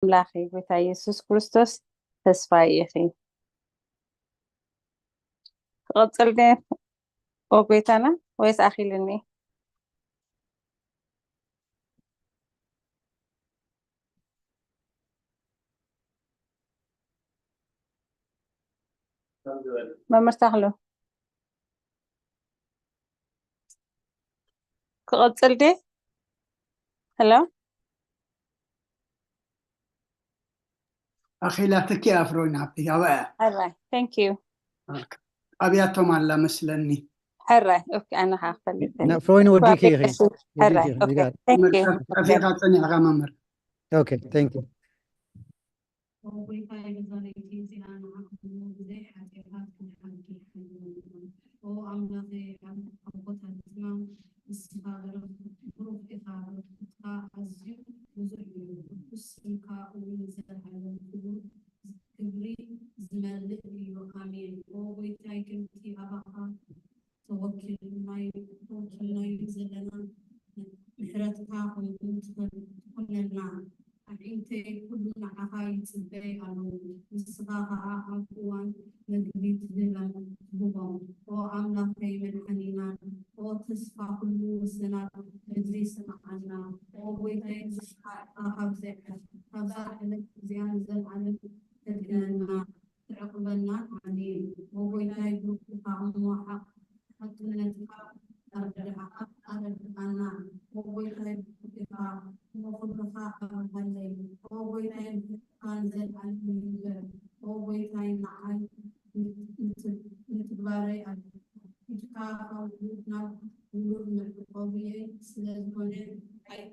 ኣምላኺ ጎይታ ኢየሱስ ክርስቶስ ተስፋ ኢኺ። ክቐጽል ድየ ኦ ጎይታና ወይስ ኣኺልኒ? መምህር ተኽሉ ክቐጽል ድየ? ሄሎ ኣኺላ ትኪ ኣፍሮይን ሃብቲ ኣበያ ሕራይ thank you ኣብያቶም ኣላ መስለኒ። ሕራይ ኦኬ ኣነ ከዓ ክፈልጥ ፍሮይን ወዲኪ ኢኺ ሕራይ ኦኬ thank you ጠፊኻ ጸኒሕካ መምህር። ኦኬ thank you ኦ ጎይታዬ፣ በዛ ለይቲ እዚኣ ንዓኹም ብዘይ ሓጢኣታት ክንሓድግ ሓይልና። ኦ ኣምላኸይ፣ ኣቦታትና ንስኻ በረኽት ብሩኽ ኢኻ፣ በረኽትካ ኣዝዩ ብዙሕ እዩ። ቅዱስ ስምካ እውን ንዘለዓለም ክቡር ክብሪ ዝመልእ እዩ። ኣሜን። ኦ ጎይታይ፣ ከምቲ ኣባኻ ተወኪልናዮ ተወኪልናዮ ዘለና ምሕረትካ ከምኡ ትኹነልና። ኣዒንተይ ኩሉ ንዓኻ ይጽበይ ኣለዉ፣ ንስኻ ኸኣ ኣብ እዋን መግቢ ትህበም ትህቦም። ኦ ኣምላኸይ መድሓኒና፣ ኦ ተስፋ ኩሉ ወሰናት ምድሪ ስምዓና። ኦ ጐይታይ ንስኻ ኢኻ ካብዚ ዓለም ካብዛ ዓለም እዚኣ ንዘለዓለም ተድሕነና። ትዕቕበና ኣሜን። ኦ ጐይታይ ብሩክ ኢኻ እሞ ሓቅነትካ ኣረድኣካ ኣረድኣና። ኦ ጐይታይ ብሩክ ኢኻ እሞ ክብርኻ ኣብርሃለይ። ኦ ጐይታይ ምሕረትካ ንዘለኣለም ይንበር። ኦ ጐይታይ ንዓይ ምትግባረይ ኣድሕነኒ። ኢድካ ካብ ውሉድ ናብ ውሉድ መዕቆቢየይ ስለ ዝኾነ ኣይ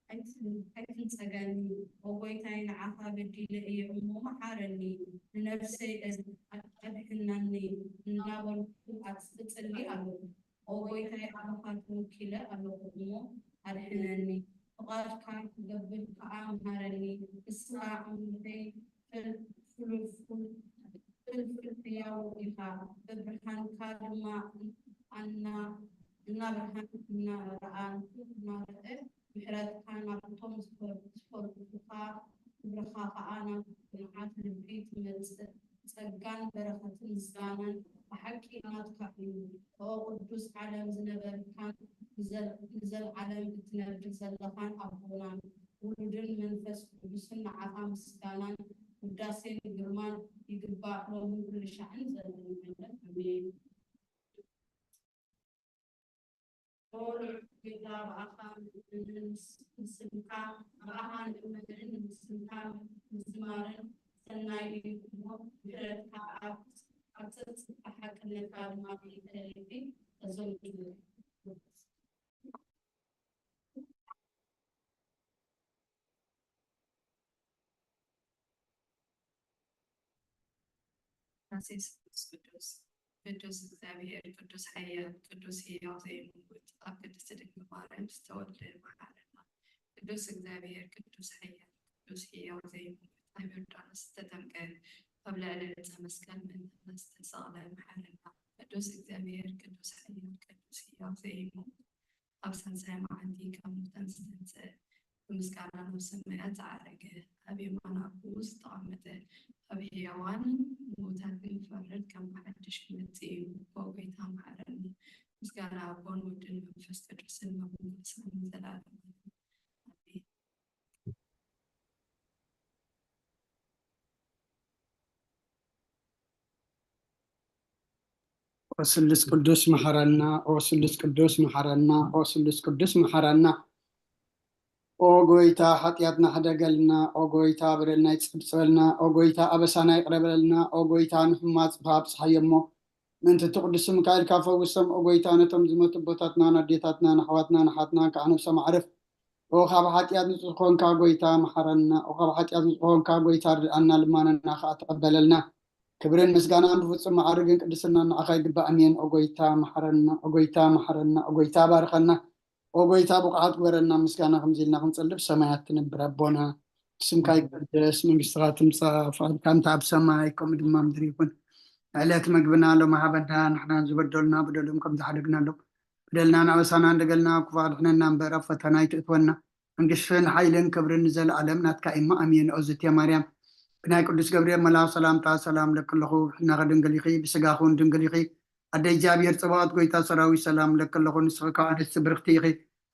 ኣይትንጸገኒ። ኦ ጐይታይ፣ ንዓኻ በዲለ እየ እሞ መሓረኒ፣ ንነፍሰይ ኣድሕነኒ እናበልኩ እጽሊ ኣለኹ። ኦ ጐይታይ፣ ኣባኻ ተወኪለ ኣለኹ እሞ ኣድሕነኒ፣ ፍቓድካ ክገብር ከኣ ምሃረኒ። ንስኻ ኣምላኸይ ፍልፍል ፍልፍል ሕያው ኢኻ፣ ብብርሃንካ ድማ ኣና እናበርሃን እናረኣ እናረኣ ምሕረትካ ናብቶም ዝፈርዱኻ ክብርኻ ኸኣ ናብ ጽኑዓት ልቢ ትመጽእ። ጸጋን በረኸትን ምስጋናን ብሓቂ ናትካ እዩ። ኦ ቅዱስ ዓለም ዝነበርካን ንዘልዓለም እትነብር ዘለኻን ኣቦና ውሉድን መንፈስ ቅዱስን ንዓኻ ምስጋናን ውዳሴን ግርማን ይግባእ ሎምን ኩሉ ሻዕን ዘለዓለምን ኣሜን። ኦ ልዑል ጌታ ብኣኻ ንእምንን ንስምካ ብኣኻ ንእምንን ንስምካ ምዝማርን ሰናይ እዩ እሞ ምሕረትካ ኣብ ኣብ ጸጥታ ሓቅነትካ ድማ ከይተለየኒ እዞም ራሴ ስሉስ ቅዱስ ቅዱስ እግዚኣብሔር ቅዱስ ሓያል ቅዱስ ህያው ዘይምውት ኣብ ቅድስቲ ድንግል ማርያም ዝተወልደ መሓረና። ቅዱስ እግዚኣብሔር ቅዱስ ሓያል ቅዱስ ህያው ዘይምውት ኣብ ዮርዳኖስ ዝተጠምቀ ኣብ ልዕሊ ዕፀ መስቀል ምእንታና ዝተሰቕለ መሓረና። ቅዱስ እግዚኣብሔር ቅዱስ ሓያል ቅዱስ ህያው ዘይምውት ኣብ ሳልሳይ መዓልቲ ካብ ሙታን ዝተንስአ፣ ብምስጋና ናብ ሰማያት ዝዓረገ፣ ኣብ የማን ኣቦኡ ዝተቐመጠ፣ ኣብ ሕያዋንን ምዉታትን ክፈርድ ከም ብሓድሽ ክመጽእ እዩ። ኦ ጐይታ መሓረኒ። ምስጋና ኣቦን ወድን መንፈስ ቅዱስን ሎምን ንዘለዓለምን። ኣሜን። ኦ ስሉስ ቅዱስ መሓረና፣ ኦ ስሉስ ቅዱስ መሓረና፣ ኦ ስሉስ ቅዱስ መሓረና። ኦ ጎይታ ሓጢኣትና ሕደገልና፣ ኦ ጎይታ በደልና ይጸብጸበልና፣ ኦ ጎይታ ኣበሳና ይቕረ በለልና፣ ኦ ጎይታ ንሕሙማት ጽፍኻ ኣብጽሓዮ እሞ ምእንቲ እቲ ቅዱስ ስምካ ኢልካ ፈውሶም፣ ኦ ጎይታ ነቶም ዝመቱ ኣቦታትናን ኣዴታትናን ኣሕዋትናን ኣሓትናን ከዓ ነብሶም ኣዕርፍ። ኦ ካብ ሓጢኣት ንጹህ ዝኾንካ ጎይታ መሓረና፣ ኦ ካብ ሓጢኣት ንጹህ ዝኾንካ ጎይታ ርድኣና፣ ልማነና ከዓ ተቐበለልና። ክብርን ምስጋናን ብፍጹም መዓርግን ቅድስናን ንዓኻ ይግባእ። ኣሜን። ኦ ጎይታ መሓረና፣ ኦ ጎይታ መሓረና፣ ኦ ጎይታ ባርኸና፣ ኦ ጎይታ ብቑዓት ግበረና። ምስጋና ከምዚ ኢልና ክንጸልብ ሰማያት ትነብር ኣቦና፣ ስምካ ይቀደስ፣ መንግስትኻ ትምጻእ፣ ፍቓድካ እንተ ኣብ ሰማይ ከምኡ ድማ ምድሪ ይኹን። ዕለት መግብና ሎሚ ሃበና፣ ንሕና ዝበደሉና በደሎም ከም ዝሓደግናሎም በደልና ናበሳና እንደገልና ክፉእ ኣድሕነና እምበር ኣብ ፈተና ኣይትእትወና። መንግስትን ሓይልን ክብርን ንዘለኣለም ናትካ እሞ ኣሜን። ኦዝቴ ማርያም ብናይ ቅዱስ ገብርኤል መልኣኽ ሰላምታ ሰላም ለኪ ኣለኹ፣ ብሕልናኺ ድንግል ኢኺ፣ ብስጋኺ እውን ድንግል ኢኺ። ኣደ እግዚኣብሔር ጽባኦት ጎይታ ሰራዊት ሰላም ለኪ ኣለኹ፣ ንስኺ ከዓ ንእስቲ ብርኽቲ ኢኺ፣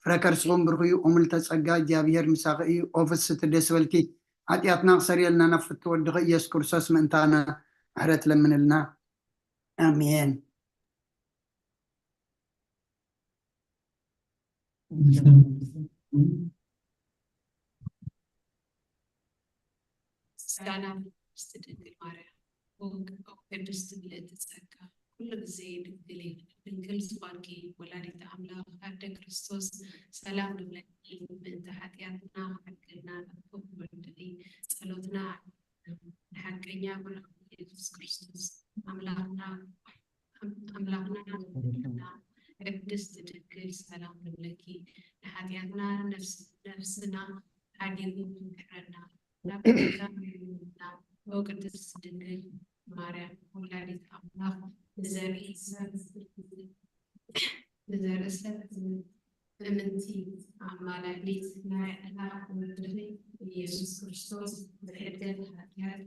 ፍረ ከርስኹም ብሩኽ እዩ። ኦምልተ ጸጋ እግዚኣብሔር ምሳኺ እዩ። ኦ ፍስቲ ደስ በልኪ፣ ሓጢኣትና ክሰርየልና ናብ ፍቲ ወድኺ ኢየሱስ ክርስቶስ ምእንታና ምሕረት ለምንልና። ኣሜን። ምስጋና ንቅድስቲ ድንግል ማርያም። ኦ ቅድስቲ ምልእቲ ጸጋ፣ ኩሉ ግዜ ድንግል ኢኺ። ድንግል ዝኾንኪ ወላዲተ ኣምላኽ ኣደ ክርስቶስ፣ ሰላም ንብለኪ። ምእንቲ ሓጢኣትና ሓቅና ወድኺ ጸሎትና ንሓቀኛ ብርሃን ኢየሱስ ክርስቶስ ኣምላኽና ኣምላኽና ኣምላኽና ቅድስት ድንግል ሰላም ንብለኪ፣ ንሓጢኣትና ነፍስ- ነፍስና ሓዲጉ ይምሕረና። ናብ ጌታ ይምልስና። ኦ ቅድስት ድንግል ማርያም ወላዲት ኣምላኽ ንዘርኢ ሰብ ንዘርኢ ሰብ እምንቲ ኣማላዲት ናይ ኣምላኽ ወድኺ ኢየሱስ ክርስቶስ ብሕድገት ሓጢኣት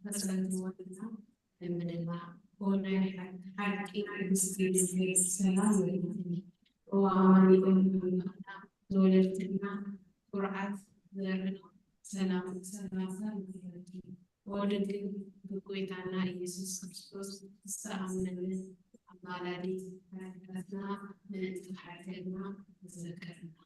ተጸግወልና ለምንና። ኦ ናይ ሓቂ ቅድስቲ ድንግል ሰላም ይኹንልኪ። ኦ ኣማኑኤል ኣምላኽና ዝወለድክልና ኩርዓት ዘርና ሰላም ሰላምታ ንብለኪ። ኦ ድንግል ብጎይታና ኢየሱስ ክርስቶስ ዝተኣመነ ኣማላዲት ሓጢኣትና ምእንቲ ሓጢኣትና ተዘከርና።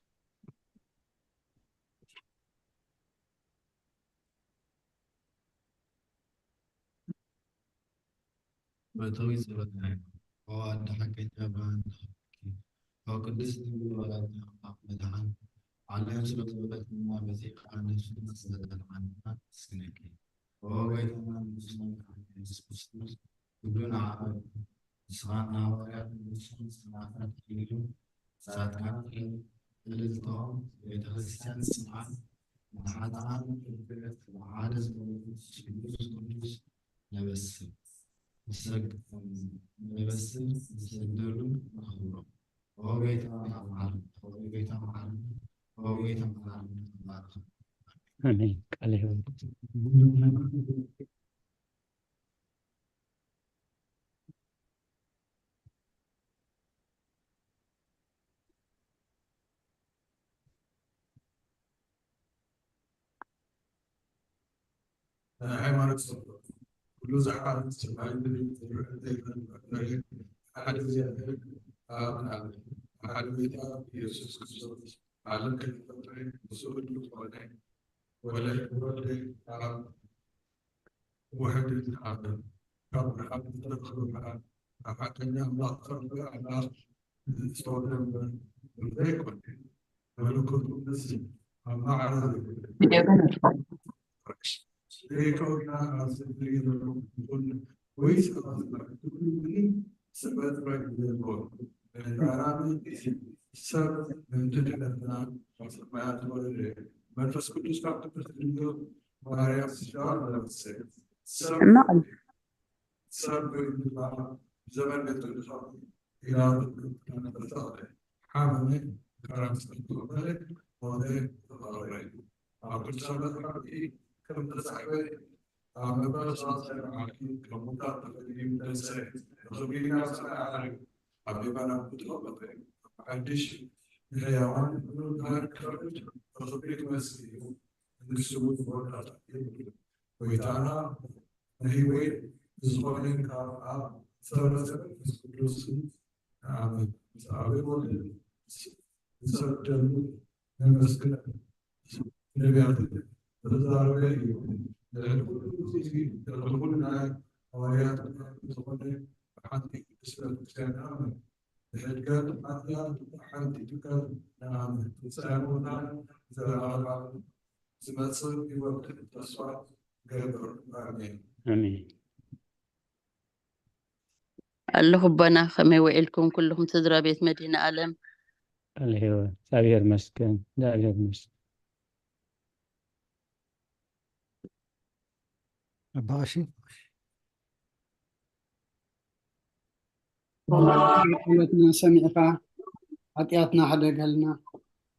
መእተዊ ጸሎትና ይኹን። ኦ ኣደ ሓቀኛ ብርሃን ተኸፍትኪ። ኦ ቅድስት ድንግል ወላዲተ ኣምላኽ መድኃን ዓለም ስለ ተወለድክልና በዚ ከዓ ነፍስና ስለ ዘድሓንክና ነመስግነኪ። ኦ ጎይታና ንጉስና መድሓኒና ኢየሱስ ክርስቶስ ኩሉ ንዓኻ ንስኻ ንሃዋርያት ንጉስን ሰማዕታትን ኢሉ ንሳትካን እልልታኦም ቤተ ክርስቲያን ጽንዓት ንሓጥኣን ክብረት ሓደ ዝገበሩ ስሉስ ቅዱስ ነበስር ንሰግ ነበስር ንሰግደሉ ነኽብሮ። ኦ ጎይታ መሓረና፣ ኦ ጎይታ መሓረና፣ ኦ ጎይታ መሓረና። ተባረኽ። ኣሜን። ቃለ ሕይወት ናይ ሃይማኖት ሰብከ ኩሉ ዝሓርስ ሰብኣይ ዘይብሉ ዘይብሉ መፍረይ ሓደ እግዚኣብሔር ኣብ ሓደ ጎይታ ኢየሱስ ክርስቶስ ዓለም ከይፈጠረ ንሱ ህልው ዝኾነ ወለ ወለ ኣብ ውሕድ ዝሓፍር ካብ ብርሃን ዝተረኸበ ብርሃን ኣብ ሓቀኛ ኣምላኽ ዝተረኸበ ኣምላኽ ዝተወልደ እምበር ዘይኮነ መለኮቱ ነዚ ኣብ ማዕረ ዘይከውና ኣብዚ ትሪኢ ዘለኹም ይኹን ወይስ ኣብዚ ኩሉ ምንም ስበት ራይ ዘለዎ መዳራቢ ሰብ ምንድድነትና ኣብ ሰማያት ወረደ መንፈስ ቅዱስ ካብ ቅድስት ድንግል ማርያም ስጋ ለበሰ ሰብ ሰብ ኮይኑና ዘመን ቤት ቅዱሳት ኢላሉ ተፈጠረ ሓመመ ከራም ስልቱ በለ ሞተ ተባረረ ኣብ ቅዱሳን መጽሓፍቲ ከም ተጻሕፈ ኣብ መበል ሰላሳ መዓልቲ ካብ ሙታን ተፈልዩ ተንስአ ብኽብሪ ናብ ሰማይ ዓረገ ኣብ የማን ኣቦኡ ተቐመጠ ሓድሽ ንሕያዋን ንብርሃን ክፈርድ ብኽብሪ ክመጽእ እዩ ንሱ እውን መወዳእታ የብሉን ጎይታና ንህይወት ዝኾነ ካብ ኣብ ዝተረፈ መንፈስ ቅዱስ ንኣምን ምስ ኣብ ወልድ ንሰግደሉ ነመስግነሉ ነቢያት ዝተዛረበ እዩ ልዕሊ ኩሉ እዚ ልዕሊ ኩሉ ናይ ሃዋርያት ዝኾነ ብሓንቲ ቅድስት ቤተክርስትያን ንኣምን ብሕድገት ሓጢኣት ሓንቲ ትካል ንኣምን ትንሳኤ ሙታን ዘለኣለማዊ ዝመጽእ ህይወት ተስፋ ገብር ኣሜን። ኣሜን። ኣለኹ ኣቦና፣ ከመይ ውዒልኩም ኩልኹም ስድራ ቤት መድኃኔ ዓለም? ቃለ ሕይወት። እግዚኣብሔር ይመስገን፣ እግዚኣብሔር ይመስገን። ኣባ ቀሺ ጸሎትና ሰሚዕካ ሓጢኣትና ሕደገልና።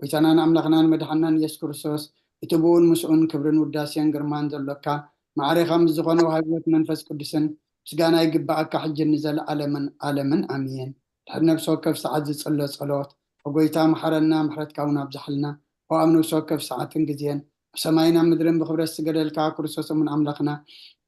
ጎይታናን ኣምላኽናን መድሓናን ኢየሱስ ክርስቶስ፣ እቲ ብኡን ምስኡን ክብርን ውዳሴን ግርማን ዘሎካ፣ ማዕሬኻ ምስ ዝኾነ ወሃቢ ህይወት መንፈስ ቅዱስን ምስጋና ይግብኣካ፣ ሕጂ ንዘለኣለምን ዓለምን። ኣሜን። ድሕሪ ነፍሲ ወከፍ ሰዓት ዝጽሎ ጸሎት፣ ኦ ጎይታ፣ መሓረና፣ ምሕረትካ እውን ኣብዝሓልና። ኦ ኣብ ነፍሲ ወከፍ ሰዓትን ግዜን፣ ኣብ ሰማይን ኣብ ምድርን ብኽብረት ዝገደልካ ክርስቶስ እሙን ኣምላኽና፣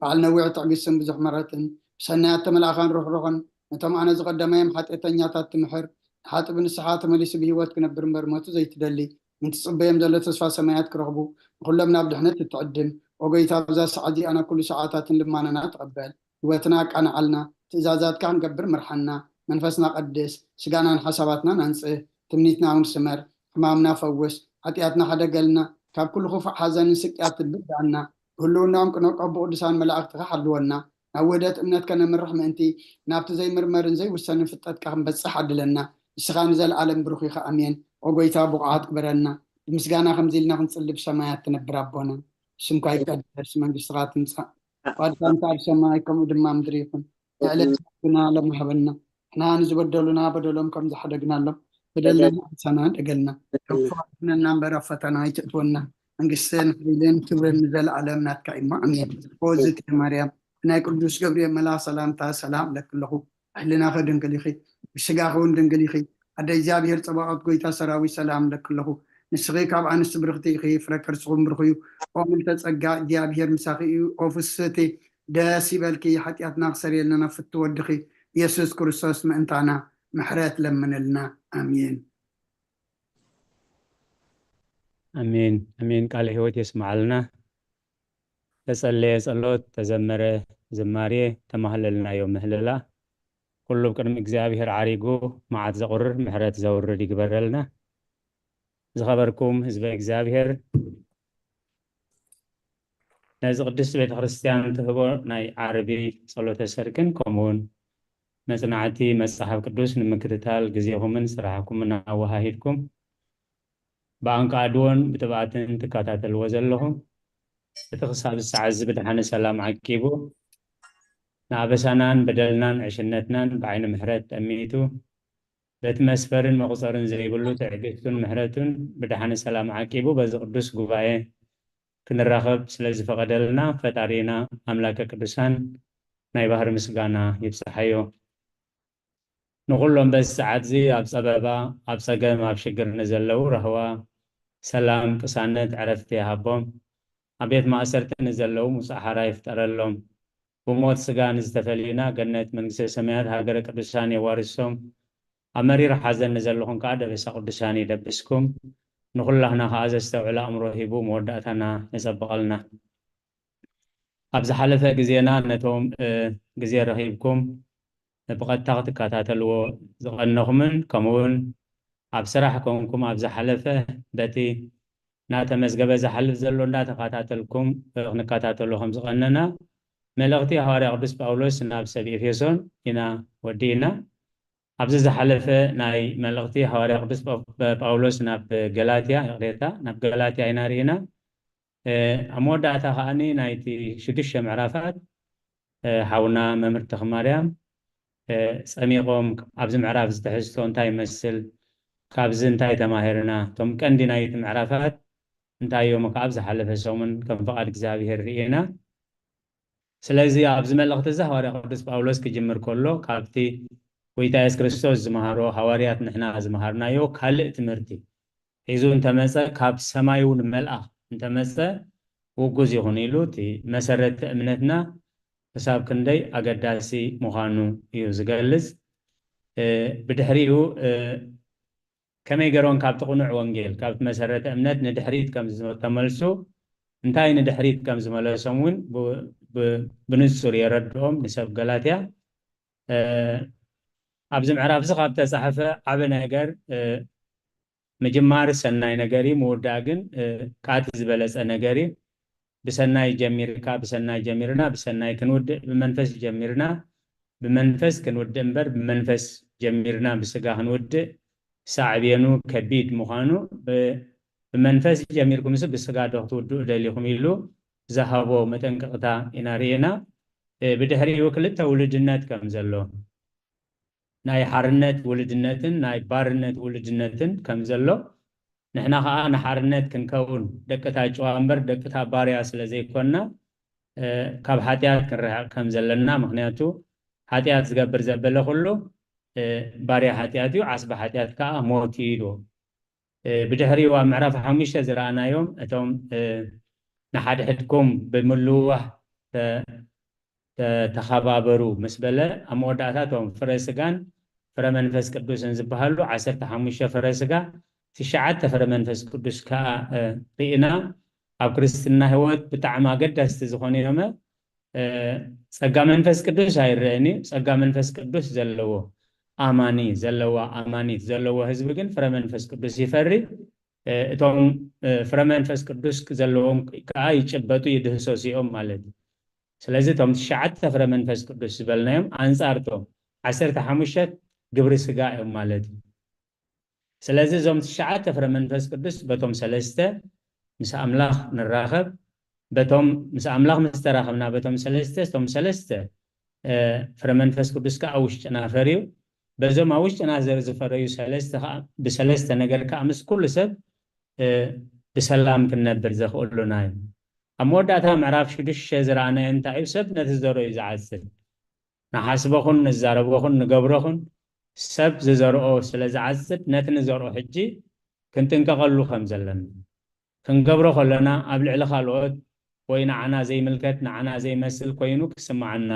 በዓል ነዊሕ ትዕግስትን ብዙሕ ምሕረትን፣ ብሰናያት ተመላእኻን ርሕሩሕን፣ ነቶም ኣነ ዝቐደማዮም ሓጢኣተኛታት ትምሕር፣ ንሓጥእ ብንስሓ ተመሊሱ ብህይወት ክነብር እምበር ሞቱ ዘይትደሊ፣ ምእንቲ ትጽበዮም ዘሎ ተስፋ ሰማያት ክረኽቡ፣ ንኹሎም ናብ ድሕነት እትዕድም፣ ኦ ጎይታ፣ ኣብዛ ሰዓት እዚኣ ናብ ኩሉ ሰዓታትን ልማናና ተቐበል። ህይወትና ኣቃንዓልና፣ ትእዛዛትካ ክንገብር ምርሓና፣ መንፈስና ቀድስ፣ ስጋናን ሓሳባትናን ኣንጽህ፣ ትምኒትና እውን ስመር፣ ሕማምና ፈውስ፣ ሓጢኣትና ሓደገልና፣ ካብ ኩሉ ክፉእ ሓዘንን ስቅያትን ብዳና፣ ብህልውናኦም ቅነቆ ብቅዱሳን መላእኽትኻ ሓልወና፣ ናብ ውህደት እምነት ከነምርሕ ምእንቲ፣ ናብቲ ዘይምርመርን ዘይውሰንን ፍልጠትካ ክንበጽሕ ዓድለና። ንስኻ ንዘለኣለም ብሩኽ ኢኻ። ኣሜን። ኦ ጎይታ፣ ብቑዓት ግበረና። ብምስጋና ከምዚ ኢልና ክንጽሊ፣ ብሰማያት ትነብር ኣቦና፣ ስምካ ይቀደስ፣ መንግስትኻ ትምጻእ፣ ፍቓድካ እንተ ኣብ ሰማይ ከምኡ ድማ ምድሪ ይኹን። ንዕለት መግብና ሎም ሃበና። ንሕና ንዝበደሉና በደሎም ከም ዝሓደግናሎም፣ በደልና ንዓሳና ደገልና። ካብ ክፉእ ኣድሕነና እምበር ኣብ ፈተና ኣይተእትወና። መንግስትን ሓይልን ክብርን ንዘለኣለም ናትካ እዩ። ኣሜን። ኦ ዝእቲ ማርያም፣ ብናይ ቅዱስ ገብርኤል መልኣኽ ሰላምታ ሰላም እለኪ ኣለኹ። ብሕልናኺ ድንግል ኢኺ፣ ብስጋኺ እውን ድንግል ኢኺ። ኣደ እግዚኣብሔር ጸባኦት፣ ጎይታ ሰራዊት፣ ሰላም እለኪ ኣለኹ። ንስኺ ካብ ኣንስቲ ብርኽቲ ኢኺ፣ ፍረ ከርስኹም ብሩኽ እዩ። ኦ ምልዕተ ጸጋ፣ እግዚኣብሔር ምሳኺ እዩ። ኦ ፍስህቲ፣ ደስ ይበልኪ፣ ሓጢኣትና ክሰርየልና ናብ ፍትው ወድኺ ኢየሱስ ክርስቶስ ምእንታና ምሕረት ለምንልና። ኣሜን። ኣሜን ኣሜን። ቃለ ሕይወት የስምዓልና። ተጸለየ ጸሎት፣ ተዘመረ ዝማሬ፣ ተማህለልናዮ ምህልላ፣ ኩሉ ቅድሚ እግዚኣብሔር ዓሪጉ መዓት ዘቑርር ምሕረት ዘውርድ ይግበረልና። ዝኸበርኩም ህዝበ እግዚኣብሔር፣ ነዚ ቅድስቲ ቤተ ክርስቲያን ትህቦ ናይ ዓርቢ ጸሎተ ሰርክን ከምኡውን መጽናዕቲ መጽሓፍ ቅዱስ ንምክትታል ግዜኹምን ስራሕኩምን ኣወሃሂድኩም ብኣንቃድዎን ብትብኣትን ትከታተልዎ ዘለኹም፣ እቲ ክሳብ ሰዓት እዚ ብድሓነ ሰላም ዓቂቡ፣ ንኣበሳናን በደልናን ዕሽነትናን ብዓይኒ ምሕረት ጠሚቱ፣ በቲ መስፈርን መቑጸርን ዘይብሉ ትዕግስቱን ምሕረቱን ብድሓነ ሰላም ዓቂቡ በዚ ቅዱስ ጉባኤ ክንራኸብ ስለ ዝፈቐደልና ፈጣሪና ኣምላከ ቅዱሳን ናይ ባህሪ ምስጋና ይብጽሓዮ። ንኹሎም በዚ ሰዓት እዚ ኣብ ጸበባ፣ ኣብ ጸገም፣ ኣብ ሽግር ንዘለዉ ራህዋ፣ ሰላም፣ ቅሳነት፣ ዕረፍቲ ይሃቦም። ኣብ ቤት ማእሰርቲ ንዘለዉ ሙጻእ ሓራ ይፍጠረሎም። ብሞት ስጋ ንዝተፈለዩና ገነት መንግስተ ሰማያት ሃገረ ቅዱሳን የዋርሶም። ኣብ መሪር ሓዘን ንዘለኹም ከኣ ደበሳ ቅዱሳን ይደብስኩም። ንኹላህና ከኣ ዘስተውዕል ኣእምሮ ሂቡ መወዳእታና የጸብቐልና። ኣብ ዝሓለፈ ግዜና ነቶም ግዜ ረኺብኩም ብቐጥታ ክትከታተልዎ ዝቐነኹምን ከምኡውን ኣብ ስራሕ ኮንኩም ኣብ ዝሓለፈ በቲ እናተመዝገበ ዝሓልፍ ዘሎ እንዳተኸታተልኩም ክንከታተሎ ከም ዝቐነና መልእኽቲ ሃዋርያ ቅዱስ ጳውሎስ ናብ ሰብ ኤፌሶን ኢና ወዲእና። ኣብዚ ዝሓለፈ ናይ መልእኽቲ ሃዋርያ ቅዱስ ጳውሎስ ናብ ገላትያ፣ ይቕሬታ፣ ናብ ገላትያ ኢና ርኢና። ኣብ መወዳእታ ከዓኒ ናይቲ ሽዱሽተ ምዕራፋት ሓውና መምህር ተኽማርያም ጸሚቖም ኣብዚ ምዕራፍ እዚ ትሕዝቶ እንታይ ይመስል፣ ካብዚ እንታይ ተማሂርና፣ እቶም ቀንዲ ናይቲ ምዕራፋት እንታይ እዮም፣ ካብ ዝሓለፈ ሰሙን ከም ፍቓድ እግዚኣብሔር ርኢና። ስለዚ ኣብዚ መልእኽቲ እዚ ሃዋርያ ቅዱስ ጳውሎስ ክጅምር ከሎ ካብቲ ጎይታ የሱስ ክርስቶስ ዝመሃሮ፣ ሃዋርያት ንሕና ዝመሃርናዮ ካልእ ትምህርቲ ሒዙ እንተመጸ፣ ካብ ሰማይ እውን መልኣኽ እንተመጸ ውጉዝ ይኹን ኢሉ እቲ መሰረቲ እምነትና ክሳብ ክንደይ ኣገዳሲ ምዃኑ እዩ ዝገልጽ። ብድሕሪኡ ከመይ ገይሮም ካብቲ ቅኑዕ ወንጌል፣ ካብቲ መሰረተ እምነት ንድሕሪት ከም ዝተመልሱ፣ እንታይ ንድሕሪት ከም ዝመለሶም እውን ብንጹር የረድኦም ንሰብ ገላትያ። ኣብዚ ምዕራፍ እዚ ካብ ተጻሕፈ ዓቢ ነገር፣ ምጅማር ሰናይ ነገር እዩ፣ ምውዳእ ግን ካብቲ ዝበለጸ ነገር እዩ። ብሰናይ ጀሚርካ፣ ብሰናይ ጀሚርና፣ ብሰናይ ክንውድእ፣ ብመንፈስ ጀሚርና ብመንፈስ ክንውድእ እምበር ብመንፈስ ጀሚርና ብስጋ ክንውድእ ሳዕቤኑ ከቢድ ምዃኑ፣ ብመንፈስ ጀሚርኩምስ ብስጋ ዶ ክትውድኡ ደሊኹም ኢሉ ዝሃቦ መጠንቀቕታ ኢና ርኢና። ብድሕሪኡ ክልተ ውሉድነት ከም ዘሎ፣ ናይ ሓርነት ውሉድነትን ናይ ባርነት ውሉድነትን ከም ዘሎ ንሕና ኸዓ ንሓርነት ክንከውን ደቅታ ጭዋ እምበር ደቅታ ባርያ ስለ ዘይኮንና፣ እ፣ ካብ ሓጢኣት ክንርሕቕ ከም ዘለና፣ ምኽንያቱ ሓጢኣት ዝገብር ዘበለ ኩሉ፣ እ፣ ባርያ ሓጢኣት እዩ፣ ዓስቢ ሓጢኣት ከኣ ሞት እዩ ኢልዎ። እ፣ ብድሕሪኡ ኣብ ምዕራፍ ሓሙሽተ ዝረኣናዮም እቶም፣ እ፣ ንሓድሕድኩም ብምልውዋህ ተ-፣ ተ-፣ ተኸባበሩ ምስ በለ፣ ኣብ መወዳእታ እቶም ፍረ ስጋን ፍረ መንፈስ ቅዱስን ዝበሃሉ ዓሰርተ ሓሙሽተ ፍረ ስጋ፣ ትሽዓተ ፍረ መንፈስ ቅዱስ ከኣ፣ እ፣ ርኢና። ኣብ ክርስትና ህይወት ብጣዕሚ ኣገደስቲ ዝኾኑ እዮም። እ፣ ጸጋ መንፈስ ቅዱስ ኣይረአን እዩ። ጸጋ መንፈስ ቅዱስ ዘለዎ ኣማኒ፣ ዘለዋ ኣማኒት፣ ዘለዎ ህዝቢ ግን ፍረ መንፈስ ቅዱስ ይፈሪ። እ፣ እቶም፣ እ፣ ፍረ መንፈስ ቅዱስ ዘለዎም ከኣ ይጭበጡ፣ ይድህሰሱ እዮም ማለት እዩ። ስለዚ እቶም ትሽዓተ ፍረ መንፈስ ቅዱስ ዝበልናዮም ኣንጻር እቶም ዓሰርተ ሓሙሽተ ግብሪ ስጋ እዮም ማለት እዩ። ስለዚ እዞም ትሽዓተ ፍረ መንፈስ ቅዱስ በቶም ሰለስተ ምስ ኣምላኽ ንራኸብ፣ በቶም ምስ ኣምላኽ ምስ ተራኸብና በቶም ሰለስተ፣ እቶም ሰለስተ፣ እ፣ ፍረ መንፈስ ቅዱስ ከኣ ኣብ ውሽጥና ፈርዩ፣ በዞም ኣብ ውሽጥና ዘር ዝፈረዩ ሰለስተ ከኣ፣ ብሰለስተ ነገር ከኣ ምስ ኩሉ ሰብ፣ እ፣ ብሰላም ክንነብር ዘኽእሉና እዩ። ኣብ መወዳእታ ምዕራፍ ሽዱሽተ ዝረኣናዮ እንታይ እዩ? ሰብ ነቲ ዝዘርኦ እዩ ዝዓጽድ። ንሓስቦኹን ንዛረቦኹን ንገብሮኹን ሰብ ዝዘርኦ ስለ ዝዓጽድ፣ ነቲ ንዘርኦ ሕጂ ክንጥንቀቐሉ ከም ዘለና። ክንገብሮ ከለና ኣብ ልዕሊ ካልኦት ወይ ንዓና ዘይምልከት፣ ንዓና ዘይመስል ኮይኑ ክስምዓና፣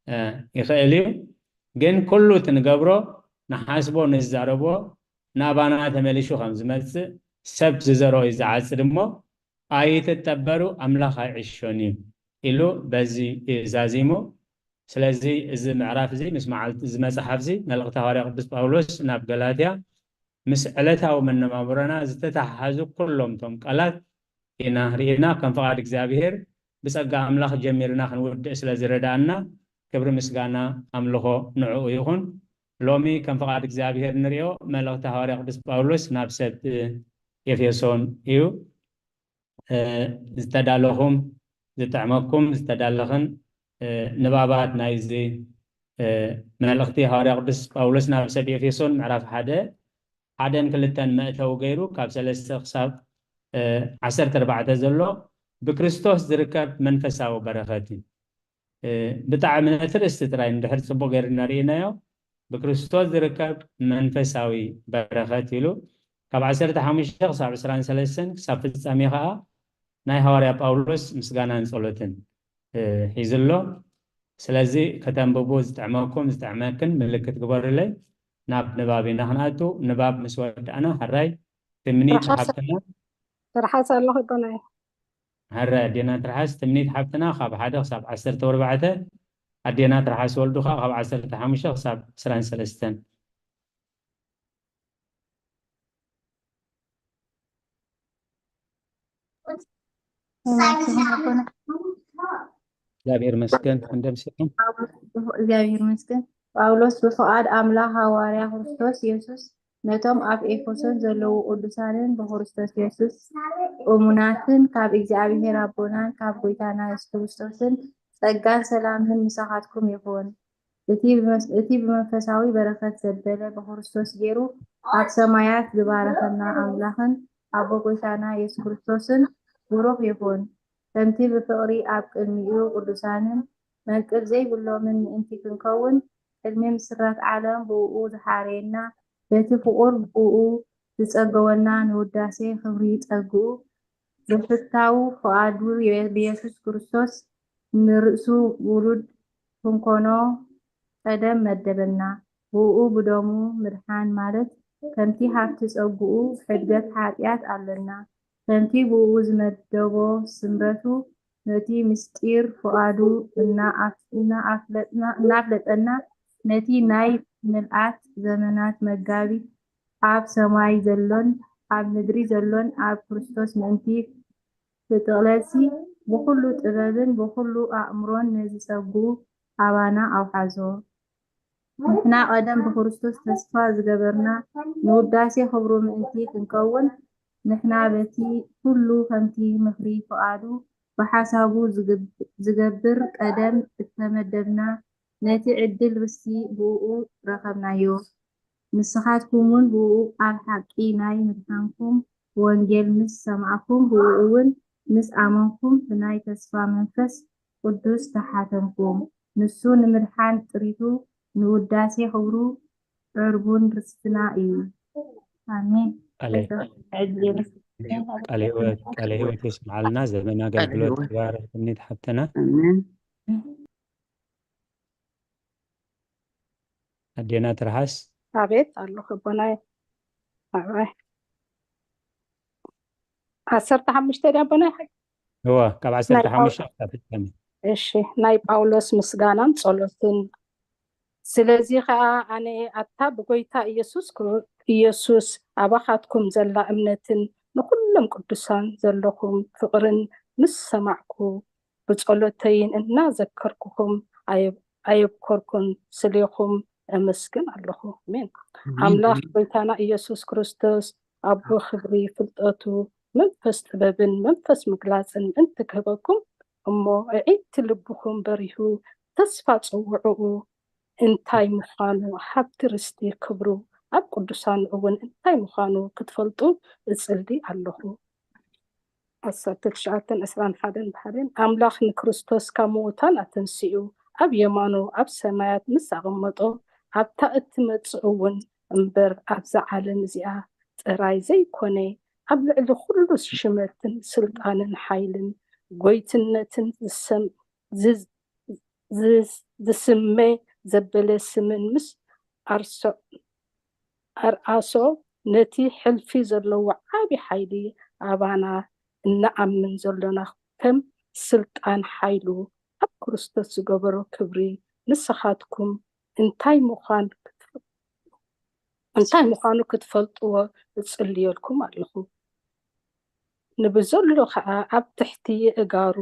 እ፣ ይኽእል እዩ። ግን ኩሉ እቲ ንገብሮ፣ ንሓስቦ፣ ንዛረቦ ናባና ተመሊሹ ከም ዝመጽእ፣ ሰብ ዝዘርኦ እዩ ዝዓጽድ እሞ፣ ኣይትጠበሩ፣ ኣምላኽ ኣይዕሾን እዩ ኢሉ በዚ እዩ ዛዚሙ። ስለዚ እዚ ምዕራፍ እዚ ምስ መዓልቲ፣ እዚ መጽሓፍ እዚ፣ መልእኽቲ ሃዋርያ ቅዱስ ጳውሎስ ናብ ገላትያ፣ ምስ ዕለታዊ መነባብሮና ዝተተሓሓዙ ኩሎም እቶም ቃላት ኢና ርኢና። ከም ፍቓድ እግዚኣብሔር ብጸጋ ኣምላኽ ጀሚርና ክንውድእ ስለ ዝረዳእና፣ ክብሪ፣ ምስጋና፣ ኣምልኾ ንዕኡ ይኹን። ሎሚ ከም ፍቓድ እግዚኣብሔር ንሪኦ መልእኽቲ ሃዋርያ ቅዱስ ጳውሎስ ናብ ሰብ ኤፌሶን እዩ። እ፣ ዝተዳለኹም፣ ዝጥዕመኩም፣ ዝተዳለኽን፣ እ፣ ንባባት ናይዚ፣ እ፣ መልእኽቲ ሃዋርያ ቅዱስ ጳውሎስ ናብ ሰብ ኤፌሶን ምዕራፍ ሓደ፣ ሓደን ክልተን መእተዊ ገይሩ ካብ ሰለስተ ክሳብ፣ እ፣ ዓሰርተ ኣርባዕተ ዘሎ ብክርስቶስ ዝርከብ መንፈሳዊ በረኸት እዩ። እ፣ ብጣዕሚ ነቲ ርእስቲ ጥራይ እንድሕር ጽቡቕ ገይርና ርኢናዮ፣ ብክርስቶስ ዝርከብ መንፈሳዊ በረኸት ኢሉ ካብ ዓሰርተ ሓሙሽተ ክሳብ ዕስራን ሰለስተን ክሳብ ፍጻሜ ኸኣ ናይ ሃዋርያ ጳውሎስ ምስጋናን ጸሎትን፣ እ፣ ሒዙ ኣሎ። ስለዚ ከተንብቡ ዝጥዕመኩም ዝጥዕመክን ምልክት ግበሩለይ። ናብ ንባብ ኢና ክንኣቱ። ንባብ ምስ ወዳእና ሕራይ ትምኒት ትርሓስ-፣ ሓብትና ትርሓስ ኣለኹ ይኮነ። ሕራይ ኣዴና ትርሓስ ትምኒት ሓብትና ካብ ሓደ ክሳብ ዓሰርተ ኣርባዕተ፣ ኣዴና ትርሓስ ወልዱ ኸኣ ካብ ዓሰርተ ሓሙሽተ ክሳብ ዕስራን ሰለስተን። እግዚኣብሔር መስገን። እንደምስኹም። እግዚኣብሔር መስገን። ጳውሎስ ብፍቓድ ኣምላኽ ሃዋርያ ክርስቶስ የሱስ ነቶም ኣብ ኤፌሶን ዘለዉ ቅዱሳንን ብክርስቶስ የሱስ እሙናትን ካብ እግዚኣብሔር ኣቦናን ካብ ጐይታና የሱስ ክርስቶስን ጸጋን ሰላምን ምሳኻትኩም ይኹን። እቲ ብመስ-፣ እቲ ብመንፈሳዊ በረኸት ዘበለ ብክርስቶስ ገይሩ ኣብ ሰማያት ዝባረኸና ኣምላኽን ኣቦ ጐይታና የሱስ ክርስቶስን ብሩኽ ይኹን። ከምቲ ብፍቕሪ ኣብ ቅድሚኡ ቅዱሳንን መንቅብ ዘይብሎምን ምእንቲ ክንከውን፣ ቅድሚ ምስራት ዓለም ብእኡ ዝሓረየና፣ በቲ ፍቑር ብእኡ ዝጸገወና ንውዳሴ ክብሪ ጸግኡ ብሕታው ፍቓዱ ብየሱስ ክርስቶስ ንርእሱ ውሉድ ክንኮኖ ቀደም መደበና። ብእኡ ብደሙ ምድሓን ማለት ከምቲ ሃብቲ ጸግኡ ሕድገት ሓጢኣት ኣለና። ከምቲ ብእኡ ዝመደቦ ስምረቱ ነቲ ምስጢር ፍቓዱ እናኣፍ-፣ እናኣፍለጥና፣ እናፍለጠና ነቲ ናይ ምልኣት ዘመናት መጋቢት ኣብ ሰማይ ዘሎን ኣብ ምድሪ ዘሎን ኣብ ክርስቶስ ምእንቲ ክጥቕለልሲ ብኹሉ ጥበብን ብኹሉ ኣእምሮን ነዚ ጸግኡ ኣባና ኣውሓዞ። ንሕና ቀደም ብክርስቶስ ተስፋ ዝገበርና ንውዳሴ ክብሩ ምእንቲ ክንከውን፣ ንሕና በቲ ኩሉ ከምቲ ምኽሪ ፍቓዱ ብሓሳቡ ዝግብ-፣ ዝገብር ቀደም እተመደብና፣ ነቲ ዕድል ርስቲ ብእኡ ረኸብናዮ። ንስኻትኩምውን ብእኡ ኣብ ሓቂ ናይ ምድሓንኩም ወንጌል ምስ ሰማዕኩም፣ ብእኡ እውን ምስ ኣመንኩም፣ ብናይ ተስፋ መንፈስ ቅዱስ ተሓተምኩም። ንሱ ንምድሓን ጥሪቱ፣ ንውዳሴ ክብሩ ዕርቡን ርስትና እዩ። ኣሜን። ቃለ ቃለ ህይወት ቃለ ህይወት የስምዓልና። ዘመን ኣገልግሎት ተባረኽኒ ሓፍትና። ኣዴና ትርሓስ ኣቤት ኣለኹ ኣቦናይ። ኣባይ ዓሰርተ ሓሙሽተ ድያ ኣቦናይ? እዋ ካብ ዓሰርተ ሓሙሽተ ክሳብ ፍጻሜ። እሺ፣ ናይ ጳውሎስ ምስጋናን ጸሎትን። ስለዚ ኸኣ ኣነ ኣታ ብጎይታ ኢየሱስ ክሩ- ኢየሱስ ኣባኻትኩም ዘላ እምነትን ንኹሎም ቅዱሳን ዘለኹም ፍቕርን ምስ ሰማዕኩ፣ ብጸሎተይን እናዘከርኩኹም ኣየብ- ኣየብኮርኩን ስሌኹም እምስግን ኣለኹ። ኣሜን። ኣምላኽ ጎይታና ኢየሱስ ክርስቶስ ኣቦ ክብሪ ፍልጠቱ መንፈስ ጥበብን መንፈስ ምግላጽን ምእንቲ ክህበኩም እሞ ኣዒንቲ ልብኹም በሪሁ ተስፋ ጽውዕኡ እንታይ ምዃኑ ሃብቲ ርስቲ ክብሩ ኣብ ቅዱሳኑ እውን እንታይ ምዃኑ ክትፈልጡ እጽሊ ኣለኹ። ዓሰርተ ትሽዓተን ዕስራን ሓደን ብሓደን ኣምላኽ ንክርስቶስ ካብ ምዉታን ኣተንሲኡ ኣብ የማኑ ኣብ ሰማያት ምስ ኣቐመጦ ኣብታ እትመጽእ እውን እምበር ኣብዛ ዓለም እዚኣ ጥራይ ዘይኮነ ኣብ ልዕሊ ኩሉ ሽመትን ስልጣንን ሓይልን ጎይትነትን ዝሰም- ዝዝ- ዝዝ- ዝስመ ዘበለ ስምን ምስ ኣርሶ ኣርኣሶ ነቲ ሕልፊ ዘለዎ ዓቢ ሓይሊ ኣባና እንኣምን ዘሎና ከም ስልጣን ሓይሉ ኣብ ክርስቶስ ዝገበሮ ክብሪ ንስኻትኩም እንታይ ምዃን እንታይ ምዃኑ ክትፈልጥዎ እጽልየልኩም ኣለኹ። ንብዘሎ ኸኣ ኣብ ትሕቲ የእጋሩ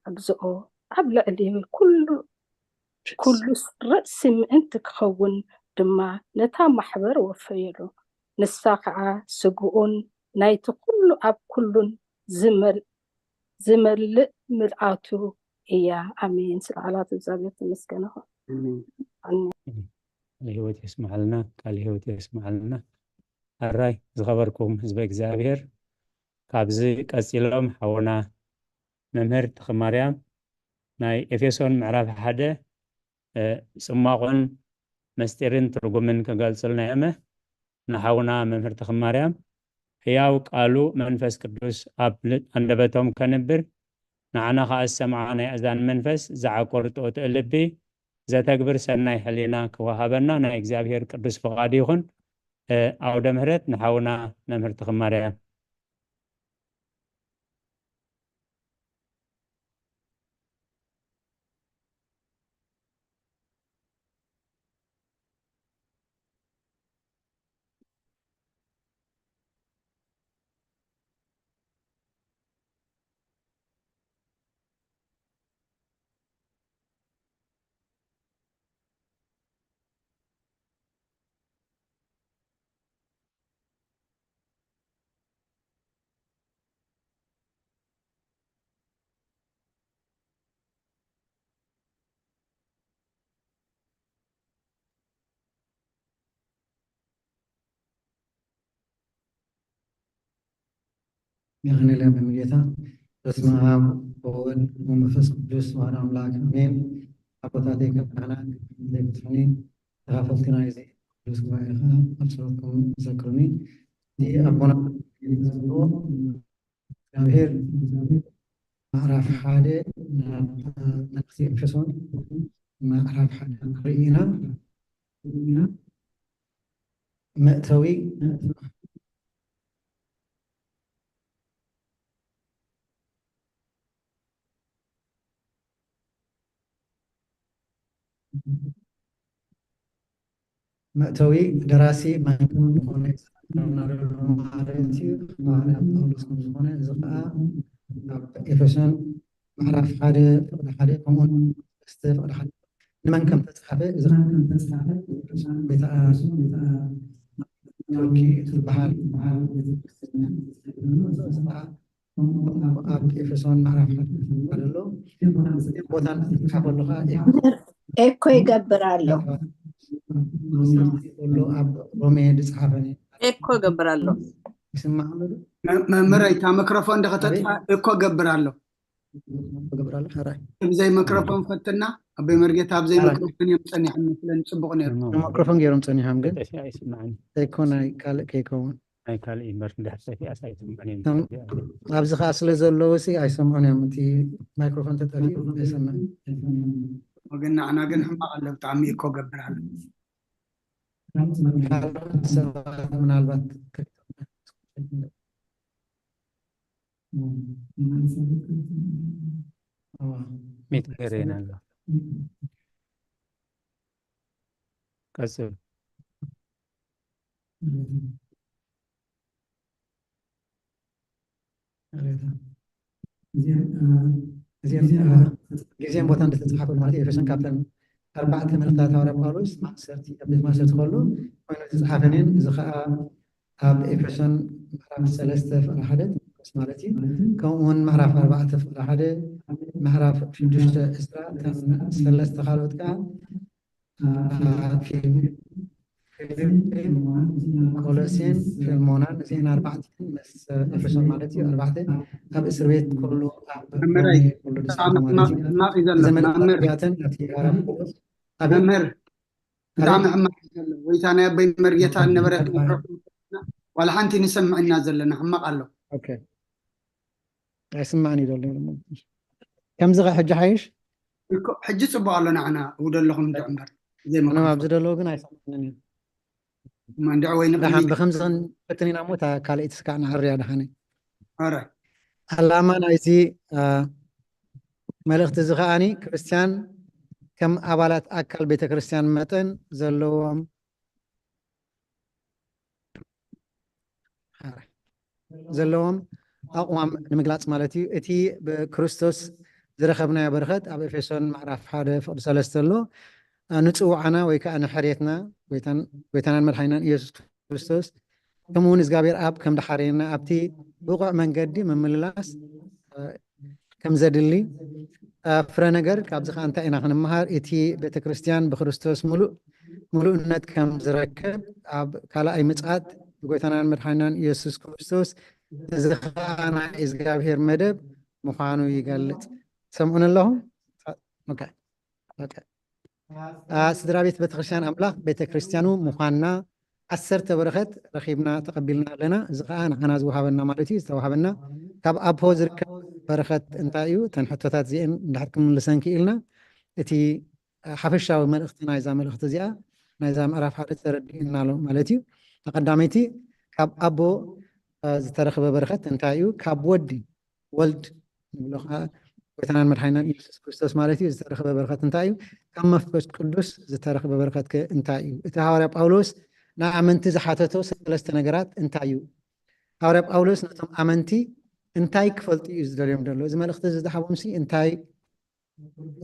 ኣግዝኦ፣ ኣብ ልዕሊ ኩሉ ኩሉ ርእሲ ምእንቲ ክኸውን ድማ ነታ ማሕበር ወፈየሉ። ንሳ ኸኣ ስግኡን ናይቲ ኩሉ ኣብ ኩሉን ዝመል- ዝመልእ ምልኣቱ እያ። ኣሜን። ስለ ቃላት እግዚኣብሔር ተመስገነ ይኹን። ኣሜን። ኣሜን። ቃል ህይወት የስምዓልና፣ ቃል ህይወት የስምዓልና። ኣራይ ዝኸበርኩም ህዝበ እግዚኣብሔር፣ ካብዚ ቀጺሎም ሓውና መምህር ተኽማርያም ናይ ኤፌሶን ምዕራፍ ሓደ እ፣ ጽማቖን መስጢርን ትርጉምን ክገልጹልና እየመ ንሓውና መምህር ተኽማርያም ሕያው ቃሉ መንፈስ ቅዱስ ኣብ ል- ኣንደበቶም ከንብር ንዓና ኸኣ ዝሰምዓ ናይ ኣእዛን መንፈስ ዝዓቆር ጥኦትኦ ልቢ ዘተግብር ሰናይ ሕሊና ክወሃበና ናይ እግዚኣብሔር ቅዱስ ፍቓድ ይኹን። እ፣ ኣውደ ምህረት ንሓውና መምህር ተኽማርያም። የቐንየልና መምህር ጌታ። በስመ ኣብ ወወልድ ወመንፈስ ቅዱስ ዋሕድ ኣምላክ ኣሜን። ኣቦታተይ ካህናት ዘይብትሑኒ ተኻፈልቲ ናይዚ ቅዱስ ጉባኤ ከዓ ኣብ ጸሎትኩም ዘክሩኒ። እቲ ኣቦና እግዚኣብሔር ምዕራፍ ሓደ ናብ መልእኽቲ ኤፌሶን ምዕራፍ ሓደ ርኢና መእተዊ መእተዊ ደራሲ መን ከም ዝኾነ ይዛረብና ዘሎ ማለት እዩ። ሃዋርያ ጳውሎስ ከም ዝኾነ፣ እዚ ኸዓ ኣብ ኤፌሶን ምዕራፍ ሓደ ፍቕዲ ሓደ ከምኡውን ሰለስተ ፍቕዲ ሓደ ንመን ከም ተጻሕፈ፣ እዚ ኸዓ ከም ተጻሕፈ ቤተ ኣራሱ ቤተ ኣራሱ ቱርኪ ትበሃል በሃል ቤተክርስትያን፣ እዚ ኸዓ ኣብ ኤፌሶን ምዕራፍ ሓደ ኣሎ። ቦታን ጽሓፈሉ ኸዓ ኤኮ ይገብር ኣሎ። ኣሎ ኣብ ሮሜ ዝጸሓፈ። ኤኮ ይገብር ኣሎ። ይስማዕ ኣሎ ዶ? መምህረይ፣ እታ መክሮፎን ዶ ከተጥፋ? እኮ ገብር ኣሎ። ገብር ኣሎ። ሕራይ ብዘይ መክሮፎን ፈትና። ኣቦይ መርጌታ፣ ብዘይ ሕራይ መክሮፎን እዮም ጸኒሖም መስለን፣ ጽቡቕ ነይሩ። እሞ ብማይክሮፎን ገይሮም ጸኒሖም፣ ግን ተጠፊኣ ኣይስማዕን። ዘይኮነ ካልእ ከይከውን። ናይ ካልእ እምበር እንድሕር ጠፊኣ ኣይሰምዑን እዮም። እቶም ኣብዚ ከዓ ስለ ዘለዉ ሲ ኣይሰምዑን እዮም። እቲ ማይክሮፎን ተጠፊኡ ኣይሰምዕን። ግን ንዓና ግን ሕማቕ ኣሎ፣ ብጣዕሚ እኮ ገብር ኣሎ። ካልኦት ሰባት ምናልባት ሚት ገይረን ኣሎ። ቀጽል። እዚኦም ግዜን ቦታን ዝተፅሓፈሉ ማለት እዩ። ኤፌሶን ካብተን ኣርባዕተ መልእኽታት ሃዋርያ ጳውሎስ ማእሰርቲ ኣብ ቤት ማእሰርቲ ከሎ ኮይኑ ዝተፅሓፈን እየን። እዚ ከዓ ኣብ ኤፌሶን ምዕራፍ ሰለስተ ፍቕሪ ሓደ ማለት እዩ። ከምኡ እውን ምዕራፍ ኣርባዕተ ፍቕሪ ሓደ፣ ምዕራፍ ሽዱሽተ ዕስራ፣ እተን ሰለስተ ካልኦት ከዓ ፊልም፣ ፊልም፣ ኮሎሴን፣ ፊልሞናን፣ እዚአን ኣርባዕተን ምስ ኤፌሶን ማለት እዩ። ኣርባዕተ ኣብ እስር ቤት ኩሉ ኣብ መምህረይ፣ ኩሉ ብጣዕሚ ማለት እዩ። ሕማቕ እዩ ዘሎ እዚ መልእኽቲ መምህር። እዚኣተን ኣብቲ ሃዋርያ ጳውሎስ ኣቤት መምህር፣ ብጣዕሚ ኣቤት ሕማቕ እዩ ዘሎ። ወይታ ናይ ኣቦይ መርጌታ ነበረት ማይክሮፎን ዋላ ሓንቲ ንሰምዕ ኢና ዘለና፣ ሕማቕ ኣሎ። ኦኬ። ኣይስማዕን እዩ ዘሎ። ከምዚ ኸ ሕጂ ሓይሽ? እኮ ሕጂ ጽቡቕ ኣሎ፣ ንዓና እው ደለኹም እንድዕ እምበር። ዘይ ኣነ ኣብዚ መክሮፎን። ደለዉ ግን ኣይሰማዕንን እዩ። እማ እንድዕ ወይ ደሓን ንቕድሚት። ብኸምዚ ክንፈትን ኢና እሞ፣ እታ ካልኣይቲ ስካዕ ንዕርያ ደሓነ። ኧረ። ዕላማ ናይዚ፣ አ፣ መልእኽቲ እዚ ከኣኒ ክርስትያን ከም ኣባላት ኣካል ቤተ ክርስትያን መጠን ዘለዎም ዘለዎም ኣቕዋም ንምግላጽ ማለት እዩ። እቲ ብክርስቶስ ዝረኸብናዮ በረኸት ኣብ ኤፌሶን ምዕራፍ ሓደ ፍቕዲ ሰለስተ ኣሎ። አ፣ ንጽውዓና ወይ ከዓ ንሕርየትና ጎይታን፣ ጎይታናን መድሓኒናን ኢየሱስ ክርስቶስ፣ ከምኡ እውን እግዚኣብሔር ኣብ ከም ድሓረየና ኣብቲ ብቑዕ መንገዲ ምምልላስ፣ አ፣ ከም ዘድሊ፣ አ፣ ፍረ ነገር ካብዚ ከዓ እንታይ ኢና ክንመሃር? እቲ ቤተ ክርስትያን ብክርስቶስ ምሉእ፣ ምሉእነት ከም ዝረክብ ኣብ ካልኣይ ምጽኣት ብጎይታናን መድሓኒናን ኢየሱስ ክርስቶስ፣ እዚ ከዓ ናይ እግዚኣብሔር መደብ ምዃኑ ይገልጽ። ሰምዑን ኣለኹም? ኦኬ። ኦኬ። አ፣ ስድራ ቤት ቤተክርስትያን ኣምላኽ ቤተክርስትያኑ ምዃንና ዓሰርተ በረኸት ረኺብና ተቐቢልና ኣለና። እዚ ከዓ ንዓና ዝወሃበና ማለት እዩ። ዝተዋሃበና ካብ ኣቦ ዝርከብ በረኸት እንታይ እዩ? እተን ሕቶታት እዚአን እንድሕር ክምልሰን ክኢልና፣ እቲ ሓፈሻዊ መልእኽቲ ናይዛ መልእኽቲ እዚኣ፣ ናይዛ ምዕራፍ ሓደ ተረዲእና ኣሎ ማለት እዩ። ቀዳመይቲ ካብ ኣቦ፣ አ፣ ዝተረኽበ በረኸት እንታይ እዩ? ካብ ወዲ፣ ወልድ ንብሎ ከዓ ጎይታናን መድሓኒናን ኢየሱስ ክርስቶስ ማለት እዩ። ዝተረኽበ በረኸት እንታይ እዩ? ካብ መንፈስ ቅዱስ ዝተረኽበ በረኸት ከ እንታይ እዩ? እቲ ሃዋርያ ጳውሎስ ንኣመንቲ ዝሓተቶ ሰለስተ ነገራት እንታይ እዩ? ሃዋርያ ጳውሎስ ነቶም ኣመንቲ እንታይ ክፈልጡ እዩ ዝደልዮም ዘሎ? እዚ መልእኽቲ እዚ ዝሃቦም ሲ እንታይ፣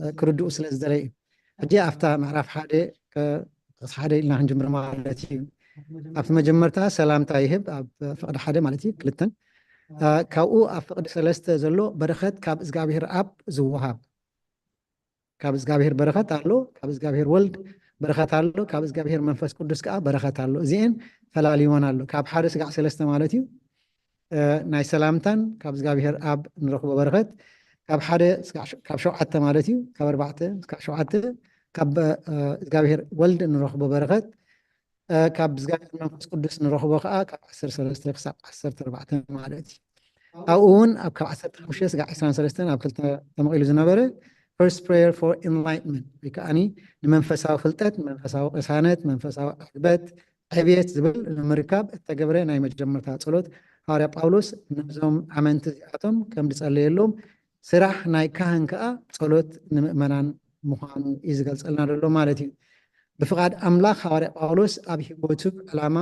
እ፣ ክርድኡ ስለ ዝደለዩ እዩ። ሕጂ ኣብታ ምዕራፍ ሓደ ከ-፣ ክስ ሓደ ኢልና ክንጅምር ማለት እዩ። ኣብቲ መጀመርታ ሰላምታ ይህብ፣ ኣብ ፍቕዲ ሓደ ማለት እዩ፣ ክልተን። እ፣ ካብኡ ኣብ ፍቕዲ ሰለስተ ዘሎ በረኸት ካብ እግዚኣብሔር ኣብ ዝወሃብ፣ ካብ እግዚኣብሔር በረኸት ኣሎ፣ ካብ እግዚኣብሔር ወልድ በረኸት ኣሎ፣ ካብ እግዚኣብሔር መንፈስ ቅዱስ ከዓ በረኸት ኣሎ። እዚኤን ፈላልይወን ኣሎ። ካብ ሓደ ስጋዕ ሰለስተ ማለት እዩ። እ፣ ናይ ሰላምታን ካብ እግዚኣብሔር ኣብ ንረኽቦ በረኸት፣ ካብ ሓደ ስጋዕ ሸ-፣ ካብ ሸውዓተ ማለት እዩ፣ ካብ ኣርባዕተ ስጋዕ ሸውዓተ ካብ፣ እ፣ እግዚኣብሔር ወልድ ንረኽቦ በረኸት፣ እ፣ ካብ እግዚኣብሔር መንፈስ ቅዱስ ንረኽቦ ከዓ ካብ ዓሰርተ ሰለስተ ክሳብ ዓሰርተ ኣርባዕተ ማለት እዩ። ኣብኡ እውን ኣብ ካብ ዓሰርተ ሓሙሽተ ስጋዕ ዕስራን ሰለስተን ኣብ ክልተ ተመቒሉ ዝነበረ First Prayer for Enlightenment ወይ ከዓኒ ንመንፈሳዊ ፍልጠት፣ መንፈሳዊ ቅሳነት፣ መንፈሳዊ ዕግበት፣ ዕብየት ዝብል ንምርካብ እተገብረ ናይ መጀመርታ ጸሎት ሃዋርያ ጳውሎስ ነዞም ኣመንቲ እዚኣቶም ከም ዝጸለየሎም ስራሕ ናይ ካህን ከኣ ጸሎት ንምእመናን ምዃኑ እዩ ዝገልጸልና ዘሎ ማለት እዩ። ብፍቓድ ኣምላኽ ሃዋርያ ጳውሎስ ኣብ ህይወቱ ዕላማ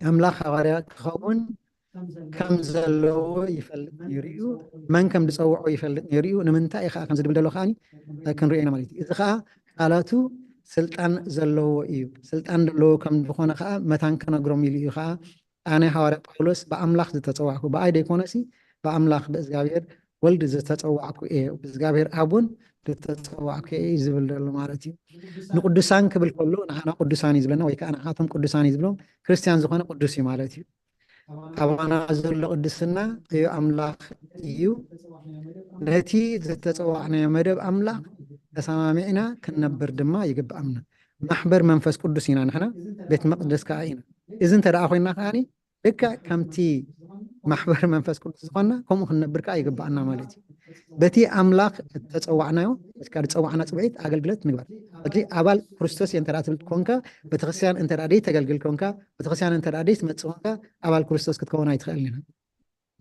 ኣምላኽ ሃዋርያ ክኸውን ከም ዘለዎ ይፈልጥ ነይሩ እዩ። መን ከም ዝጸውዖ ይፈልጥ ነይሩ እዩ። ንምንታይ እዩ ከዓ ከም ዝብል ዘሎ ከዓኒ ክንሪኦ ኢና ማለት እዩ። እዚ ከዓ ቃላቱ ስልጣን ዘለዎ እዩ። ስልጣን ዘለዎ ከም ዝኾነ ከዓ መታን ክነግሮም ኢሉ እዩ ከዓ ኣነ ሃዋርያ ጳውሎስ ብኣምላኽ ዝተጸዋዕኩ፣ ብኣይ ደይኮነሲ ብኣምላኽ ብእግዚኣብሔር ወልድ ዝተጸዋዕኩ እየ፣ ብእግዚኣብሔር ኣብ እውን ዝተጸዋዕኩ እየ እዩ ዝብል ዘሎ ማለት እዩ። ንቅዱሳን ክብል ከሎ ንዓና ቅዱሳን እዩ ዝብለና ወይ ከዓ ንዓቶም ቅዱሳን እዩ ዝብሎም። ክርስትያን ዝኾነ ቅዱስ እዩ ማለት እዩ። ኣባና ዘሎ ቅድስና እዩ ኣምላኽ እዩ። ነቲ ዝተጸዋዕናዮ መደብ ኣምላኽ ተሰማሚዕና ክንነብር ድማ ይግብኣና። ማሕበር መንፈስ ቅዱስ ኢና ንሕና፣ ቤት መቕደስ ከኣ ኢና። እዚ እንተ ደኣ ኮይንና ከኣ ልክዕ ከምቲ ማሕበር መንፈስ ቅዱስ ዝኾንና ከምኡ ክንነብር ከኣ ይግብኣና ማለት እዩ። በቲ ኣምላኽ እተጸዋዕናዮ፣ በቲ ዝጸዋዕና ጽውዒት ኣገልግሎት ንግበር። ሕጂ ኣባል ክርስቶስ እየ እንተ ደኣ ትብል ኮንካ፣ ቤተክርስትያን እንተ ደኣ ደይተገልግል ኮንካ፣ ቤተክርስትያን እንተ ደኣ ደይትመጽእ ኮንካ፣ ኣባል ክርስቶስ ክትከውን ኣይትኽእልን ኢና።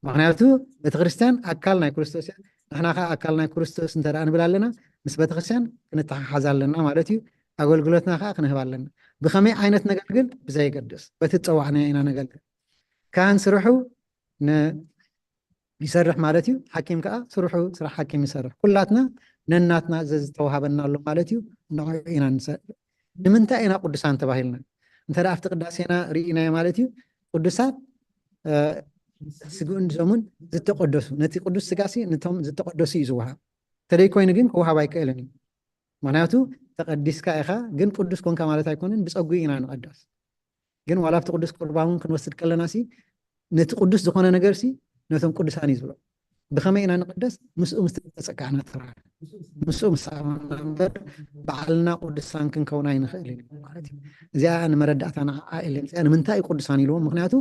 ምክንያቱ ቤተክርስትያን ኣካል ናይ ክርስቶስ እያ። ንሕና ከኣ ኣካል ናይ ክርስቶስ እንተ ደኣ ንብል ኣለና፣ ምስ ቤተክርስትያን ክንተሓሓዝ ኣለና ማለት እዩ። ኣገልግሎትና ከኣ ክንህብ ኣለና። ብኸመይ ዓይነት ነገልግል ብዘየገድስ፣ በቲ ዝጸዋዕናዮ ኢና ነገልግል። ካህን ስርሑ ን-፣ ይሰርሕ ማለት እዩ። ሓኪም ከኣ ስርሑ ስራሕ ሓኪም ይሰርሕ። ኩላትና ነናትና ዘዝተዋሃበና ኣሎ ማለት እዩ። ንዕኡ ኢና ንሰርሕ። ንምንታይ ኢና ቅዱሳን ተባሂልና? እንተ ደኣ ኣብቲ ቅዳሴና ርኢናዮ ማለት እዩ፣ ቅዱሳት፣ እ፣ ስግኡን ደሙን ዝተቐደሱ፣ ነቲ ቅዱስ ስጋሲ ነቶም ዝተቐደሱ እዩ ዝወሃብ። እንተደይ ኮይኑ ግን ክወሃብ ኣይክእልን እዩ። ምክንያቱ ተቐዲስካ ኢኻ፣ ግን ቅዱስ ኮንካ ማለት ኣይኮነን፣ ብጸጉኡ ኢና ንቐደስ። ግን ዋላ ኣብቲ ቅዱስ ቁርባን እውን ክንወስድ ከለና ሲ፣ ነቲ ቅዱስ ዝኾነ ነገር ሲ፣ ነቶም ቅዱሳን እዩ ዝብሎ። ብኸመይ ኢና ንቕደስ? ምስኡ ምስ ተጸቃዕና ጥራሕ። ምስኡ ምስ ተኣማምና እምበር፣ ባዕልና ቅዱሳን ክንከውን ኣይንኽእልን እዩ ማለት እዩ። እዚኣ ንመረዳእታ ንዓኣ ኢለ ምጽኣ። ንምንታይ እዩ ቅዱሳን ኢልዎም? ምክንያቱ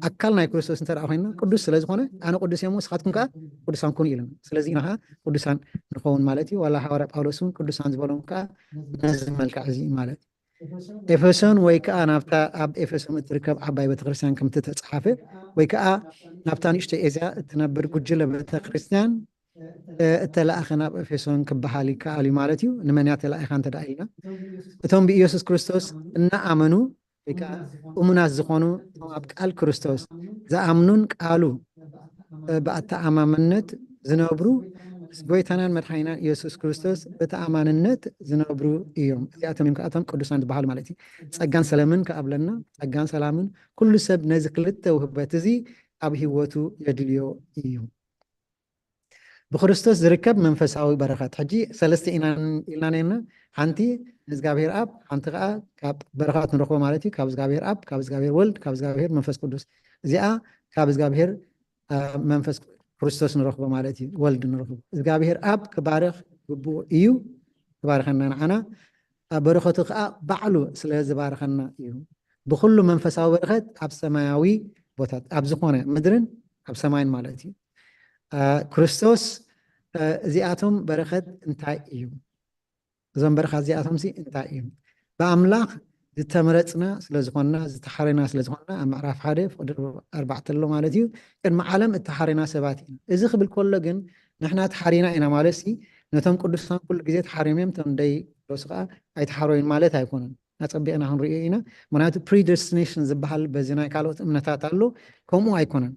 ኣካል ናይ ክርስቶስ እንተ ደኣ ኮይንና፣ ቅዱስ ስለ ዝኾነ፣ ኣነ ቅዱስ እየ እሞ ንስኻትኩም ከኣ ቅዱሳን ኩኑ ኢሉና። ስለዚ ኢና ከኣ ቅዱሳን ንኸውን ማለት እዩ። ዋላ ሃዋርያ ጳውሎስ እውን ቅዱሳን ዝበሎም ከኣ ነዚ መልክዕ እዚ እዩ ማለት እዩ። ኤፌሶን ወይ ከኣ ናብታ ኣብ ኤፌሶን እትርከብ ዓባይ ቤተክርስትያን ከም እተጸሓፈ ወይ ከኣ ናብታ ንእሽቶ ኤዝያ እትነብር ጉጅለ ቤተክርስትያን፣ እ፣ እተላእኸ ናብ ኤፌሶን ክበሃል ይከኣል እዩ ማለት እዩ። ንመን እያ ተላኢኻ እንተ ደኣ ኢልና፣ እቶም ብኢየሱስ ክርስቶስ እናኣመኑ ወይ ከኣ እሙናት ዝኾኑ፣ እቶም ኣብ ቃል ክርስቶስ ዝኣምኑን ቃሉ፣ እ፣ ብኣተኣማምነት ዝነብሩ፣ ምስ ጎይታናን መድሓኒናን ኢየሱስ ክርስቶስ ብተኣማንነት ዝነብሩ እዮም። እዚኣቶም እዮም ከኣ እቶም ቅዱሳን ዝበሃሉ ማለት እዩ። ጸጋን ሰላምን ከኣብለና፣ ጸጋን ሰላምን፣ ኩሉ ሰብ ነዚ ክልተ ውህበት እዚ ኣብ ህይወቱ የድልዮ እዩ። ብክርስቶስ ዝርከብ መንፈሳዊ በረኸት። ሕጂ ሰለስተ ኢና ኢልና ነርና። ሓንቲ ንእግዚኣብሔር ኣብ፣ ሓንቲ ከኣ ካብ በረኸት ንረኽቦ ማለት እዩ። ካብ እግዚኣብሔር ኣብ፣ ካብ እግዚኣብሔር ወልድ፣ ካብ እግዚኣብሔር መንፈስ ቅዱስ። እዚኣ ካብ እግዚኣብሔር፣ አ፣ መንፈስ ክርስቶስ ንረኽቦ ማለት እዩ። ወልድ ንረኽቦ። እግዚኣብሔር ኣብ ክባርኽ ግቡእ እዩ። ክባርኸና ንዓና። አ፣ በረኸቱ ከኣ ባዕሉ ስለ ዝባርኸና እዩ። ብኹሉ መንፈሳዊ በረኸት ኣብ ሰማያዊ ቦታት፣ ኣብ ዝኾነ ምድርን ኣብ ሰማይን ማለት እዩ። አ፣ ክርስቶስ፣ አ፣ እዚኣቶም በረኸት እንታይ እዩ? እዞም በረኸት እዚኣቶም ሲ እንታይ እዩ? ብኣምላኽ ዝተመረጽና ስለ ዝኾንና፣ ዝተሓረና ስለ ዝኾንና፣ ኣብ ምዕራፍ ሓደ ፍቕዲ ኣርባዕተ ኣሎ ማለት እዩ። ቅድሚ ዓለም እተሓረና ሰባት ኢና። እዚ ክብል ከሎ ግን ንሕና ተሓሪና ኢና ማለት ሲ፣ ነቶም ቅዱሳን ኩሉ ግዜ ተሓሪሞም፣ እቶም ደይ ቅዱስ ከኣ ኣይተሓረዩን ማለት ኣይኮነን። ኣጸቢቕና ክንርእዮ ኢና። ምክንያቱ ፕሪደስቲኔሽን ዝበሃል በዚ ናይ ካልኦት እምነታት ኣሎ፣ ከምኡ ኣይኮነን።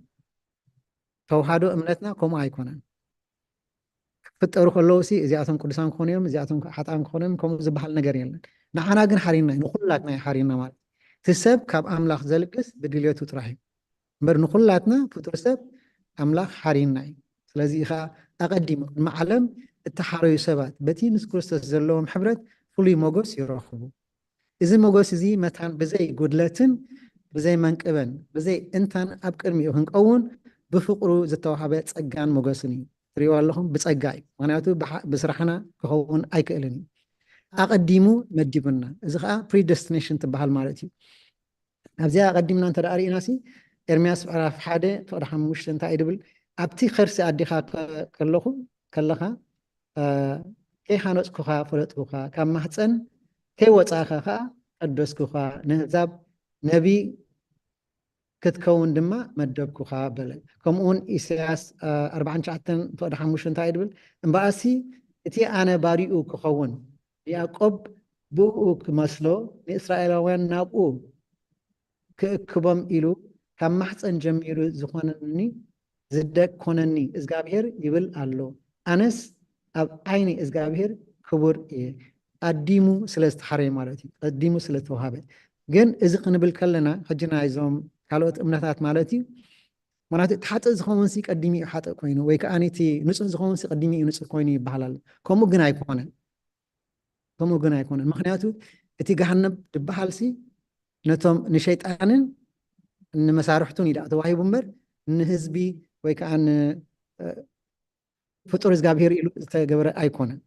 ተዋህዶ እምነትና ከምኡ ኣይኮነን። ክፍጠሩ ከለዉ ሲ እዚኣቶም ቅዱሳን ክኾኑ እዮም፣ እዚኣቶም ሓጥኣን ክኾኑ እዮም፣ ከምኡ ዝበሃል ነገር የለን። ንዓና ግን ሓሪና እዩ፣ ንኹላትና እዩ ሓሪና ማለት። እቲ ሰብ ካብ ኣምላኽ ዘልግስ ብድልየቱ ጥራሕ እዩ። እምበር ንኹላትና ፍጡር ሰብ ኣምላኽ ሓሪና እዩ። ስለዚ እዩ ኸዓ ኣቐዲሙ ቅድሚ ዓለም እተሓረዩ ሰባት በቲ ምስ ክርስቶስ ዘለዎም ሕብረት ፍሉይ ሞገስ ይረኽቡ። እዚ ሞገስ እዚ መታን ብዘይ ጉድለትን ብዘይ መንቅበን ብዘይ እንታን ኣብ ቅድሚኡ ክንቀውን ብፍቕሩ ዝተዋህበ ጸጋን ሞገስን እዩ። ትሪእዎ ኣለኹም? ብጸጋ እዩ። ምኽንያቱ ብሓ-፣ ብስራሕና ክኸውን ኣይክእልን እዩ። ኣቐዲሙ መዲቡና። እዚ ኸዓ ፕሪደስቲኔሽን ትበሃል ማለት እዩ። ኣብዚኣ ኣቐዲምና እንተ ደኣ ርኢናሲ፣ ኤርምያስ ምዕራፍ ሓደ ፍቕዲ ሓሙሽተ እንታይ እዩ ድብል? ኣብቲ ከርሲ ኣዴኻ ከ-፣ ከለኹ፣ ከለኻ፣ እ፣ ከይሃነጽኩኻ ፈለጥኩኻ፣ ካብ ማህጸን ከይወጻእካ ከኣ ቀደስኩኻ፣ ንህዛብ ነቢ ክትከውን ድማ መደብኩኻ በለ። ከምኡውን ኢሳያስ፣ እ፣ ኣርባዓን ትሽዓተን ፍቕዲ ሓሙሽተ እንታይ እዩ ድብል? እምበኣሲ እቲ ኣነ ባሪኡ ክኸውን፣ ንያዕቆብ ብእኡ ክመስሎ፣ ንእስራኤላውያን ናብኡ ክእክቦም ኢሉ ካብ ማሕፀን ጀሚሩ ዝኾነኒ ዝደቅ ኮነኒ እግዚኣብሔር ይብል ኣሎ። ኣነስ ኣብ ዓይኒ እግዚኣብሔር ክቡር እየ። ቀዲሙ ስለ ዝተሓረየ ማለት እዩ፣ ቀዲሙ ስለ ዝተዋሃበ። ግን እዚ ክንብል ከለና ሕጂ ናይዞም ካልኦት እምነታት ማለት እዩ፣ ማለት እቲ ሓጥእ ዝኸውን ሲ ቀዲሙ እዩ ሓጥእ ኮይኑ፣ ወይ ከዓ እቲ ንፁህ ዝኸውን ሲ ቀዲሙ እዩ ንፁህ ኮይኑ ይበሃል ኣሎ። ከምኡ ግን ኣይኮነን። ከምኡ ግን ኣይኮነን። ምኽንያቱ እቲ ገሃነብ ዝበሃል ሲ ነቶም ንሸይጣንን ንመሳርሕቱን እዩ ደኣ ተዋሂቡ እምበር ንህዝቢ ወይ ከዓ ን ፍጡር እግዚኣብሔር ኢሉ ዝተገበረ ኣይኮነን።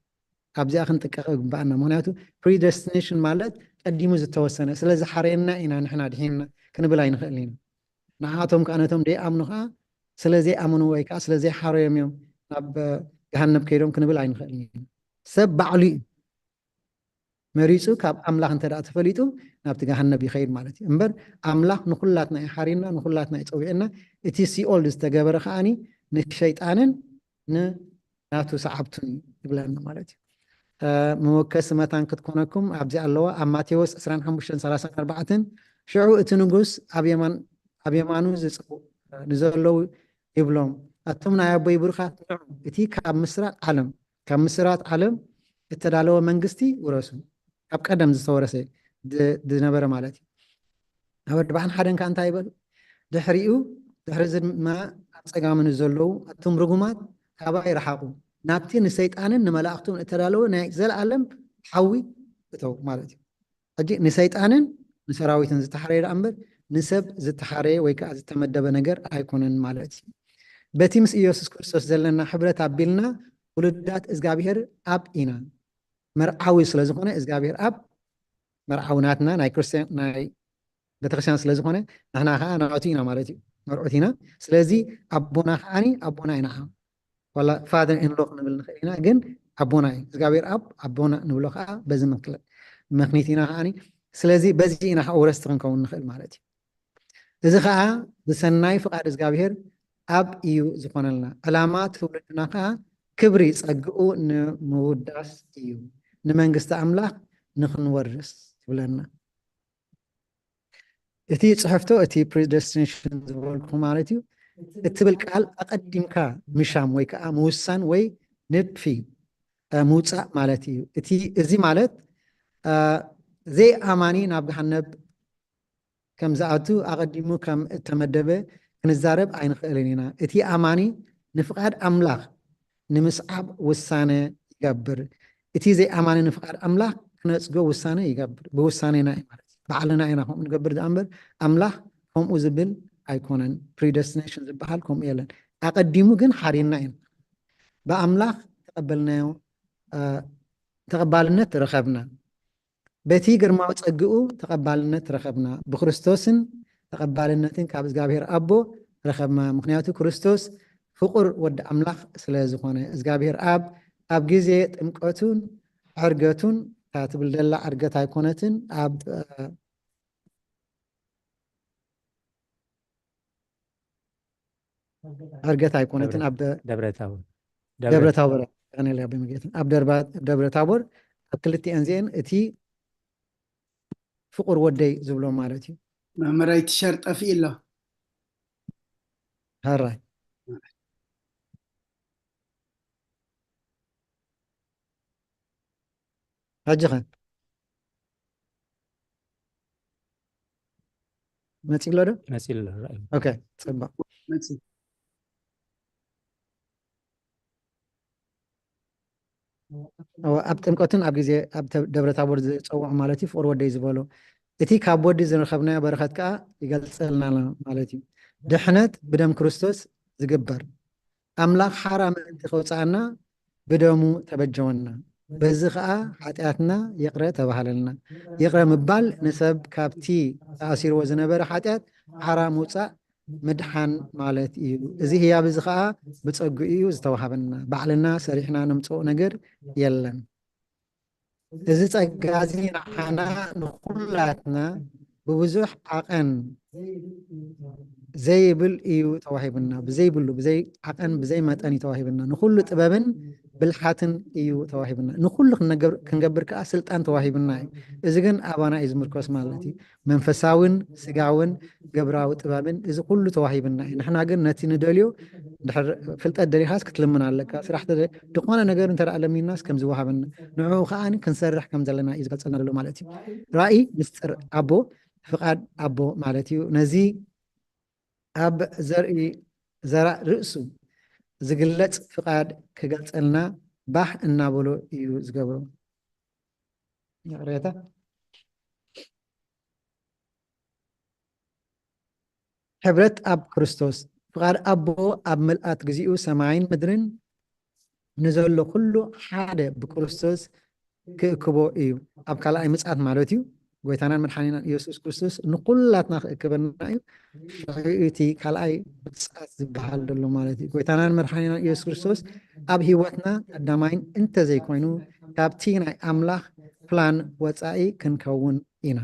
ኣብዚኣ ክንጥቀቕ ይግባኣና። ምክንያቱ ፕሪደስቲኔሽን ማለት ቀዲሙ ዝተወሰነ፣ ስለ ዝሓረየና ኢና ንሕና ድሒንና ክንብል ኣይንኽእል ኢና። ንዓቶም ከዓ ነቶም ደይኣምኑ ከዓ ስለ ዘይኣምኑ ወይ ከዓ ስለ ዘይሓረዮም እዮም ናብ ገሃነብ ከይዶም ክንብል ኣይንኽእል ኢና። ሰብ ባዕሉ እዩ መሪፁ ካብ ኣምላኽ እንተ ደኣ ተፈሊጡ ናብቲ ገሃነብ ይኸይድ ማለት እዩ። እምበር ኣምላኽ ንኹላትና እዩ ሓሪና፣ ንኹላትና እዩ ፀዊዕና። እቲ ሲኦል ዝተገበረ ከዓኒ ንሸይጣንን ንናቱ ሰዓብቱን እዩ ይብለና ማለት እዩ። መወከሲ መታን ክትኮነኩም ኣብዚ ኣለዋ ኣብ ማቴዎስ ዕስራን ሓሙሽተን ሰላሳን ኣርባዕተን ሽዑ እቲ ንጉስ ኣብ የማን ኣብ የማኑ ዝፀው ንዘለዉ ይብሎም ኣቱም ናይ ኣቦይ ብሩኻት ንዑ እቲ ካብ ምስራቅ ዓለም ካብ ምስራት ዓለም እተዳለወ መንግስቲ ውረሱ። ካብ ቀደም ዝተወረሰ ዝነበረ ማለት እዩ። ኣብ ኣርባዕን ሓደን ከዓ እንታይ ይበል? ድሕሪኡ ድሕሪ እዚ ድማ ኣብ ፀጋሙ ንዘለዉ ኣቱም ርጉማት ካባይ ረሓቁ ናብቲ ንሰይጣንን ንመላእክቱን እተዳለወ ናይ ዘለኣለም ሓዊ እተው ማለት እዩ። ሕጂ ንሰይጣንን ንሰራዊትን ዝተሓረየ ደኣ እምበር ንሰብ ዝተሓረየ ወይ ከዓ ዝተመደበ ነገር ኣይኮነን ማለት እዩ። በቲ ምስ ኢየሱስ ክርስቶስ ዘለና ሕብረት ኣቢልና ውሉዳት እግዚኣብሔር ኣብ ኢና። መርዓዊ ስለ ዝኾነ እግዚኣብሔር ኣብ መርዓዊ ናትና ናይ ክርስትያን ናይ ቤተክርስትያን ስለ ዝኾነ ንሕና ከዓ ናቱ ኢና ማለት እዩ። መርዑት ኢና። ስለዚ ኣቦና ከዓኒ ኣቦና ኢና። ዋላ ፋደር ኢንሎ ክንብል ንኽእል ኢና፣ ግን ኣቦና እዩ እግዚኣብሔር ኣብ ኣቦና ንብሎ ከዓ በዚ ምክንያት ኢና ከዓኒ። ስለዚ በዚ ኢና ከዓ ወረስቲ ክንከውን ንኽእል ማለት እዩ። እዚ ከዓ ብሰናይ ፍቓድ እግዚኣብሔር ኣብ እዩ ዝኾነልና። ዕላማ ትውልድና ከዓ ክብሪ ጸግኡ ንምውዳስ እዩ፣ ንመንግስቲ ኣምላኽ ንኽንወርስ ይብለና። እቲ ጽሕፍቶ እቲ ፕሪደስቲኔሽን ዝበልኩ ማለት እዩ እትብል ቃል ኣቐዲምካ ምሻም ወይ ከዓ ምውሳን ወይ ንድፊ ምውፃእ ማለት እዩ። እቲ እዚ ማለት ዘይኣማኒ ናብ ገሃነብ ከም ዝኣቱ ኣቐዲሙ ከም እተመደበ ክንዛረብ ኣይንኽእልን ኢና። እቲ ኣማኒ ንፍቓድ ኣምላኽ ንምስዓብ ውሳነ ይገብር። እቲ ዘይኣማኒ ንፍቓድ ኣምላኽ ክነጽጎ ውሳነ ይገብር። ብውሳኔና እዩ ማለት እዩ። ባዕልና ኢና ከምኡ ንገብር ደኣ እምበር ኣምላኽ ከምኡ ዝብል ኣይኮነን። ፕሪደስቲኔሽን ዝበሃል ከምኡ የለን። ኣቐዲሙ ግን ሓሪና ኢና። ብኣምላኽ ተቐበልናዮ ተቐባልነት ረኸብና። በቲ ግርማዊ ጸግኡ ተቐባልነት ረኸብና። ብክርስቶስን ተቐባልነትን ካብ እግዚኣብሔር ኣቦ ረኸብና። ምኽንያቱ ክርስቶስ ፍቑር ወዲ ኣምላኽ ስለ ዝኾነ እግዚኣብሔር ኣብ ኣብ ግዜ ጥምቀቱን ዕርገቱን እታ ትብል ደላ ዕርገት ኣይኮነትን ኣብ ዕርገት ኣይኮነትን ኣብ ደብረ ታቦር ደብረ ታቦር ቀነል ኣብ ደርባ ደብረ ታቦር ኣብ ክልቲአን ዚአን እቲ ፍቁር ወደይ ዝብሎ ማለት እዩ። መምህረይ ትሸር ጠፊእ ኣሎ። ሃራይ ሕጂ ኸ መፂ ኣሎ ዶ? መፂ ኣሎ። ኦኬ፣ ፅቡቅ። ኣብ ጥምቀትን ኣብ ግዜ ኣብ ደብረ ታቦር ዝፀውዖ ማለት እዩ፣ ፍቅር ወደይ ዝበሎ እቲ ካብ ወዲ ዝረኸብናዮ በረኸት ከዓ ይገልፀልና ማለት እዩ። ድሕነት ብደም ክርስቶስ ዝግበር ኣምላኽ ሓራ ምእንቲ ከውፅኣና ብደሙ ተበጀወና። በዚ ኸዓ ሓጢኣትና ይቕረ ተባህለልና። ይቕረ ምባል ንሰብ ካብቲ ተኣሲርዎ ዝነበረ ሓጢኣት ሓራ ምውፃእ ምድሓን ማለት እዩ። እዚ ህያብ እዚ ኸዓ ብፀግኡ እዩ ዝተዋሃበና። ባዕልና ሰሪሕና ነምፅኦ ነገር የለን። እዚ ጸጋ እዚ ንዓና ንኹላትና ብብዙሕ ዓቐን ዘይብል እዩ ተዋሂብና። ብዘይብሉ፣ ብዘይ ዓቐን፣ ብዘይ መጠን እዩ ተዋሂብና። ንኹሉ ጥበብን ብልሓትን እዩ ተዋሂብና። ንኹሉ ክንነገር-፣ ክንገብር ከኣ ስልጣን ተዋሂብና እዩ። እዚ ግን ኣባና እዩ ዝምርኮስ ማለት እዩ። መንፈሳውን ስጋውን ግብራዊ ጥበብን እዚ ኩሉ ተዋሂብና እዩ። ንሕና ግን ነቲ ንደልዮ እንድሕር ፍልጠት ደሊኻስ ክትልምን ኣለካ። ስራሕ ተደ-፣ ዝኾነ ነገር እንተ ደኣ ለሚንናስ ከም ዝወሃበና ንዕኡ ከኣ ክንሰርሕ ከም ዘለና እዩ ዝገልጸልና ዘሎ ማለት እዩ። ራእይ ምስጢር ኣቦ ፍቓድ ኣቦ ማለት እዩ። ነዚ ኣብ ዘርኢ ዘራእ ርእሱ ዝግለጽ ፍቓድ ክገልጸልና ባህ እናበሎ እዩ ዝገብሮ። ይቕሬታ። ሕብረት ኣብ ክርስቶስ፣ ፍቓድ ኣቦ ኣብ ምልኣት ግዚኡ ሰማይን ምድርን ንዘሎ ኩሉ ሓደ ብክርስቶስ ክእክቦ እዩ። ኣብ ካልኣይ ምጽኣት ማለት እዩ። ጎይታናን መድሓኒናን ኢየሱስ ክርስቶስ ንኩላትና ክእክበና እዩ። ሽዑ እቲ ካልኣይ ምጽኣት ዝበሃል ዘሎ ማለት እዩ። ጎይታናን መድሓኒናን ኢየሱስ ክርስቶስ ኣብ ህይወትና ቀዳማይን እንተዘይኮይኑ ካብቲ ናይ ኣምላኽ ፕላን ወጻኢ ክንከውን ኢና።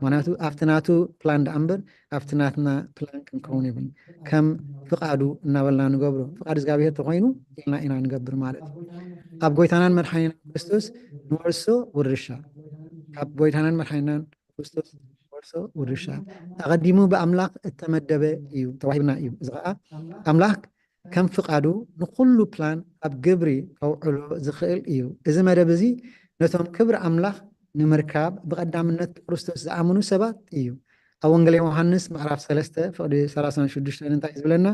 ምክንያቱ ኣብቲ ናቱ ፕላን ደኣ እምበር ኣብቲ ናትና ፕላን ክንከውን የብሉን። ከም ፍቓዱ እናበልና ንገብሮ፣ ፍቓድ እግዚኣብሔር ተኾይኑ ኢልና ኢና ንገብር ማለት እዩ። ኣብ ጎይታናን መድሓኒና ክርስቶስ ንወርሶ ውርሻ፣ ካብ ጎይታናን መድሓኒናን ክርስቶስ ንወርሶ ውርሻ ኣቐዲሙ ብኣምላኽ እተመደበ እዩ፣ ተዋሂብና እዩ። እዚ ኸዓ ኣምላኽ ከም ፍቓዱ ንኹሉ ፕላን ኣብ ግብሪ ከውዕሎ ዝኽእል እዩ። እዚ መደብ እዚ ነቶም ክብሪ ኣምላኽ ንምርካብ ብቐዳምነት ብክርስቶስ ዝኣምኑ ሰባት እዩ። ኣብ ወንጌል ዮሃንስ ምዕራፍ ሰለስተ ፍቕዲ ሰላሳን ሽዱሽተን እንታይ እዩ ዝብለና?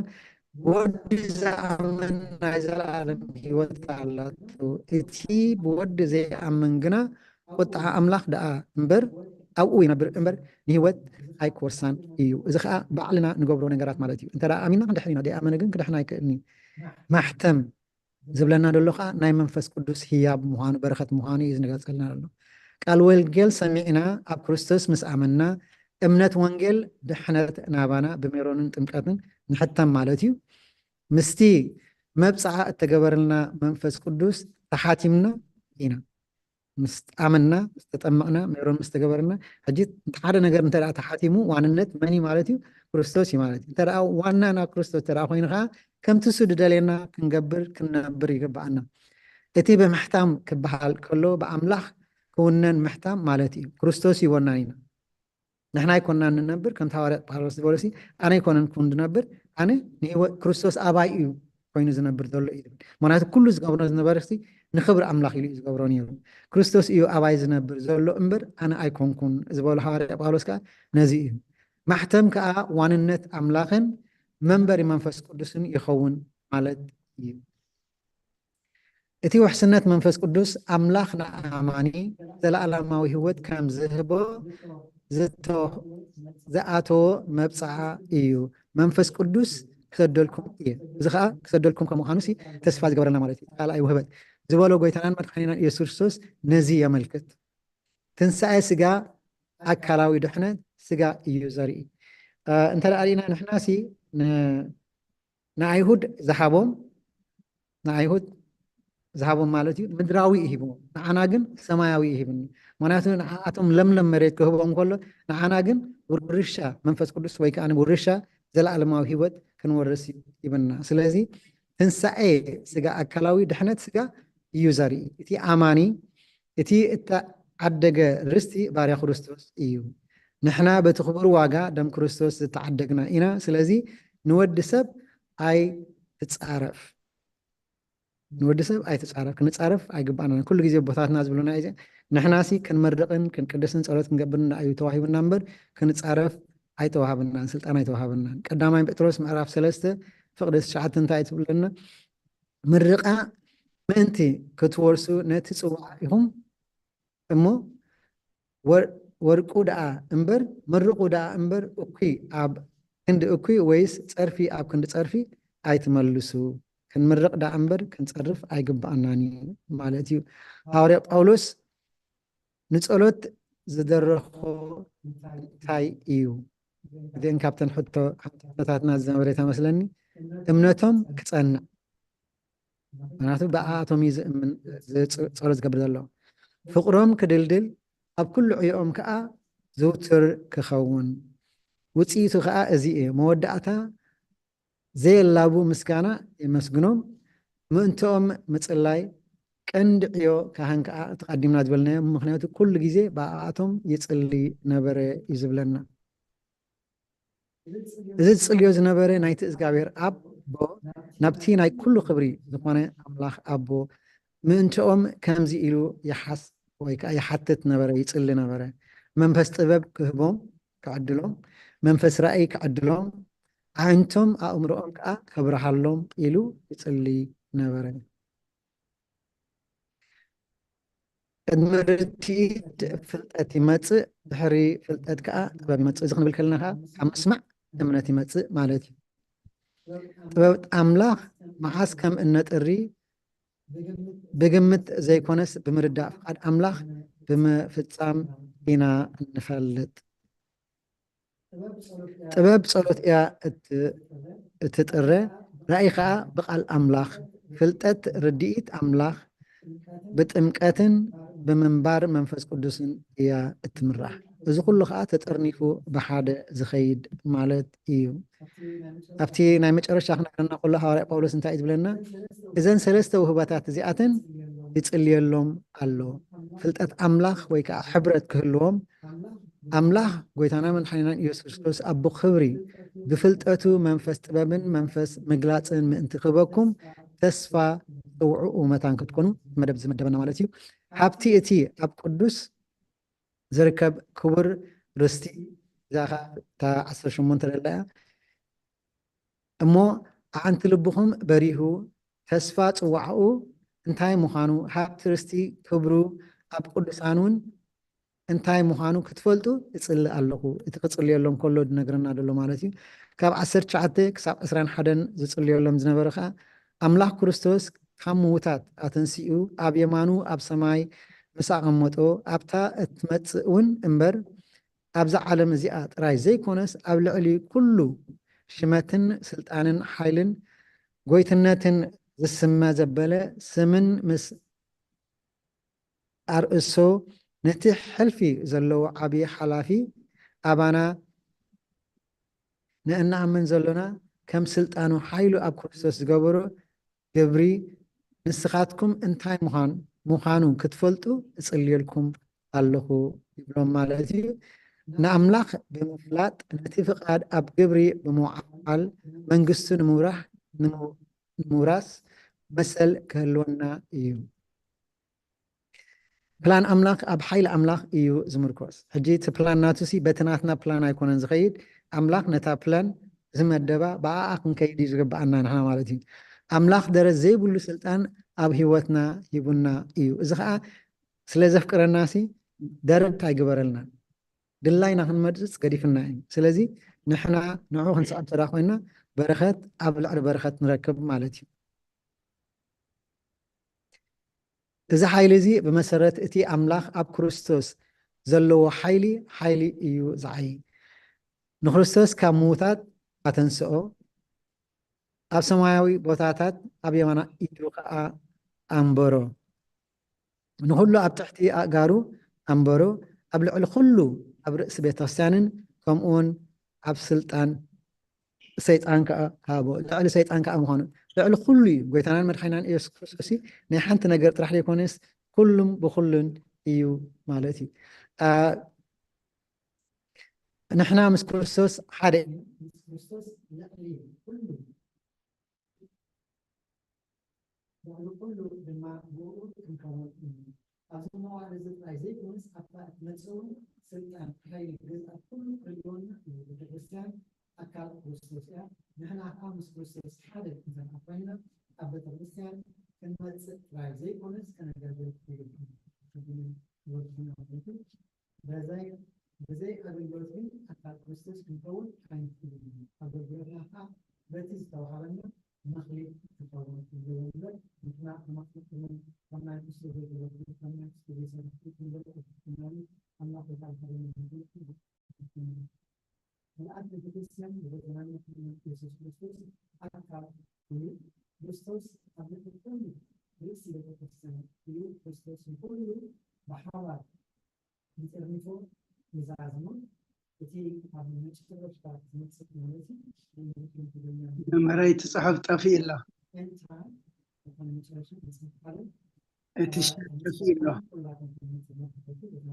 ብወዲ ዝኣምን ናይ ዘለኣለም ህይወት ኣላቶ፣ እቲ ብወዲ ዘይኣምን ግና ቁጥዓ ኣምላኽ ደኣ እምበር ኣብኡ ይነብር እምበር ንህይወት ኣይክወርሳን እዩ። እዚ ኸዓ ባዕልና ንገብሮ ነገራት ማለት እዩ። እንተ ደኣ ኣሚንና ክንድሕን ኢና፣ ደይኣመነ ግን ክድሕን ኣይክእልን እዩ። ማሕተም ዝብለና ዘሎ ኸዓ ናይ መንፈስ ቅዱስ ህያብ ምዃኑ፣ በረኸት ምዃኑ እዩ ዝነገጸልና ዘሎ። ቃል ወንጌል ሰሚዕና ኣብ ክርስቶስ ምስ ኣመንና እምነት ወንጌል ድሕነት ናባና ብሜሮንን ጥምቀትን ንሕተም ማለት እዩ። ምስቲ መብጽዓ እተገበረልና መንፈስ ቅዱስ ተሓቲምና ኢና። ምስ ኣመንና፣ ምስ ተጠመቕና፣ ሜሮን ምስ ተገበረና፣ ሕጂ ሓደ ነገር እንተ ደኣ ተሓቲሙ ዋንነት መን እዩ ማለት እዩ? ክርስቶስ እዩ ማለት እዩ። እንተ ደኣ ዋና ናብ ክርስቶስ እንተ ደኣ ኮይኑ ኸዓ ከምቲ እሱ ዝደልየና ክንገብር ክንነብር ይግብኣና። እቲ ብምሕታም ክበሃል ከሎ ብኣምላኽ ክውነን ምሕታም ማለት እዩ። ክርስቶስ እዩ ወናኒና። ንሕና ኣይኮናን ንነብር፣ ከምቲ ሃዋርያ ጳውሎስ ዝበሎ ሲ ኣነ ኣይኮነን ኩን ዝነብር፣ ኣነ ንህይወት ክርስቶስ ኣባይ እዩ ኮይኑ ዝነብር ዘሎ እዩ ዝብል። ምክንያቱ ኩሉ ዝገብሮ ዝነበረ ሲ ንክብሪ ኣምላኽ ኢሉ እዩ ዝገብሮ ነይሩ። ክርስቶስ እዩ ኣባይ ዝነብር ዘሎ እምበር ኣነ ኣይኮንኩን ዝበሎ ሃዋርያ ጳውሎስ ከዓ ነዚ እዩ። ማሕተም ከዓ ዋንነት ኣምላኽን መንበሪ መንፈስ ቅዱስን ይኸውን ማለት እዩ። እቲ ውሕስነት መንፈስ ቅዱስ ኣምላኽ ንኣማኒ ዘለኣለማዊ ህይወት ከም ዝህቦ ዝኣተዎ መብጽዓ እዩ። መንፈስ ቅዱስ ክሰደልኩም እየ። እዚ ከዓ ክሰደልኩም ከም ምዃኑ ሲ ተስፋ ዝገበረልና ማለት እዩ። ካልኣይ ውህበት ዝበሎ ጎይታናን መድሓኒናን ኢየሱስ ክርስቶስ ነዚ የመልክት። ትንሳኤ ስጋ ኣካላዊ ድሕነት ስጋ እዩ ዘርኢ። እንተ ደኣ ርኢና ንሕና ሲ ንኣይሁድ ዝሃቦም ንኣይሁድ ዝሃቦም ማለት እዩ ምድራዊ እዩ ሂብዎም፣ ንዓና ግን ሰማያዊ እዩ ሂብኒ። ምክንያቱ ንዓኣቶም ለምለም መሬት ክህቦም ከሎ ንዓና ግን ውርሻ መንፈስ ቅዱስ ወይ ከዓ ውርሻ ዘለኣለማዊ ህይወት ክንወርስ እዩ ሂብና። ስለዚ ትንሳኤ ስጋ ኣካላዊ ድሕነት ስጋ እዩ ዘርኢ። እቲ ኣማኒ እቲ እተዓደገ ርስቲ ባርያ ክርስቶስ እዩ። ንሕና በቲ ክቡር ዋጋ ደም ክርስቶስ ዝተዓደግና ኢና። ስለዚ ንወዲ ሰብ ኣይትጻረፍ፣ ንወዲ ሰብ ኣይትጻረፍ። ክንጻረፍ ኣይግባኣናን። ኩሉ ግዜ ቦታትና ዝብሉና እዩ። ንሕናሲ ክንመርቕን ክንቅድስን ጸሎት ክንገብርን እዩ ተዋሂቡና እምበር ክንጻረፍ ኣይተዋሃበናን፣ ስልጣን ኣይተዋሃበናን። ቀዳማይ ጴጥሮስ ምዕራፍ ሰለስተ ፍቕዲ ትሽዓተ እንታይ ትብለና? ምርቓ ምእንቲ ክትወርሱ ነቲ ጽዋዕ ኢኹም እሞ ወርቁ ደኣ እምበር፣ መርቑ ደኣ እምበር፣ እኩይ ኣብ ክንዲ እኩይ ወይስ ጸርፊ ኣብ ክንዲ ጸርፊ ኣይትመልሱ። ክንምርቕ ደኣ እምበር ክንጸርፍ ኣይግብኣናን እዩ ማለት እዩ። ሃዋርያ ጳውሎስ ንጸሎት ዝደረኾ እንታይ እዩ? እዚአን ካብተን ሕቶ፣ ሕቶታትና ዝነበረ መስለኒ። እምነቶም ክጸንዕ ምክንያቱ ብኣቶም እዩ ዝእምን፣ ጸሎት ዝገብር ዘሎ። ፍቕሮም ክድልድል፣ ኣብ ኩሉ ዕዮኦም ከዓ ዝውትር ክኸውን። ውፅኢቱ ከዓ እዚ እዩ። መወዳእታ ዘየላቡ ምስጋና የመስግኖም። ምእንትኦም ምፅላይ ቀንዲ ዕዮ ካህን ከዓ ተቐዲምና ዝበልናዮም፣ ምክንያቱ ኩሉ ግዜ ብኣኣቶም ይፅሊ ነበረ እዩ ዝብለና። እዚ ዝጽልዮ ዝነበረ ናይቲ እግዚኣብሔር ኣቦ ናብቲ ናይ ኩሉ ክብሪ ዝኾነ ኣምላኽ ኣቦ ምእንትኦም ከምዚ ኢሉ ይሓስ ወይ ከዓ ይሓትት ነበረ፣ ይጽሊ ነበረ። መንፈስ ጥበብ ክህቦም፣ ክዕድሎም፣ መንፈስ ራእይ ክዕድሎም፣ ኣዒንቶም ኣእምሮኦም ከዓ ከብርሃሎም ኢሉ ይጽሊ ነበረ። ቅድሚ ርትዒት ፍልጠት ይመጽእ፣ ድሕሪ ፍልጠት ከዓ ጥበብ ይመጽእ። እዚ ክንብል ከለና ከዓ ካብ ምስማዕ እምነት ይመጽእ ማለት እዩ። ጥበብ ኣምላኽ መዓስ ከም እነጥሪ ብግምት ዘይኮነስ ብምርዳእ ፍቓድ ኣምላኽ ብምፍጻም ኢና እንፈልጥ። ጥበብ ጸሎት እያ እት-፣ እትጥረ፣ ራእይ ከኣ ብቓል ኣምላኽ፣ ፍልጠት ርድኢት ኣምላኽ ብጥምቀትን ብምንባር መንፈስ ቅዱስን እያ እትምራሕ። እዚ ኩሉ ከኣ ተጠርኒፉ ብሓደ ዝኸይድ ማለት እዩ። ኣብቲ ናይ መጨረሻ ክነግረና ከሎ ሃዋርያ ጳውሎስ እንታይ እዩ ዝብለና? እዘን ሰለስተ ውህበታት እዚኣተን ይጽልየሎም ኣሎ። ፍልጠት ኣምላኽ ወይ ከዓ ሕብረት ክህልዎም ኣምላኽ ጎይታና መድሓኒናን ኢየሱስ ክርስቶስ ኣቦ ክብሪ ብፍልጠቱ መንፈስ ጥበብን መንፈስ ምግላጽን ምእንቲ ክህበኩም ተስፋ ጽውዕኡ መታን ክትኮኑ መደብ ዝመደበና ማለት እዩ። ሃብቲ እቲ ኣብ ቅዱስ ዝርከብ ክቡር ርስቲ እዛ ኸዓ እታ ዓሰርተ ሸሞንተ ደላ እያ። እሞ ኣዕንቲ ልብኹም በሪሁ ተስፋ ጽዋዕኡ እንታይ ምዃኑ ሃብቲ ርስቲ ክብሩ ኣብ ቅዱሳን እውን እንታይ ምዃኑ ክትፈልጡ እጽሊ ኣለኹ። እቲ ክጽልየሎም ከሎ ዝነግረና ዘሎ ማለት እዩ። ካብ ዓሰርተ ትሽዓተ ክሳብ ዕስራን ሓደን ዝጽልየሎም ዝነበረ ኸዓ ኣምላኽ ክርስቶስ ካብ ምዉታት ኣተንሲኡ ኣብ የማኑ ኣብ ሰማይ ምስ ኣቐመጦ ኣብታ እትመጽእ እውን እምበር ኣብዛ ዓለም እዚኣ ጥራይ ዘይኮነስ ኣብ ልዕሊ ኩሉ ሽመትን ስልጣንን ሓይልን ጎይትነትን ዝስመ ዘበለ ስምን ምስ ኣርእሶ ነቲ ሕልፊ ዘለዎ ዓቢ ሓላፊ ኣባና ንእንኣምን ዘሎና ከም ስልጣኑ ሓይሉ ኣብ ክርስቶስ ዝገበሮ ግብሪ ንስኻትኩም እንታይ ምዃን-፣ ምዃኑ ክትፈልጡ እጽልየልኩም ኣለኹ ይብሎም ማለት እዩ። ንኣምላኽ ብምፍላጥ ነቲ ፍቓድ ኣብ ግብሪ ብምውዓል መንግስቱ ንምብራሕ-፣ ንምው-፣ ንምውራስ መሰል ክህልወና እዩ። ፕላን ኣምላኽ ኣብ ሓይሊ ኣምላኽ እዩ ዝምርኮስ። ሕጂ እቲ ፕላን ናቱ ሲ በቲ ናትና ፕላን ኣይኮነን ዝኸይድ። ኣምላኽ ነታ ፕላን ዝመደባ ብኣኣ ክንከይድ እዩ ዝግብኣና ንሕና ማለት እዩ። ኣምላኽ ደረት ዘይብሉ ስልጣን ኣብ ህይወትና ሂቡና እዩ። እዚ ኸዓ ስለ ዘፍቅረና ሲ ደረት ኣይግበረልናን። ድላይና ክንመርጽ ገዲፍና እዩ። ስለዚ ንሕና ንዑ ክንስዕብ ተዳ ኮይና በረኸት ኣብ ልዕሊ በረኸት ንረክብ ማለት እዩ። እዚ ሓይሊ እዚ ብመሰረት እቲ ኣምላኽ ኣብ ክርስቶስ ዘለዎ ሓይሊ፣ ሓይሊ እዩ ዝዓዪ። ንክርስቶስ ካብ ምዉታት ኣተንስኦ፣ ኣብ ሰማያዊ ቦታታት ኣብ የማና ኢዱ ኸኣ ኣንበሮ። ንኹሉ ኣብ ትሕቲ ኣእጋሩ ኣንበሮ፣ ኣብ ልዕሊ ኩሉ ኣብ ርእሲ ቤተ ክርስቲያንን ከምኡውን ኣብ ስልጣን ሰይጣን ከኣ ሃቦ። ልዕሊ ሰይጣን ከኣ ምዃኑ፣ ልዕሊ ኩሉ እዩ። ጎይታናን መድሓኒናን ኢየሱስ ክርስቶስ ናይ ሓንቲ ነገር ጥራሕ ዘይኮነስ ኩሉም ብኩሉን እዩ ማለት እዩ። ኣ፣ ንሕና ምስ ክርስቶስ ሓደ ኢና። ልዕሊ ኩሉ ድማ ብእኡ ክንከውን እዩ። ኣብዚ መዋዕል እዚ ጥራይ ዘይኮነስ ኣብታ እትመጽእ እውን ስልጣን፣ ሓይሊ፣ ግዝኣት ኩሉ ክህልወና እዩ። ቤተ ክርስቲያን ኣካል ክርስቶስ እያ። ንሕና ከኣ ምስ ክርስቶስ ሓደ ክንሰርሕ ኮይንና ኣብ ቤተ ክርስቲያን ክንመጽእ ጥራይ ዘይኮነስ ከነገልግል ይግባእ። በዘይ፣ ብዘይ ኣገልግሎት ግን ኣካል ክርስቶስ ክንከውን ኣይንኽእልን ኢና። ኣገልግሎትና ከኣ በቲ ዝተዋህበና መኽሊት ክኸውን እዩ እምበር፣ ንሕና ብመኽሊት እውን ከም ናይ ንሱ ኣገልግሎት፣ ከም ናይ ንሱ ዘይሰራሕቲ ክንበልዕ ኣይግብኣናን። ኣምላኽ ወትሩ ሓደ መምህር ምልኣት ቤተክርስትያን ብዘተናነቕ ኢየሱስ ክርስቶስ ኣካል እዩ። ክርስቶስ ኣብ ልዕሊ ኩሉ ርእሲ ቤተክርስትያን እዩ። ክርስቶስ ንኹሉ ብሓባር ይጠርንፎ፣ ይዛዝሞ። እቲ ኣብ መጨረሽታ ዝመጽእ ማለት እዩ። መምህረይ፣ እቲ ጽሑፍ ጠፊኡ ኣሎ። ኤንታ ዝኾነ መጨረሻ መጽሓፍ ቃል፣ እቲ እ፣ ሸርሒ ኣሎ። ኩላቶም ዝመጽእ መጽሓፍ ቅዱስ፣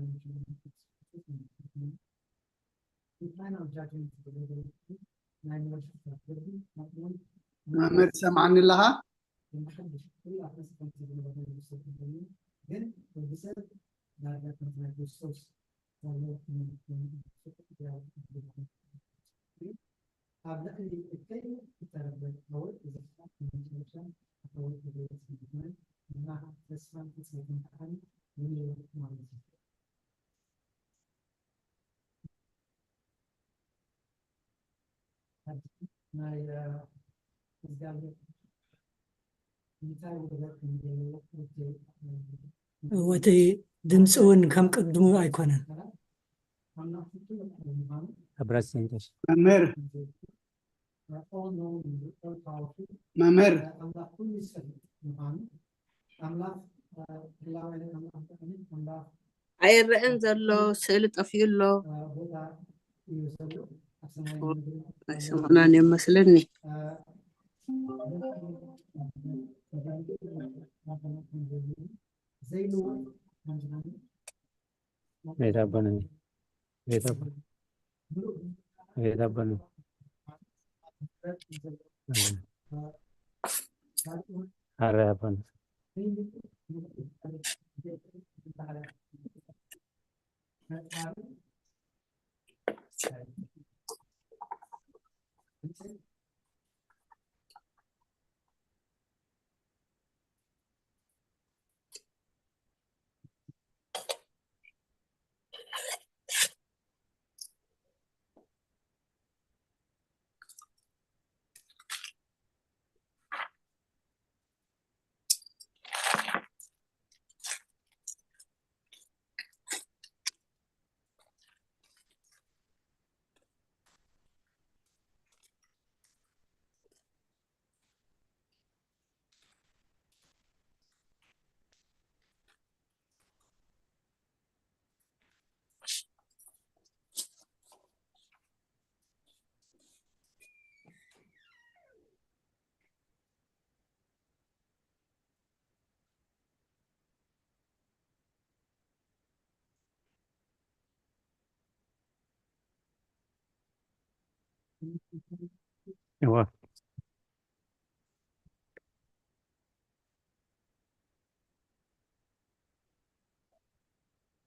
መምህር፣ ትሰምዓኒ ኣለኻ? ግን ወዲ ሰብ ዳርጋ ከም ናይ ክርስቶስ ዘሎ ኣብ ልዕሊ እከይ እተረፈ ዓወት ብዝሕታት መጨረሻ ዓወት ዝገልጽ ዝኾነ፣ ንመርሃ ተስፋን ትጽቢትን ከኣ ንህይወት ማለት እዩ። እቲ ድምፂ እውን ከም ቅድሙ ኣይኮነን። Abrazo, entonces. መምህር መምህር ኣይረአን ዘሎ ስእሊ ጠፊኡ ኣሎ። ኣይሰምዑናን እዮም መስለኒ። ቤት አቦነ ቤት አቦ ቤት አቦነ ሐረ አቦነ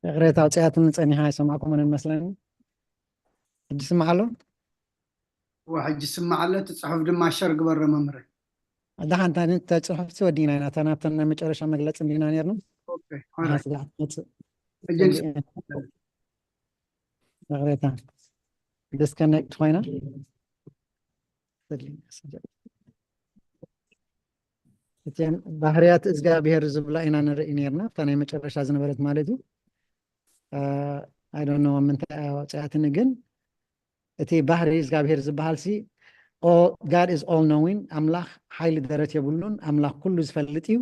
ይቕሬታ ኣውፅኣትኒ ጸኒሓ ኣይሰማዕኩምን መስለኒ። ሕጂ ይስማዕ ኣሎ? እወ፣ ሕጂ ይስማዕ ኣሎ። እቲ ጽሑፍ ድማ ሸር ግበሮ መምህረይ። ደሓን፣ እታ ጽሑፍ ወዲእና ኢና። እታ ናብተን ናይ መጨረሻ መግለፂ እንዲና ነርና። ኦኬ፣ ኦራይት። ስጋዕ ትመፅእ ሕጂ ይቕሬታ፣ ዲስኮኔክት ኮይና። እተን ባህርያት እግዚኣብሔር ዝብላ ኢና ንርኢ ነርና። እታ ናይ መጨረሻ ዝነበረት ማለት እዩ። I don't know ምንታይ ኣውፅኣትኒ፣ ግን እቲ ባህሪ እግዚኣብሔር ዝበሃል ሲ God is all knowing፣ ኣምላኽ ሓይሊ ደረት የብሉን፣ ኣምላኽ ኩሉ ዝፈልጥ እዩ፣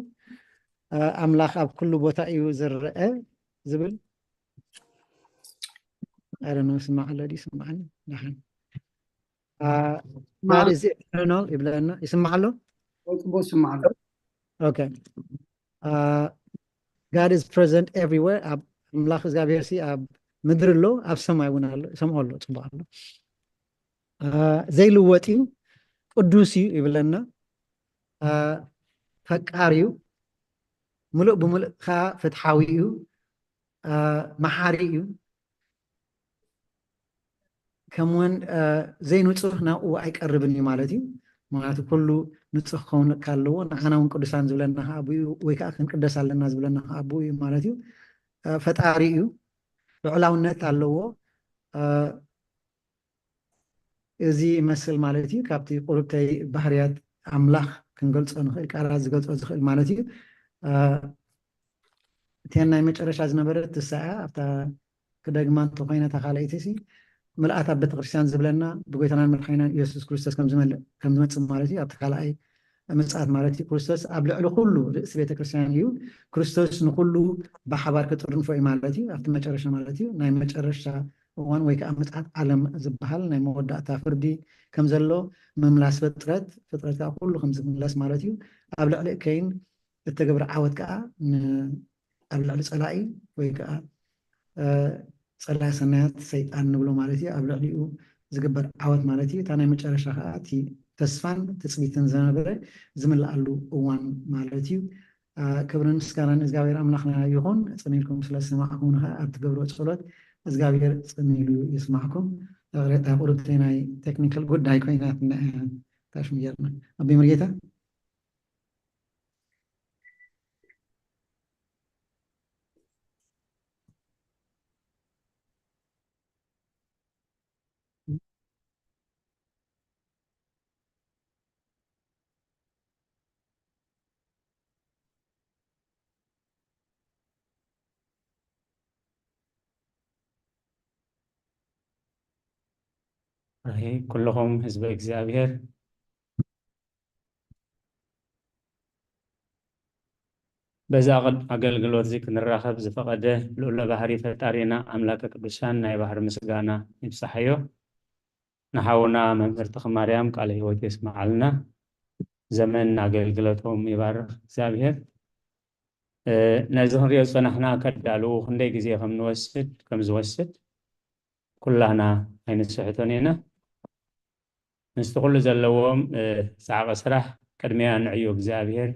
ኣምላኽ ኣብ ኩሉ ቦታ እዩ ዝረአ ዝብል I don't know፣ ስማዕ ኣሎ ድዩ? ስማዕኒ ደሓን። God is eternal ይብለና። ይስማዕ ኣሎ? ጽቡቅ ይስማዕ ኣሎ። Okay. God is present everywhere። ኣብ ኣምላኽ እግዚኣብሔር ሲ ኣብ ምድሪ ኣሎ፣ ኣብ ሰማይ እውን ኣሎ። ይሰምዖ ኣሎ፣ ጽቡቅ ኣሎ። ዘይልወጥ እዩ፣ ቅዱስ እዩ ይብለና። ፈቃር እዩ፣ ምሉእ ብምሉእ ከዓ ፍትሓዊ እዩ፣ መሓሪ እዩ። ከምኡውን ዘይንፁህ ናብኡ ኣይቀርብን እዩ ማለት እዩ። ምክንያቱ ኩሉ ንፁህ ክኸውን ኣለዎ። ንዓና እውን ቅዱሳን ዝብለና ከዓ ብኡ ወይ ከዓ ክንቅደስ ኣለና ዝብለና ከዓ ብኡ እዩ ማለት እዩ። ፈጣሪ እዩ፣ ልዑላውነት ኣለዎ። እዚ ይመስል ማለት እዩ። ካብቲ ቁሩብተይ ባህርያት ኣምላኽ ክንገልፆ ንኽእል፣ ቃላት ዝገልፆ ዝኽእል ማለት እዩ። እተን ናይ መጨረሻ ዝነበረት ንሳ እያ። ኣብታ ክደግማ እንተኮይነ እታ ካልኣይቲ ሲ ምልኣት ኣብ ቤተክርስትያን ዝብለና ብጎይታናን መድሓኒናን ኢየሱስ ክርስቶስ ከም ዝመልእ ከም ዝመጽእ ማለት እዩ። ኣብቲ ካልኣይ ምጽኣት ማለት እዩ። ክርስቶስ ኣብ ልዕሊ ኩሉ ርእሲ ቤተክርስትያን እዩ። ክርስቶስ ንኩሉ ብሓባር ክጥርንፎ እዩ ማለት እዩ። ኣብቲ መጨረሻ ማለት እዩ። ናይ መጨረሻ እዋን ወይ ከዓ ምጽኣት ዓለም ዝበሃል ናይ መወዳእታ ፍርዲ ከም ዘሎ ምምላስ ፍጥረት፣ ፍጥረት ከዓ ኩሉ ከም ዝምለስ ማለት እዩ። ኣብ ልዕሊ እከይን እተገብረ ዓወት ከዓ ን- ኣብ ልዕሊ ጸላኢ ወይ ከዓ ጸላኢ ሰናያት ሰይጣን ንብሎ ማለት እዩ። ኣብ ልዕሊኡ ዝግበር ዓወት ማለት እዩ። እታ ናይ መጨረሻ ከዓ እቲ ተስፋን ትጽቢትን ዝነበረ ዝምልኣሉ እዋን ማለት እዩ። ክብርን ምስጋናን እግዚኣብሔር ኣምላኽና ይኹን። ጽን ኢልኩም ስለ ዝሰማዕኩምና ከዓ ኣብ ትገብርዎ ጸሎት እግዚኣብሔር ጽን ኢሉ ይስማዕኩም። ይቕሬታ ቁሩብተይ ናይ ቴክኒካል ጉዳይ ኮይናትና እያ። ታሽሙ ጌርና ኣቢ መርጌታ ኩልኹም ህዝበ እግዚኣብሔር፣ በዚ ኣገልግሎት እዚ ክንራኸብ ዝፈቐደ ልዑለ ባህሪ ፈጣሪና ኣምላከ ቅዱሳን ናይ ባህሪ ምስጋና ይብጻሓዮ። ንሓውና መምህር ተኽማርያም ቃለ ህይወት የስምዓልና፣ ዘመን ኣገልግሎቶም ይባርኽ እግዚኣብሔር። ነዚ ክንሪኦ ዝጸናሕና ከዳልዉ ክንደይ ግዜ ከም ንወስድ ከም ዝወስድ ኩላህና ኣይንስሕቶን ኢና። ምስቲ ኩሉ ዘለዎም ጻዕቂ ስራሕ ቅድሚያ ንዕዩ እግዚኣብሔር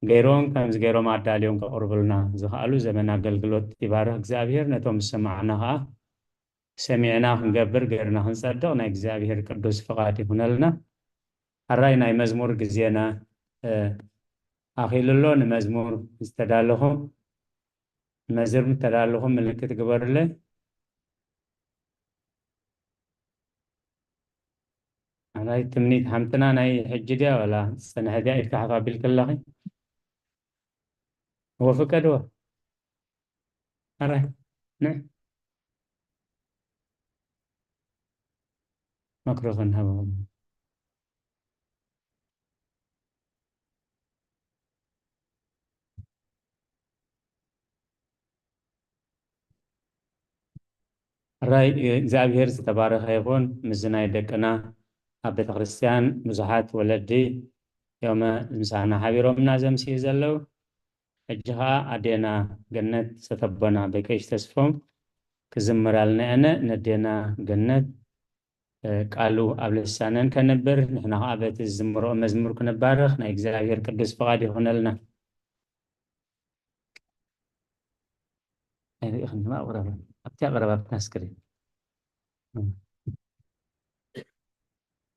ገይሮም ከምዚ ገይሮም ኣዳልዮም ከቕርቡልና ዝኸኣሉ ዘመን ኣገልግሎት ይባርኽ እግዚኣብሔር። ነቶም ዝሰማዕና ከዓ ሰሚዕና ክንገብር ገርና ክንጸድቕ ናይ እግዚኣብሔር ቅዱስ ፍቓድ ይኹነልና። ኣራይ ናይ መዝሙር ግዜና ኣኺሉ ኣሎ። ንመዝሙር ዝተዳለኹም ንመዝሙር ዝተዳለኹም ምልክት ግበሩለይ። ኣራይ ትምኒት ሓምትና ናይ ሕጂ ድያ ዋላ ዝጸንሐ ድያ? ኢድካ ሓፍ ኣቢልክ ኣለኺ። ወፍቀድዎ። ኣራይ ን ማክሮፎን ሃበ። ራይ እግዚኣብሔር ዝተባረኸ ይኹን። ምስዚ ናይ ደቅና ኣብ ቤተ ክርስቲያን ብዙሓት ወለዲ እዮም ምሳና ሓቢሮምና ዘምስዩ ዘለዉ። ሕጂ ኸዓ ኣዴና ገነት ሰተቦና በቀሽ ተስፎም ክዝምራልና እነ ነዴና ገነት ቃሉ ኣብ ልሳነን ከንብር ንሕና ኸዓ በቲ ዝዝምርኦ መዝሙር ክንባረኽ ናይ እግዚኣብሔር ቅዱስ ፍቓድ ይኹነልና። ኣይሪእኽን ድማ ኣቕረባ ኣብቲ ኣቕረባ ኣብቲ ስክሪን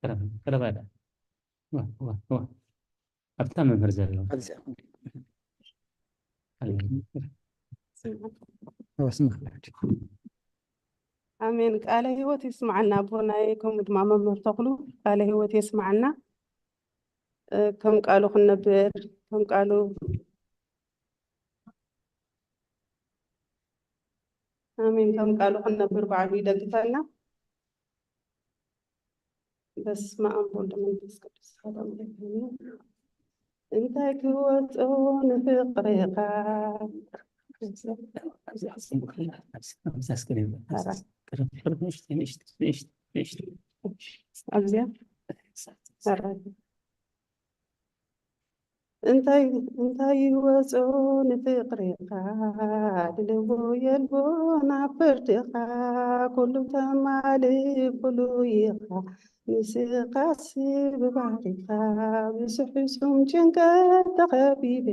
ቀረባ ቀረባ ዳ ኣብታ መምህር ዘለዋ ኣሜን። ቃለ ህይወት ይስማዓና ኣቦናይ፣ ከምኡ ድማ መምህር ተኽሉ ቃለ ህይወት የስማዓና። ከም ቃሉ ክንነብር ከም ቃሉ ኣሜን። ከም ቃሉ ክንነብር ባዕሉ ይደግፈና። በስመ ኣብ ወወልድ ወመንፈስ ቅዱስ ኣሐዱ ኣምላክ ኣሜን። እንታይ ክወጾ ንፍቅርኻ ኣብዚኣ እንታይ እንታይ ይወጾ ንፍቅርኻ ድልዎ የልቦ ናብ ፍርድኻ ኩሉ ተማልእ ፍሉይኻ ንስኻሲ ብባህሪኻ ብዙሕ ሕሱም ጭንቀት ተኸቢበ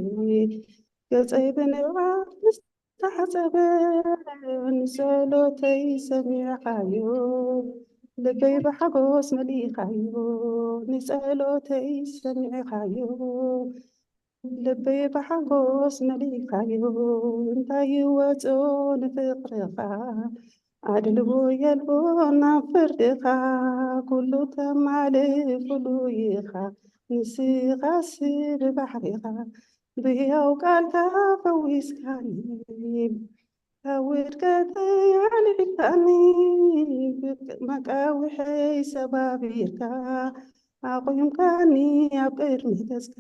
ገጸይ ብንብዓት ምስ ተሓጸበ ንጸሎተይ ሰሚዕኻዮ ልበይ ብሓጎስ መሊእኻዮ ንጸሎተይ ሰሚዕኻዮ ልበይ ብሓጎስ መሊእኻዮ እንታይ ይወጾ ንፍቅርኻ ኣድልዎ የልቦ ናብ ፍርድኻ ኩሉ ተማልእ ፍሉይኻ ንስኻሲ ብባሕሪኻ ብህያው ቃልካ ፈዊስካኒ ካብ ውድቀተይ ኣልዒልካኒ መቃውሐይ ሰባቢርካ ኣቑምካኒ ኣብ ቅድሚ ገጽካ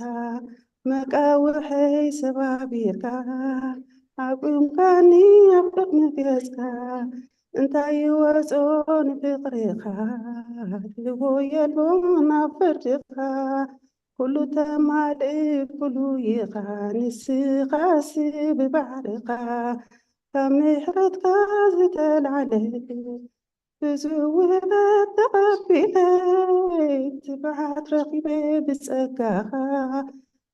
መቃውሐይ ሰባቢርካ ኣቑምካኒ ኣብ ቅድሚ ገጽካ እንታይ ይወጾ ንፍቅርኻ ልቦ የልቦ ናብ ፍርድኻ ኩሉ ተማልእ ፍሉይኻ ንስኻሲ ብባዕልኻ ካብ ምሕረትካ ዝተላዕለ ብዙሕ ውህበት ተቐቢለ ትብዓት ረኺበ ብጸጋኻ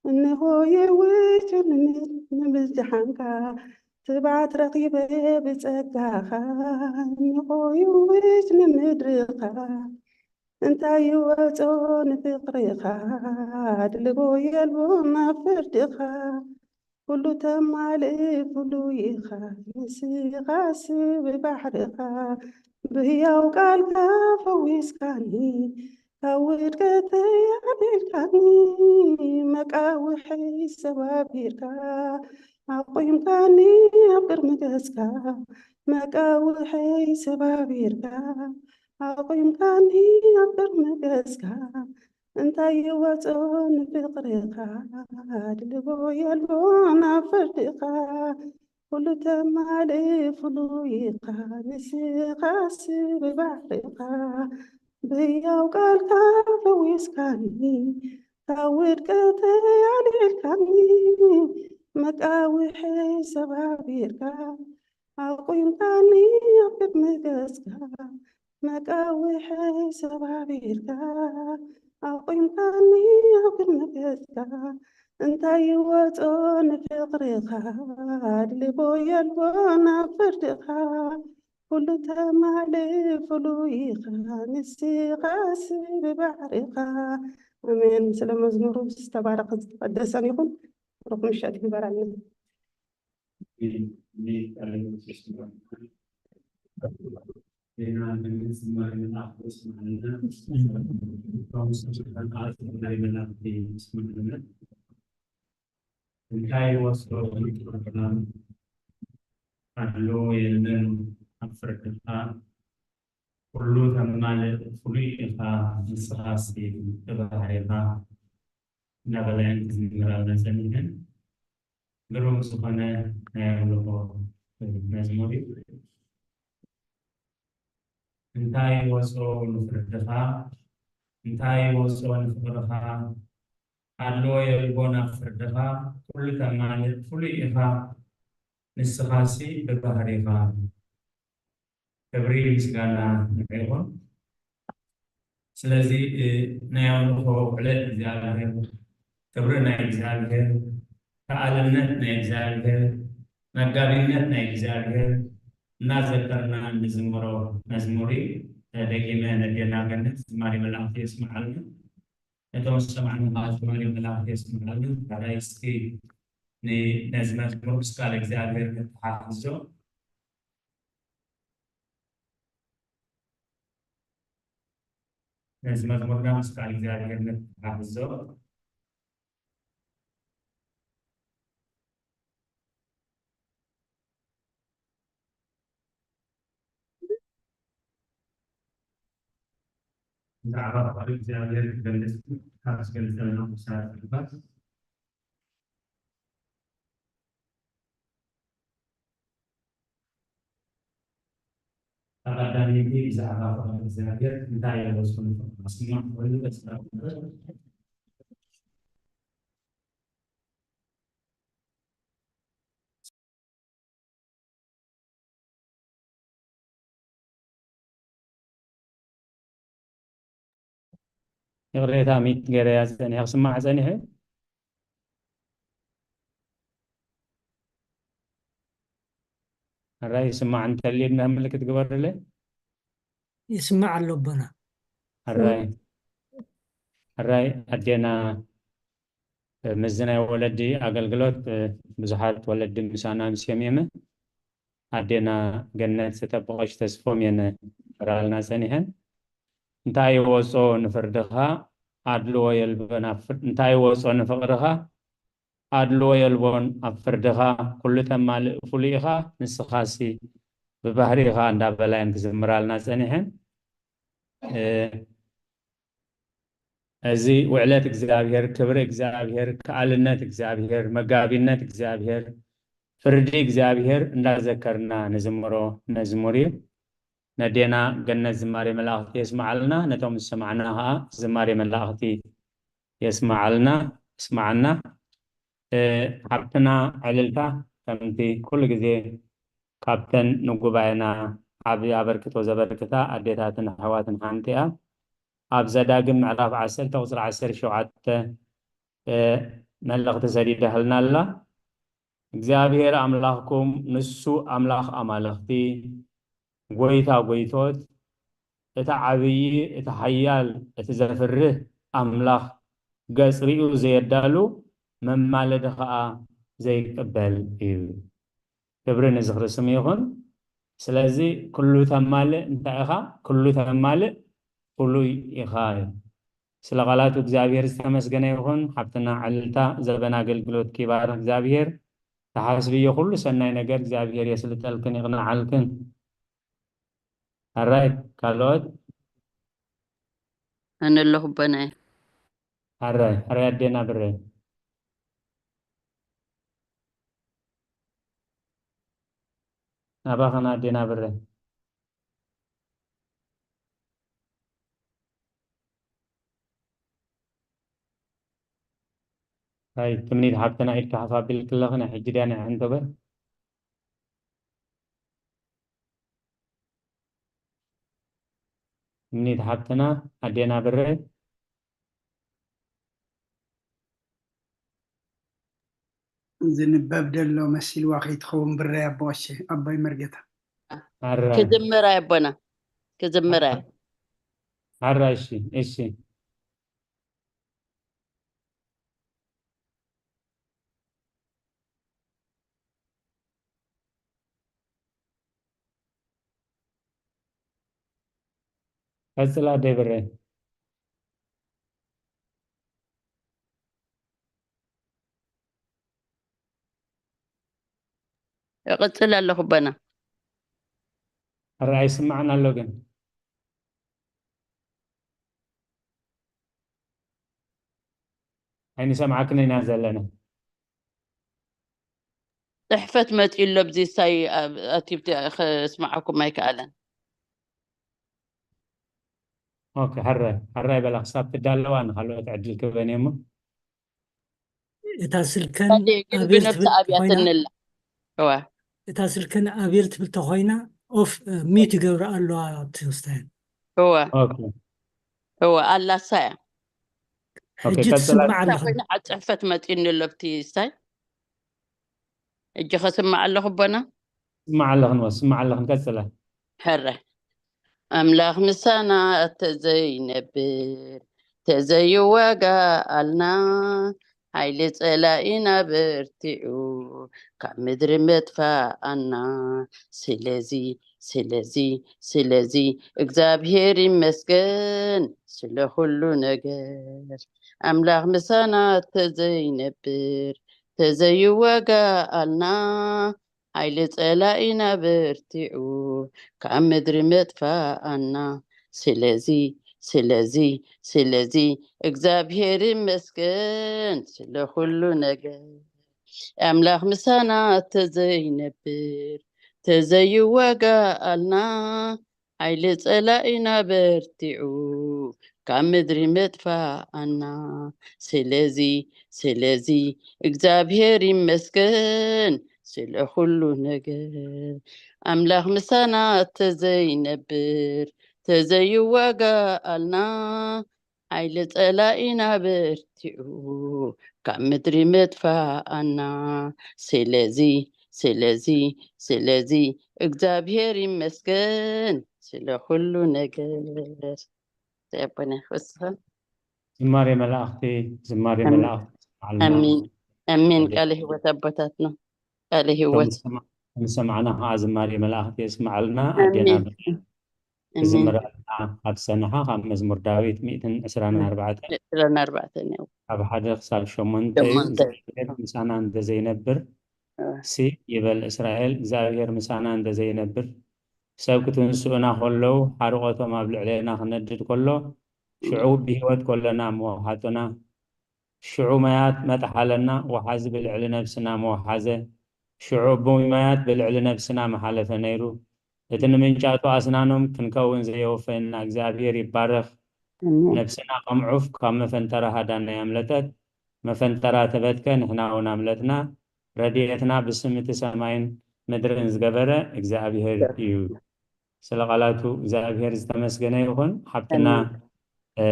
እንሆ የውጅ ንምድሓንካ ትብዓት ረኺበ ብጸጋኻ እንሆ የውጅ ንምድርኻ እንታይ ይወጾ ንፍቅርኻ ኣድልዎ የልቦ ናብ ፍርድኻ ኩሉ ተማልእ ፍሉይኻ ንስኻሲ ብባሕርኻ ብህያው ቃልካ ፈዊስካኒ ካብ ውድቀተይ ኣልዒልካኒ መቃውሐይ ሰባቢርካ ኣቑምካኒ ኣብ ቅድሚ ገጽካ መቃውሐይ ሰባቢርካ ኣቑምካኒ ኣብ ቅድሚ ገጽካ፣ እንታይ ይወጾ ንፍቕርኻ? ኣድልቦ የልቦን ኣብ ፍርድኻ፣ ኩሉ ተማልእ ፍሉይኻ፣ ንስኻስ ብባሕርኻ፣ ብያው ቃልካ ፈዊስካኒ፣ ካብ ውድቀተይ ኣልዒልካኒ፣ መቃውሒ ሰባቢርካ፣ ኣቑምካኒ ኣብ ቅድሚ ገጽካ፣ መቃውሒ ሰባቢርካ፣ ኣቑምካኒ ኣብ ቅድሚ ገጽካ፣ እንታይ ይወጾ ንፍቕርኻ? ኣድልቦ የልቦን ኣብ ፍርድኻ፣ ኩሉ ተማልእ ፍሉይኻ፣ ንስኻስ ብባሕርኻ። ኣሜን። ስለ መዝሙሩ ዝተባረኸ ዝተቐደሰን ይኹን። ሩኽ ምሸት ይግበረልና። እንታይ ወስዶ ኣድሎ የለን ኣብ ፍርድኻ፣ ኩሉ ተማልእ ፍሉይ ኢኻ፣ ንስኻሲ ብባህሪኻ እናበላየን ክዝምራልና ጸኒሐን። ግሩም ዝኾነ ናይ ኣምልኾ መዝሙር እዩ። እንታይ ወጾ ንፍርድኻ፣ እንታይ ወጾ ንፍቕርኻ፣ ኣድልዎ የልቦን ኣብ ፍርድኻ፣ ኩሉ ተማልእ ፍሉይ ኢኻ፣ ንስኻሲ ብባህሪኻ። ክብሪ ምስጋና ንዕኡ ይኹን። ስለዚ፣ እ፣ ናይ ኣምልኾ ዕለት እግዚኣብሔር፣ ክብሪ ናይ እግዚኣብሔር፣ ከኣልነት ናይ እግዚኣብሔር፣ መጋቢነት ናይ እግዚኣብሔር እናዘከርና እንዝምሮ መዝሙር እዩ። ደጊመ ነዴና ገነት ዝማሬ መላእክቲ የስምዓልና። ነቶም ዝሰማዕና ዝማሬ መላእክቲ የስምዓልና። ካልኣይ እስኪ ን-፣ ነዚ መዝሙር ምስ ቃል እግዚኣብሔር ነተሓሕዞ። ነዚ መዝሙርና ምስ ቃል እግዚኣብሔር ነተሓሕዞ። ብዛዕባ ፍቕሪ እግዚኣብሔር ክገልጽ ካብ ዝገልጸልና ቅዱሳት ጽሑፋት፣ ተቐዳመይቲ ብዛዕባ ፍቕሪ እግዚኣብሔር እንታይ ኢለ ዝኮነ ክስማዕ ኮይኑ ተስፋ ይቕሬታ፣ ሚት ገይረያ ጸኒሐ፣ ክስማዕ ጸኒሐ። ሕራይ፣ ይስማዕ እንተልዩ ድማ ምልክት ግበርለይ። ይስማዕ ኣሎ ኣቦና። ሕራይ፣ ሕራይ ኣዴና፣ ምስዚ ናይ ወለዲ ኣገልግሎት ብዙሓት ወለዲ ምሳና ምስዮም እዮም። ኣዴና ገነት ዝተበቐሽ ተስፎም እየን ክገብራልና ጸኒሐን። እንታይ ይወጾ ንፍርድኻ ኣድልዎ የልቦን ኣብ ፍር-፣ እንታይ ይወጾ ንፍቕርኻ ኣድልዎ የልቦን ኣብ ፍርድኻ፣ ኩሉ ተማልእ ፍሉይ ኢኻ፣ ንስኻሲ ብባህሪ ኢኻ እንዳበላ እየን ክዝምራልና ጸኒሐን። እ፣ እዚ ውዕለት እግዚኣብሔር፣ ክብሪ እግዚኣብሔር፣ ከኣልነት እግዚኣብሔር፣ መጋቢነት እግዚኣብሔር፣ ፍርዲ እግዚኣብሔር እንዳዘከርና ንዝምሮ መዝሙር እዩ። ነዴና ገነት ዝማሬ መላእኽቲ የስምዓልና፣ ነቶም ዝሰማዕና ኸዓ ዝማሬ መላእኽቲ የስምዓልና፣ የስምዓና። እ፣ ሓብትና ዕልልታ ከምቲ ኩሉ ግዜ ካብተን ንጉባኤና ዓቢ ኣበርክቶ ዘበርክታ ኣዴታትን ኣሕዋትን ሓንቲ እያ። ኣብ ዘዳግም ምዕራፍ ዓሰርተ ቁጽሪ ዓሰርተ ሸውዓተ፣ እ፣ መልእኽቲ ሰዲዳህልና ኣላ። እግዚኣብሔር ኣምላኽኩም ንሱ ኣምላኽ ኣማልኽቲ፣ ጎይታ ጎይቶት፣ እቲ ዓብዪ፣ እቲ ሓያል፣ እቲ ዘፍርህ ኣምላኽ፣ ገጽ ሪኡ ዘየዳሉ፣ መማለዲ ኸኣ ዘይቅበል እዩ። ክብሪ ንዝኽሪ ስሙ ይኹን። ስለዚ ኩሉ ተማልእ እንታይ ኢኻ? ኩሉ ተማልእ ፍሉይ ኢኻ እዩ። ስለ ቃላቱ እግዚኣብሔር ዝተመስገነ ይኹን። ሓብትና ዕልልታ፣ ዘበን ኣገልግሎት ኪባርኽ እግዚኣብሔር። ተሓስብዮ ኩሉ ሰናይ ነገር እግዚኣብሔር የስልጠልክን ይቕንዓልክን። ኣራይ፣ ካልኦት? ኣነ ኣለኹ ኣቦና። ሕራይ ሕራይ ኣዴና ብረይ፣ ናባኽን ኣዴና ብረይ። ኣይ ትምኒት ሓፍትና ኢድካ ሓፍ ኣቢልክለኺ፣ ናይ ሕጂ ድያ ናይ ሓንቶበ? ትምኒት ሓፍትና ኣዴና ብረይ። ዝንበብ ደሎ መሲልዋ ከይትኸውን ብረይ ኣቦ ቀሺ ኣቦይ መርጌታ። ሕራይ ክዝምር ኣይ ኣቦና፣ ክዝምር ኣይ። ሕራይ። እሺ እሺ። ቀጽላ ኣደይ ብረይ። እቕጽል ኣለኹ ኣቦና። ሕራይ ኣይስማዕን ኣሎ ግን። ኣይንሰምዓክን ኢና ዘለና። ጽሕፈት መጺኡ ኣሎ፣ ኣብዚ ሳይ ኣብ ኣቲብቲ ከስምዓኩም ኣይከኣለን። ኦኬ፣ ሕራይ ሕራይ በላ ክሳብ ትዳለዋ ንኻልኦት ዕድል ክበን እየ እሞ። እታ ስልከን ካልእ ግን ኣቤል ብነብሲ ትብል ኣብያ ተኾይና ትንላ። እዋ እታ ስልከን ኣቤል ትብል ተኾይና ኦፍ ሚት ይገብራ ኣለዋ ኣብቲ ስታይል። እዋ ኦኬ እዋ ኣላሳ እያ። ኦኬ፣ ሕጂ ቀጽላ። ትስምዕ እታ ኣለኻ። ኮይና ኣብ ጽሕፈት መጺኡኒ ኣሎ ኣብቲ ስታይ። እጂ ከስምዕ ኣለኹ ኣቦና። ስማዕ ኣለኽን ወ ስማዕ ኣለኽን ቀጽላ። ሕረ ኣምላኽ ምሳና ተዘይነብር ተዘይዋጋኣልና ሓይሊ ጸላኢና በርቲዑ ካብ ምድሪ መጥፋኣና። ስለዚ ስለዚ ስለዚ እግዚኣብሔር ይመስገን ስለ ኩሉ ነገር። ኣምላኽ ምሳና ተዘይነብር ተዘይዋጋኣልና ሓይሊ ጸላኢና በርቲዑ ካብ ምድሪ መጥፋኣና። ስለዚ ስለዚ ስለዚ እግዚኣብሔር ይመስገን ስለ ኩሉ ነገር። ኣምላኽ ምሳና ተዘይነብር ተዘይዋጋኣልና ሓይሊ ጸላኢና በርቲዑ ካብ ምድሪ መጥፋኣና። ስለዚ ስለዚ እግዚኣብሔር ይመስገን ስለ ኩሉ ነገር። ኣምላኽ ምሳና ተዘይነብር ተዘይዋጋኣልና ሓይሊ ጸላኢና በርቲዑ ካብ ምድሪ መጥፋኣና። ስለዚ ስለዚ ስለዚ እግዚኣብሔር ይመስገን ስለ ኩሉ ነገር። ዘበነ ወስኸ ዝማሬ መላእኽቲ ዝማሬ ኣሜን። መላእኽቲ ስምዓልና። ኣሚን ኣሚን። ቃለ ህይወት ኣቦታትና ቃለ ህይወት ከም ዝሰማዕና ከዓ ዝማሬ መላእኽቲ የስምዓልና። ኣዴና ኣሚን። ኣሚን። ክዝምረልና ኣብ ሰናኻ ካብ መዝሙር ዳዊት ሚእትን ዕስራን ኣርባዕተን ዕስራን ኣርባዕተን እዩ። ካብ ሓደ ክሳብ ሸሞንተ እዩ። ሸሞንተ። እግዚኣብሔር ምሳና እንተዘይነብር እወ። ሲ ይበል እስራኤል፣ እግዚኣብሔር ምሳና እንተዘይነብር፣ ሰብ ክትንስኡና ከለዉ ሓርቆቶም ኣብ ልዕሌና ክነድድ ከሎ ሽዑ ብህይወት ከለና ምወሓጡና። ሽዑ ማያት መጥሓለና፣ ወሓዚ ብልዕሊ ነብስና ምወሓዘ። ሽዑ እቡይ ማያት ብልዕሊ ነብስና ምሓለፈ ነይሩ። እቲ ንምንጫጡ ኣስናኖም ክንከውን ዘየወፈየና እግዚኣብሔር ይባረኽ። ኣሜን። ነብስና ከም ዑፍ ካብ መፈንጠራ ሃዳና ያምለጠት። መፈንጠራ ተበትከ፣ ንሕና እውን ኣምለጥና። ረድኤትና ብስም እቲ ሰማይን ምድርን ዝገበረ እግዚኣብሔር እዩ። ስለ ቃላቱ እግዚኣብሔር ዝተመስገነ ይኹን። ሓብትና፣ ኣሜን። እ፣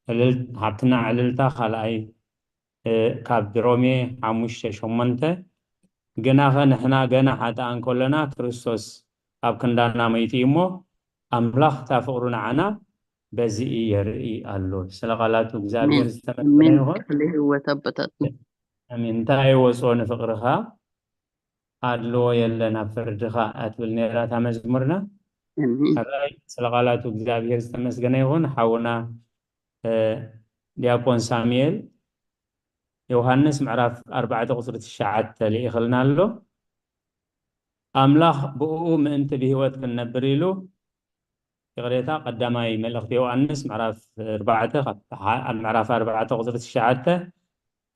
እልል-፣ ሓብትና ዕልልታ ካልኣይ፣ እ፣ ካብ ሮሜ ሓሙሽተ ሸሞንተ፣ ግናኸ ንሕና ገና ሓጥኣን ከሎና ክርስቶስ ኣብ ክንዳና መይቱ እዩ እሞ፣ ኣምላኽ እታ ፍቕሩ ንዓና በዚ የርኢ ኣሎ። ስለ ቃላቱ እግዚኣብሔር ኣሜን። ዝተመስገነ ኣሜን። ይኹን። ቃለ ህይወት ኣቦታትና። ኣሜን። እንታይ ወፅኦ ንፍቕርኻ፣ ኣድልዎ የለን ኣብ ፍርድኻ እያ ትብል ነይራ እታ መዝሙርና። ኣሜን። ሕራይ ስለ ቃላቱ እግዚኣብሔር ዝተመስገነ ይኹን። ሓውና፣ እ፣ ዲያቆን ሳሙኤል ዮሃንስ ምዕራፍ ኣርባዕተ ቁፅሪ ትሽዓተ ልኢኽልና ኣሎ። ኣምላኽ ብእኡ ምእንቲ ብህይወት ክንነብር ኢሉ ይቕሬታ፣ ቀዳማይ መልእኽቲ ዮሃንስ ምዕራፍ ኣርባዕተ፣ ካብ ሓ-፣ ኣብ ምዕራፍ ኣርባዕተ ቁጽሪ ትሽዓተ፣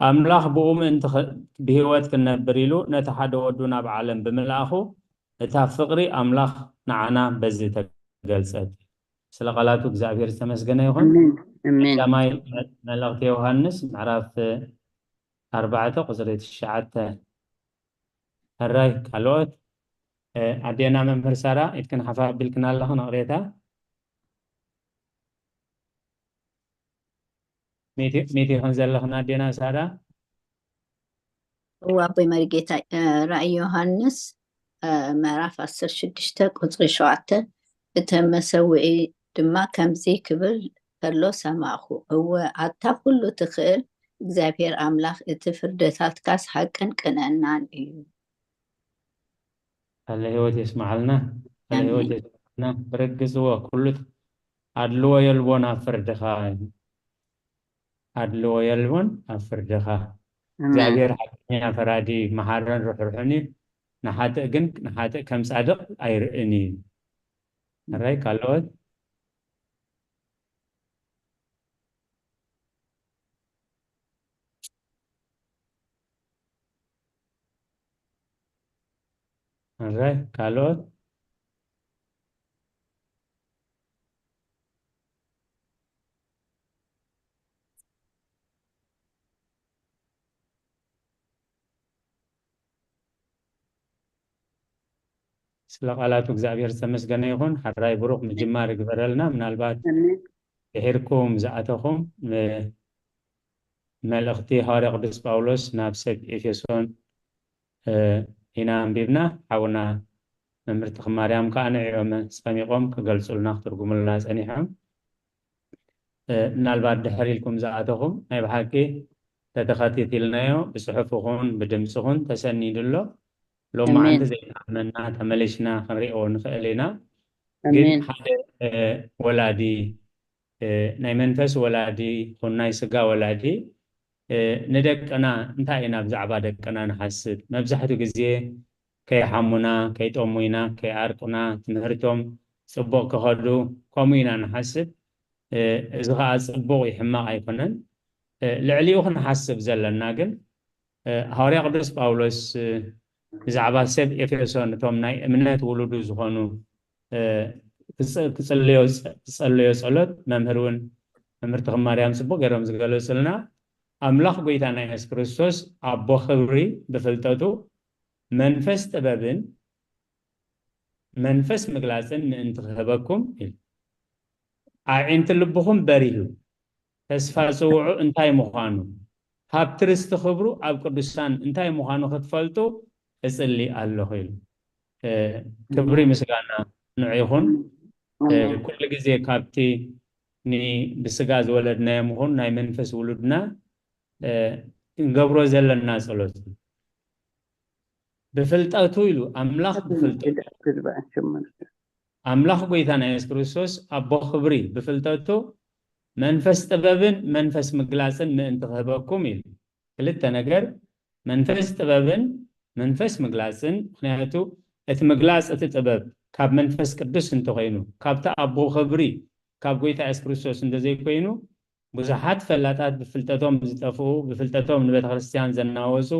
ኣምላኽ ብኡ ምእንቲ ኸ-፣ ብህይወት ክንነብር ኢሉ ነቲ ሓደ ወዱ ናብ ዓለም ብምልኣኹ፣ እታ ፍቕሪ ኣምላኽ ንዓና በዚ ተገልጸት። ስለ ቃላቱ እግዚኣብሔር ዝተመስገነ ይኹን። ኣሜን። ኣሜን። ቀዳማይ መ-፣ መልእኽቲ ዮሃንስ ምዕራፍ ኣርባዕተ ቁጽሪ ትሽዓተ። ሕራይ ካልኦት፣ እ፣ ኣዴና መምህር ሳራ፣ ኢድክን ሓፍ ኣቢልክን ኣለኽን፣ ይቕሬታ። ሚቲ፣ ሚቲ ይኹን ዘለኽን ኣዴና ሳራ። እዋ ኣቦይ መሪጌታ፣ እ፣ ራእይ ዮሃንስ፣ እ፣ ምዕራፍ ዓሰርተ ሽዱሽተ ቁጽሪ ሸውዓተ፣ እቲ መሰውኢ ድማ ከምዚ ክብል ከሎ ሰማዕኹ፣ እወ፣ ኣታ ኩሉ ትኽእል እግዚኣብሔር ኣምላኽ፣ እቲ ፍርድታትካስ ሓቅን ቅንዕናን እዩ። ቃለ ህይወት የስምዓልና፣ ቃለ ኣሜን። ህይወት የስምዓልና። ብርግጽዎ፣ ኩሉ ኣድልዎ የልቦን ኣብ ፍርድኻ፣ ኣድልዎ የልቦን ኣብ ፍርድኻ። ኣሜን። እግዚኣብሔር ሓቀኛ ፈራዲ፣ መሓርን ርሕሩሕን እዩ። ንሓጥእ ግን፣ ንሓጥእ ከም ጻድቕ ኣይርእን እዩ። ሕራይ ካልኦት። ሕራይ ካልኦት። ስለ ቃላቱ እግዚኣብሔር ዝተመስገነ ይኹን። ሕራይ ብሩኽ ምጅማር ይግበረልና። ምናልባት ኣሜን። ድሒርኩም ዝኣተኹም፣ እ፣ መልእኽቲ ሃዋርያ ቅዱስ ጳውሎስ ናብ ሰብ ኤፌሶን፣ እ፣ ኢና ኣንቢብና። ሓውና መምህር ተኽማርያም ከኣ ንዕኦም ጸሚቖም ክገልጹልና፣ ክትርጉሙልና ጸኒሖም። እ፣ ምናልባት ድሕር ኢልኩም ዝኣተኹም፣ ናይ ብሓቂ ተተኸቲትልናዮ፣ ብጽሑፍ ይኹን ብድምጺ ይኹን ተሰኒዱ ኣሎ። ሎማዓንቲ ኣሜን። ዘይተኣመና ተመሊስና ክንሪኦ ንኽእል ኢና። ግን ኣሜን። ሓደ፣ እ፣ ወላዲ፣ እ፣ ናይ መንፈስ ወላዲ ይኹን ናይ ስጋ ወላዲ፣ እ፣ ንደቅና እንታይ ኢና ብዛዕባ ደቅና ንሓስብ? መብዛሕትኡ ግዜ ከይሓሙና፣ ከይጠሙይና፣ ከይዓርቁና፣ ትምህርቶም ጽቡቕ ክኸዱ፣ ከምኡ ኢና ንሓስብ። እ፣ እዚ ኸኣ ጽቡቕ እዩ፣ ሕማቕ ኣይኮነን። እ፣ ልዕሊኡ ክንሓስብ ዘለና ግን፣ እ፣ ሃዋርያ ቅዱስ ጳውሎስ፣ እ፣ ብዛዕባ ሰብ ኤፌሶን፣ እቶም ናይ እምነት ውሉዱ ዝኾኑ፣ እ፣ ክጽ-፣ ክጽልዮ፣ ክጸልዮ ጸሎት፣ መምህር እውን፣ መምህር ተኽማርያም ጽቡቕ ገይሮም ዝገለጹልና፣ ኣምላኽ ጎይታና የሱስ ክርስቶስ ኣቦ ክብሪ ብፍልጠቱ መንፈስ ጥበብን መንፈስ ምግላጽን ምእንቲ ክህበኩም ኢሉ። ኣዒንቲ ልብኹም በሪሁ፣ ተስፋ ጽውዑ እንታይ ምዃኑ፣ ሃብቲ ርስቲ ክብሩ ኣብ ቅዱሳን እንታይ ምዃኑ ክትፈልጡ እጽሊ ኣለኹ ኢሉ። እ፣ ክብሪ ምስጋና ንዑ ይኹን። እ፣ ኣሜን። ኩሉ ግዜ ካብቲ ን-፣ ብስጋ ዝወለድናዮም ይኹን ናይ መንፈስ ውሉድና፣ እ፣ ክንገብሮ ዘለና ጸሎት እዩ። ብፍልጠቱ ኢሉ፣ ኣምላኽ ብፍልጠቱ፣ ክዝባዕ ሸሞንተ። ኣምላኽ ጎይታና የሱስ ክርስቶስ ኣቦ ክብሪ ብፍልጠቱ መንፈስ ጥበብን መንፈስ ምግላጽን ምእንቲ ክህበኩም ኢሉ። ክልተ ነገር፣ መንፈስ ጥበብን መንፈስ ምግላጽን። ምኽንያቱ እቲ ምግላጽ፣ እቲ ጥበብ ካብ መንፈስ ቅዱስ እንተኾይኑ፣ ካብቲ ኣቦ ክብሪ ካብ ጎይታ የሱስ ክርስቶስ እንተዘይኮይኑ፣ ብዙሓት ፈላጣት ብፍልጠቶም ዝጠፍኡ፣ ብፍልጠቶም ንቤተ ክርስቲያን ዘናወጹ፣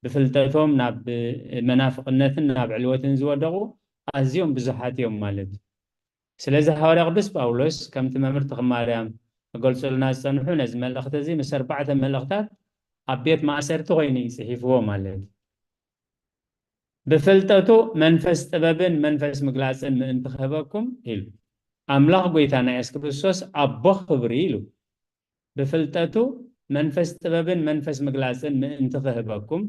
ብፍልጠቶም ናብ መናፍቕነትን ናብ ዕልወትን ዝወደቑ ኣዝዮም ብዙሓት እዮም ማለት እዩ። ስለዚ ሃዋርያ ቅዱስ ጳውሎስ ከምቲ መምህር ተኽማርያም ክገልጹልና ዝጸንሑ ነዚ መልእኽቲ እዚ ምስ ኣርባዕተ መልእኽታት ኣብ ቤት ማእሰርቲ ኮይኑ እዩ ጽሒፍዎ ማለት እዩ። ብፍልጠቱ መንፈስ ጥበብን መንፈስ ምግላጽን ምእንቲ ክህበኩም ኢሉ። ኣምላኽ ጎይታና የሱስ ክርስቶስ ኣቦ ክብሪ ኢሉ። ብፍልጠቱ መንፈስ ጥበብን መንፈስ ምግላጽን ምእንቲ ክህበኩም፣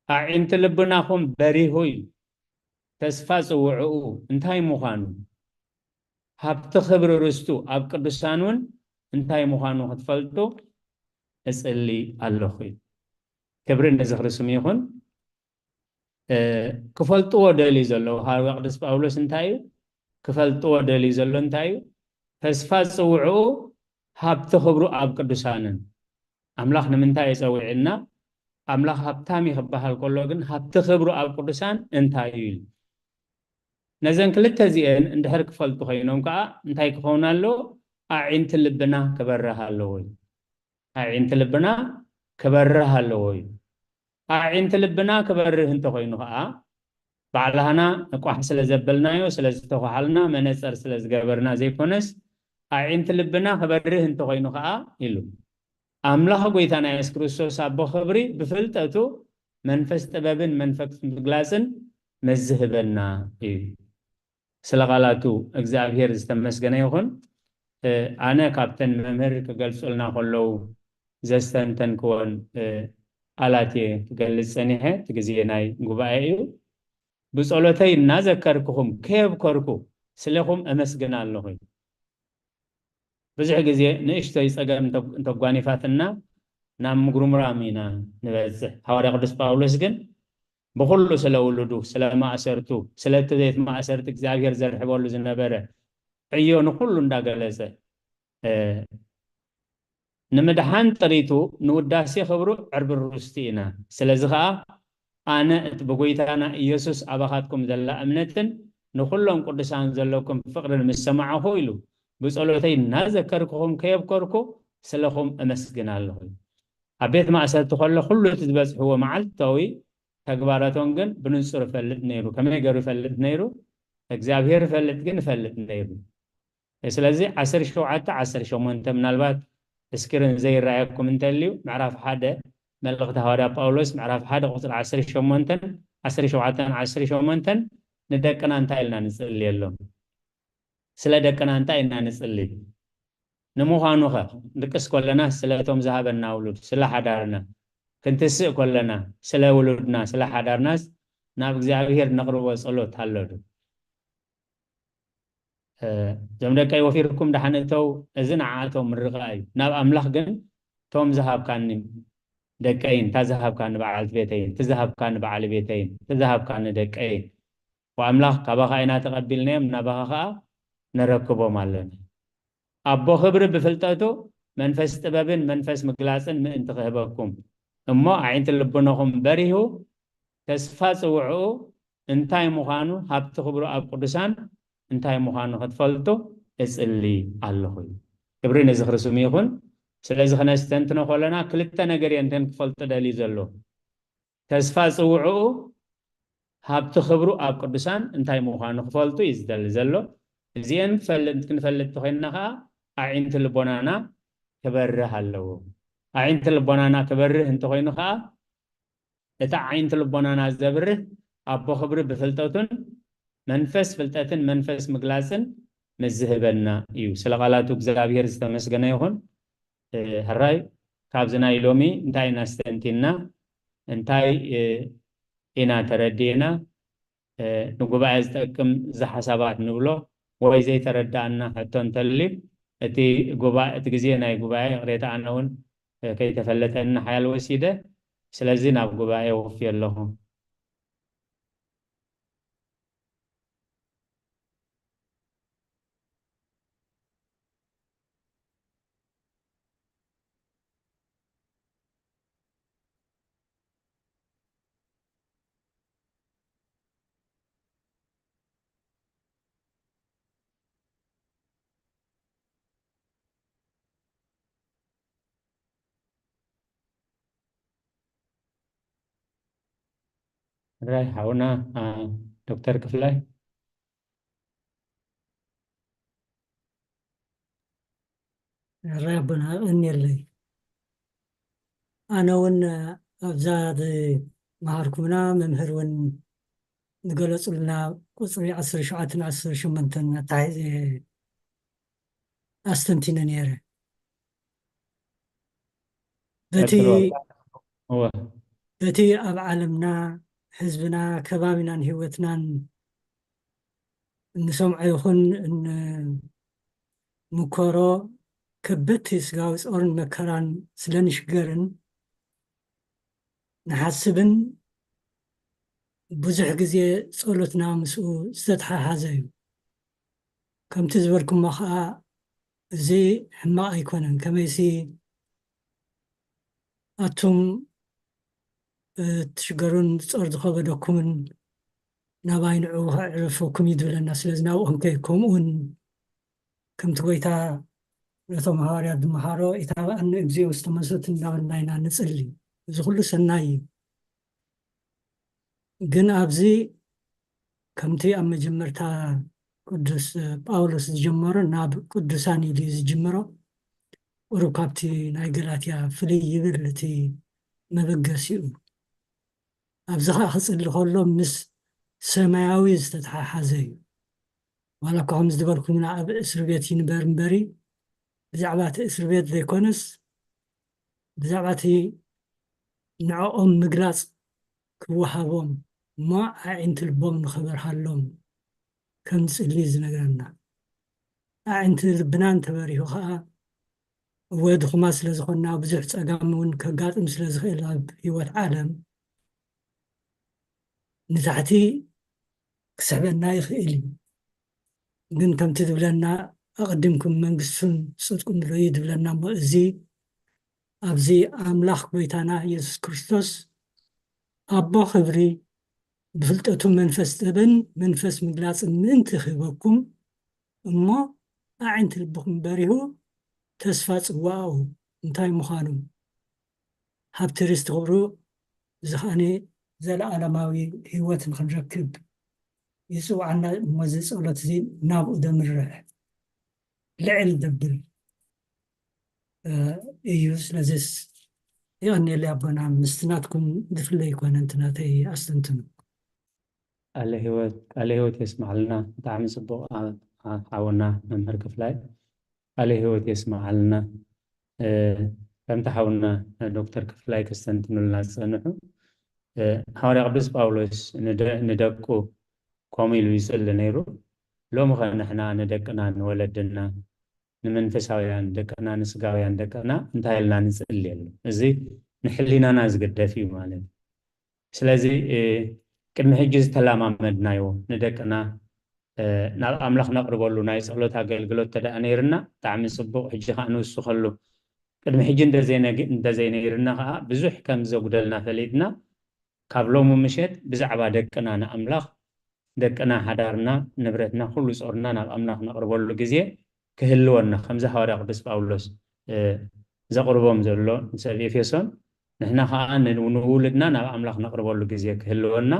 ኣዒንቲ ልቡናኹም በሪሁ ኢሉ። ተስፋ ጽውዕኡ እንታይ ምዃኑ፣ ሃብቲ ክብሪ ርስቱ ኣብ ቅዱሳን እውን እንታይ ምዃኑ ክትፈልጡ እጽሊ ኣለኹ ኢሉ። ክብሪ ነዝኽሪ ስሙ ይኹን። እ፣ ክፈልጥዎ ደልዩ ዘለዉ ሃዋርያ ቅዱስ ጳውሎስ እንታይ እዩ? ክፈልጥዎ ደልዩ ዘሎ እንታይ እዩ? ተስፋ ጽውዕኡ ሃብቲ ክብሩ ኣብ ቅዱሳንን። ኣምላኽ ንምንታይ እዩ ጸዊዕና? ኣምላኽ ሃብታም እዩ ክበሃል ከሎ ግን ሃብቲ ክብሩ ኣብ ቅዱሳን እንታይ እዩ ኢሉ? ነዘን ክልተ እዚአን እንድሕር ክፈልጡ ኮይኖም ከዓ እንታይ ክኸውን ኣለዎ? ኣዒንቲ ልብና ክበርህ ኣለዎ እዩ። ኣዒንቲ ልብና ክበርህ ኣለዎ እዩ። ኣዒንቲ ልብና ክበርህ እንተኮይኑ ከዓ ባዕላህና ንቋሕ ስለ ዘበልናዮ ስለ ዝተኳሓልና መነፀር ስለ ዝገበርና ዘይኮነስ ኣዒንቲ ልብና ክበርህ እንተኮይኑ ከዓ ኢሉ ኣምላኽ ጎይታና የሱስ ክርስቶስ ኣቦ ክብሪ ብፍልጠቱ መንፈስ ጥበብን መንፈስ ምግላፅን መዝህበና እዩ። ስለ ቃላቱ እግዚኣብሔር ዝተመስገነ ይኹን። ኣነ ካብተን መምህር ክገልፁልና ከለዉ ዘስተንተንክወን ቃላት እየ ክገልፅ ፀኒሐ። እቲ ግዜ ናይ ጉባኤ እዩ። ብፀሎተይ እናዘከርክኹም ከየብከርኩ ስለኹም እመስግን ኣለኹ። ብዙሕ ግዜ ንእሽቶይ ፀገም እንተጓኒፋትና ናብ ምጉርምራም ኢና ንበፅሕ። ሃዋርያ ቅዱስ ጳውሎስ ግን ብኩሉ ስለ ውሉዱ፣ ስለ ማእሰርቱ፣ ስለ እቲ ቤት ማእሰርቲ እግዚኣብሔር ዘርሕበሉ ዝነበረ ዕዮ ንኩሉ እንዳገለጸ ንምድሓን ጥሪቱ ንውዳሴ ክብሩ ዕርብን ርስቲ ኢና። ስለዚ ኸዓ ኣነ እቲ ብጎይታና ኢየሱስ ኣባኻትኩም ዘላ እምነትን ንኩሎም ቅዱሳን ዘለኩም ፍቕርን ምስ ሰማዕኹ ኢሉ ብጸሎተይ እናዘከርኩኹም ከየብከርኩ ስለኹም እመስግን ኣለኹ። ኣብ ቤት ማእሰርቲ ከሎ ኩሉ እቲ ዝበጽሕዎ መዓልታዊ ተግባራቶም ግን ብንጹር እፈልጥ ነይሩ። ከመይ ገይሩ ይፈልጥ ነይሩ? እግዚኣብሔር ይፈልጥ ግን ይፈልጥ ነይሩ። ስለዚ ዓሰርተ ሸውዓተ ዓሰርተ ሸሞንተ ምናልባት እስክሪን ዘይረኣየኩም እንተልዩ ምዕራፍ ሓደ መልእኽቲ ሃዋርያ ጳውሎስ ምዕራፍ ሓደ ቁፅሪ ዓሰርተ ሸሞንተን ዓሰርተ ሸውዓተን ዓሰርተ ሸሞንተን ንደቅና እንታይ ኢልና ንጽልየሎም? ስለ ደቅና እንታይ ኢና ንጽሊ? ንምዃኑኸ ክንድቅስ ከለና ስለቶም ዝሃበና ውሉድ፣ ስለ ሓዳርና፣ ክንትስእ ከለና ስለ ውሉድና፣ ስለ ሓዳርናስ ናብ እግዚኣብሔር ነቕርቦ ጸሎት ኣሎ ዶ? እዞም ደቀይ ወፊርኩም ደሓን እተው፣ እዚ ንዓኣቶም ምርቓ እዩ። ናብ ኣምላኽ ግን ቶም ዝሃብካኒ ደቀይን፣ እታ ዝሃብካኒ በዓልቲ ቤተይን፣ እቲ ዝሃብካኒ በዓል ቤተይን፣ እቲ ዝሃብካኒ ደቀይን፣ ወኣምላኽ ካባኻ ኢና ተቐቢልናዮም፣ ናባኻ ኸኣ ነረክቦም ኣለና። ኣቦ ኽብሪ ብፍልጠቱ መንፈስ ጥበብን መንፈስ ምግላጽን ምእንቲ ክህበኩም፣ እሞ ኣዒንቲ ልቡናኹም በሪሁ ተስፋ ጽውዕኡ እንታይ ምዃኑ ሃብቲ ኽብሩ ኣብ ቅዱሳን እንታይ ምዃኑ ክትፈልጡ እጽሊ ኣለኹ። ክብሪ ንዝኽሪ ስሙ ይኹን። ስለዚ ክነስተንትኖ ከለና ክልተ ነገር እየን እተን ክፈልጡ ደልዩ ዘሎ። ተስፋ ጽውዕኡ ሃብቲ ክብሩ ኣብ ቅዱሳን እንታይ ምዃኑ ክፈልጡ እዩ ዝደሊ ዘሎ። እዚአን ክንፈልጥ እንተኮይንና ከዓ ኣዒንቲ ልቦናና ክበርህ ኣለዎ። ኣዒንቲ ልቦናና ክበርህ እንተኮይኑ ከዓ እቲ ኣዒንቲ ልቦናና ዘብርህ ኣቦ ክብሪ ብፍልጠቱን መንፈስ ፍልጠትን መንፈስ ምግላፅን ምዝህበና እዩ። ስለ ቃላቱ እግዚኣብሔር ዝተመስገነ ይኹን። ሕራይ ካብዚ ናይ ሎሚ እንታይ ኢና ኣስተንቲና? እንታይ ኢና ተረዲእና? ንጉባኤ ዝጠቅም ዝሓሳባት ንብሎ ወይ ዘይተረዳእና ሕቶ እንተልዩ እቲ ጉባኤ እቲ ግዜ ናይ ጉባኤ ቅሬታ ኣነ እውን ከይተፈለጠኒ ሓያል ወሲደ። ስለዚ ናብ ጉባኤ ወፍየ ኣለኹ። ራይ ሓውና ዶክተር ክፍላይ። ራይ ኣቦና እኒየለይ። ኣነ እውን ኣብዛ ዝመሃርኩምና መምህር እውን ዝገለፁልና ቁፅሪ ዓሰርተ ሸውዓተን ዓሰርተ ሸሞንተን ኣተሓሒዘ ኣስተንቲነ ነይረ። በቲ በቲ ኣብ ዓለምና ህዝብና ከባቢናን ህይወትናን እንሰምዖ ይኹን እንምከሮ ከበድቲ ስጋዊ ጾርን መከራን ስለ ንሽገርን ንሓስብን ብዙሕ ግዜ ጸሎትና ምስኡ ዝተተሓሓዘ እዩ። ከምቲ ዝበልኩሞ ኸኣ እዚ ሕማቕ ኣይኮነን። ከመይሲ ኣቱም እትሽገሩን ጾር ዝኸበደኩምን ናባይ ንዑ ከዕርፈኩም እዩ ዝብለና። ስለዚ ናብኡ ክንከይድ፣ ከምኡ እውን ከምቲ ጎይታ ነቶም ሃዋርያት ዝመሃሮ፣ "ኢታብኣኒ እግዚኣብሔር ውስተ መንሱት" እናበልና ኢና ንጽሊ። እዚ ኩሉ ሰናይ እዩ። ግን ኣብዚ ከምቲ ኣብ መጀመርታ ቅዱስ ጳውሎስ ዝጀመሮ፣ ናብ ቅዱሳን ኢሉ እዩ ዝጅምሮ። ቁሩብ ካብቲ ናይ ገላትያ ፍልይ ይብል እቲ መበገሲኡ። ኣብዚ ኸኣ ክጽሊ ከሎ ምስ ሰማያዊ ዝተተሓሓዘ እዩ። ዋላ እኳ ከምዚ ዝበልኩምና ኣብ እስር ቤት ይንበር እምበሪ፣ ብዛዕባ እቲ እስር ቤት ዘይኮነስ፣ ብዛዕባ እቲ ንዕኦም ምግላጽ ክወሃቦም እሞ ኣዒንቲ ልቦም ንኸበርሃሎም ከም ዝጽሊ እዩ ዝነግረና። ኣዒንቲ ልብና እንተበሪሁ ኸኣ፣ እወ ድኹማት ስለ ዝኾንና፣ ብዙሕ ጸጋም እውን ከጋጥም ስለ ዝኽእል ኣብ ህይወት ዓለም፣ ንታሕቲ ክስሕበና ይኽእል እዩ። ግን ከምቲ ዝብለና፣ "ኣቐዲምኩም መንግስቱን ጽድቁን ርኡ" ዝብለና እሞ፣ እዚ ኣብዚ ኣምላኽ ጎይታና የሱስ ክርስቶስ ኣቦ ክብሪ ብፍልጠቱ መንፈስ ጥበብን መንፈስ ምግላጽን ምእንቲ ክህበኩም እሞ፣ ኣዒንቲ ልብኹም በሪሁ፣ ተስፋ ጽዋኡ እንታይ ምዃኑ፣ ሃብቲ ርስቲ ክብሩ፣ እዚ ኸኣኒ ዘለዓለማዊ ህይወት ንኽንረክብ ይጽውዓና እሞ፣ እዚ ጸሎት እዚ ናብኡ ዘምርሕ ልዕል ዘብል፣ እ፣ እዩ። ስለዚስ የቐንየለይ ኣቦና፣ ምስቲ ናትኩም ዝፍለ ኣይኮነን እቲ ናተይ ኣስተንትኑ። ቃለ ህይወት፣ ቃለ ህይወት የስማዕልና። ብጣዕሚ ጽቡቕ፣ ኣ-፣ ኣ-፣ ሓውና መምህር ክፍላይ። ቃለ ህይወት የስማዓልና። እ፣ ከምቲ ሓውና ዶክተር ክፍላይ ከስተንትኑልና ዝጸንሑ፣ እ፣ ሃዋርያ ቅዱስ ጳውሎስ ንደ-፣ ንደቁ ከምኡ ኢሉ ይጽሊ ነይሩ። ሎሚ ኸ ንሕና ንደቅና፣ ንወለድና፣ ንመንፈሳውያን ደቅና፣ ንስጋውያን ደቅና እንታይ ኢልና ንጽልየሉ? እዚ ንሕሊናና ዝግደፍ እዩ ማለት እዩ። ስለዚ፣ እ፣ ቅድሚ ሕጂ ዝተለማመድናዮ ንደቅና፣ እ፣ ናብ ኣምላኽ ነቕርበሉ ናይ ጸሎት ኣገልግሎት ተደኣ ነይርና፣ ብጣዕሚ ጽቡቕ። ሕጂ ኸኣ ንውስኸሉ። ቅድሚ ሕጂ እንተዘይነግ-፣ እንተዘይነይርና ኸኣ ብዙሕ ከም ዘጉደልና ፈሊጥና፣ ካብ ሎሚ ምሸት ብዛዕባ ደቅና ንኣምላኽ፣ ደቅና፣ ሓዳርና፣ ንብረትና፣ ኩሉ ጾርና ናብ ኣምላኽ ነቕርበሉ ግዜ ክህልወና፣ ከምዚ ሃዋርያ ቅዱስ ጳውሎስ፣ እ፣ ዘቕርቦም ዘሎ ንሰብ ኤፌሶን፣ ንሕና ኸኣ ን-፣ ንውሉድና ናብ ኣምላኽ ነቕርበሉ ግዜ ክህልወና፣